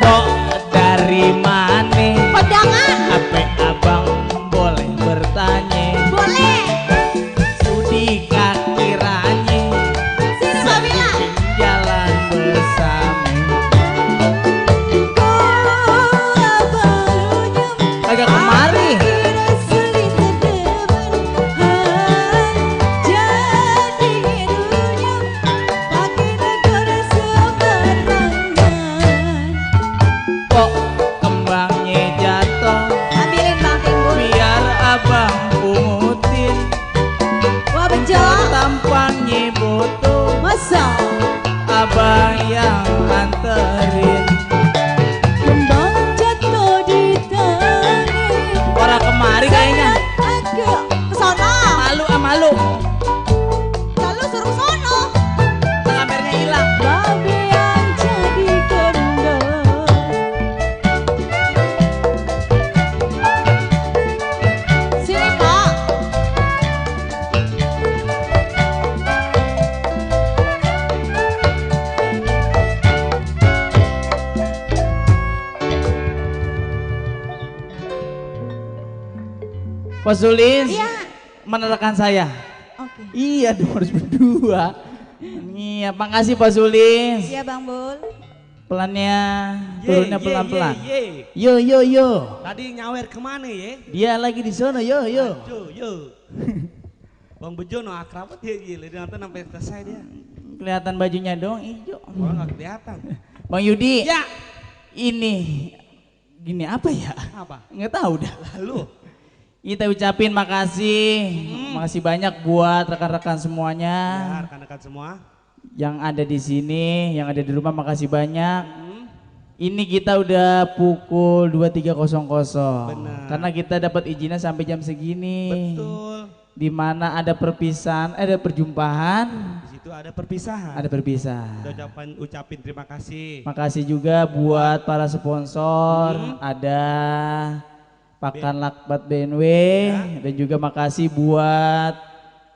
Kok dari mana? Pedangan. Apa abang boleh bertanya? Boleh. Sudi kiranya Sini Fabila. jalan bersama. Agak kemari. Kok kembangnya jatuh? Ambilin Bang Timbul. Biar abang pungutin. Wah bejo. Tampangnya butuh. Masa? Abang yang anterin. Kembang jatuh di tangan. Orang kemari kayaknya. Agak kesana. Malu. Lalu suruh sono. Kameranya hilang. Babi yang jadi kendor. Sini Pak. Pak Sulis, Iya. mana rekan saya? Oke. Iya dong harus berdua. Iya, makasih Pak Sulis. Iya Bang Bul. Pelannya, turunnya Ye, pelan-pelan. ye. Yo. Tadi nyawer kemana ya? Dia lagi di sono, yo. Yo. Bang Bejo no akrab dia gila, dia nonton sampai selesai dia. Kelihatan bajunya dong hijau. Oh nggak kelihatan. Bang Yudi. Ya. Ini gini apa ya? Apa? Nggak tahu dah. Lalu. Kita ucapin makasih, makasih banyak buat rekan-rekan semuanya. Ya, rekan-rekan semua. Yang ada di sini, yang ada di rumah makasih banyak. Ini kita udah pukul 23.00. Benar. Karena kita dapat izinnya sampai jam segini. Betul. Di mana ada perpisahan, ada perjumpaan. Di situ ada perpisahan. Ada perpisahan. Kita ucapin terima kasih. Makasih juga buat para sponsor, ada Pakan Lakbat BNW, dan juga makasih buat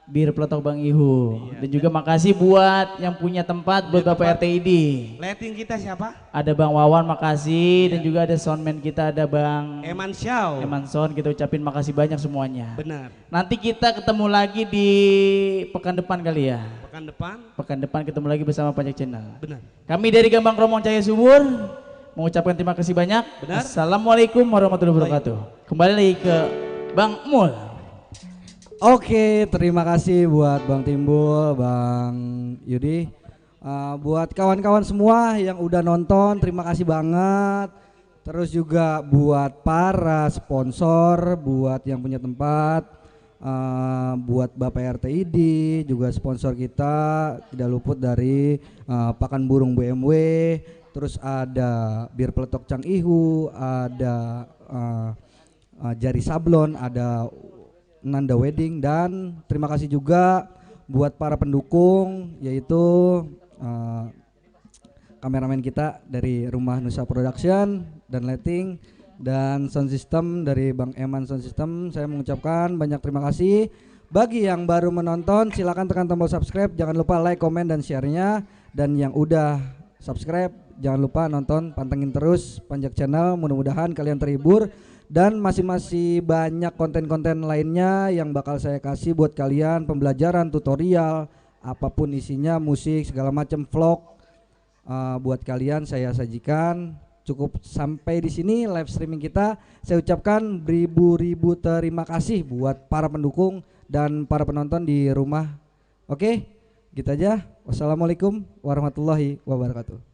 Bir Peletok Bang Ihu, dan juga makasih buat yang punya tempat buat Bapak RTID. Lighting kita siapa? Ada Bang Wawan, makasih, dan juga ada soundman kita, ada Bang Eman Syau. Eman Sound. Kita ucapin makasih banyak semuanya. Benar. Nanti kita ketemu lagi di pekan depan kali ya. Pekan depan. Pekan depan ketemu lagi bersama Pajak Channel. Benar. Kami dari Gambang Kromong Cahaya Subur mengucapkan terima kasih banyak. Benar. Assalamualaikum warahmatullahi wabarakatuh. Kembali lagi ke Bang Mul. Oke, terima kasih buat Bang Timbul, Bang Yudi. Buat kawan-kawan semua yang udah nonton, terima kasih banget. Terus juga buat para sponsor, buat yang punya tempat, buat Bapak RTID, juga sponsor kita tidak luput dari Pakan Burung BMW. Terus ada Bir Peletok Cang Ihu, ada Jari Sablon, ada Nanda Wedding, dan terima kasih juga buat para pendukung, yaitu kameramen kita dari Rumah Nusa Production dan Lighting, dan sound system dari Bang Eman Sound System. Saya mengucapkan banyak terima kasih. Bagi yang baru menonton, silakan tekan tombol subscribe, jangan lupa like, komen, dan share-nya. Dan yang udah subscribe, jangan lupa nonton, pantengin terus Pajak Channel. Mudah-mudahan kalian terhibur, dan masih banyak konten-konten lainnya yang bakal saya kasih buat kalian, pembelajaran, tutorial, apapun isinya, musik, segala macam, vlog, buat kalian saya sajikan. Cukup sampai di sini live streaming kita. Saya ucapkan beribu-ribu terima kasih buat para pendukung dan para penonton di rumah. Oke, gitu aja. Wassalamualaikum warahmatullahi wabarakatuh.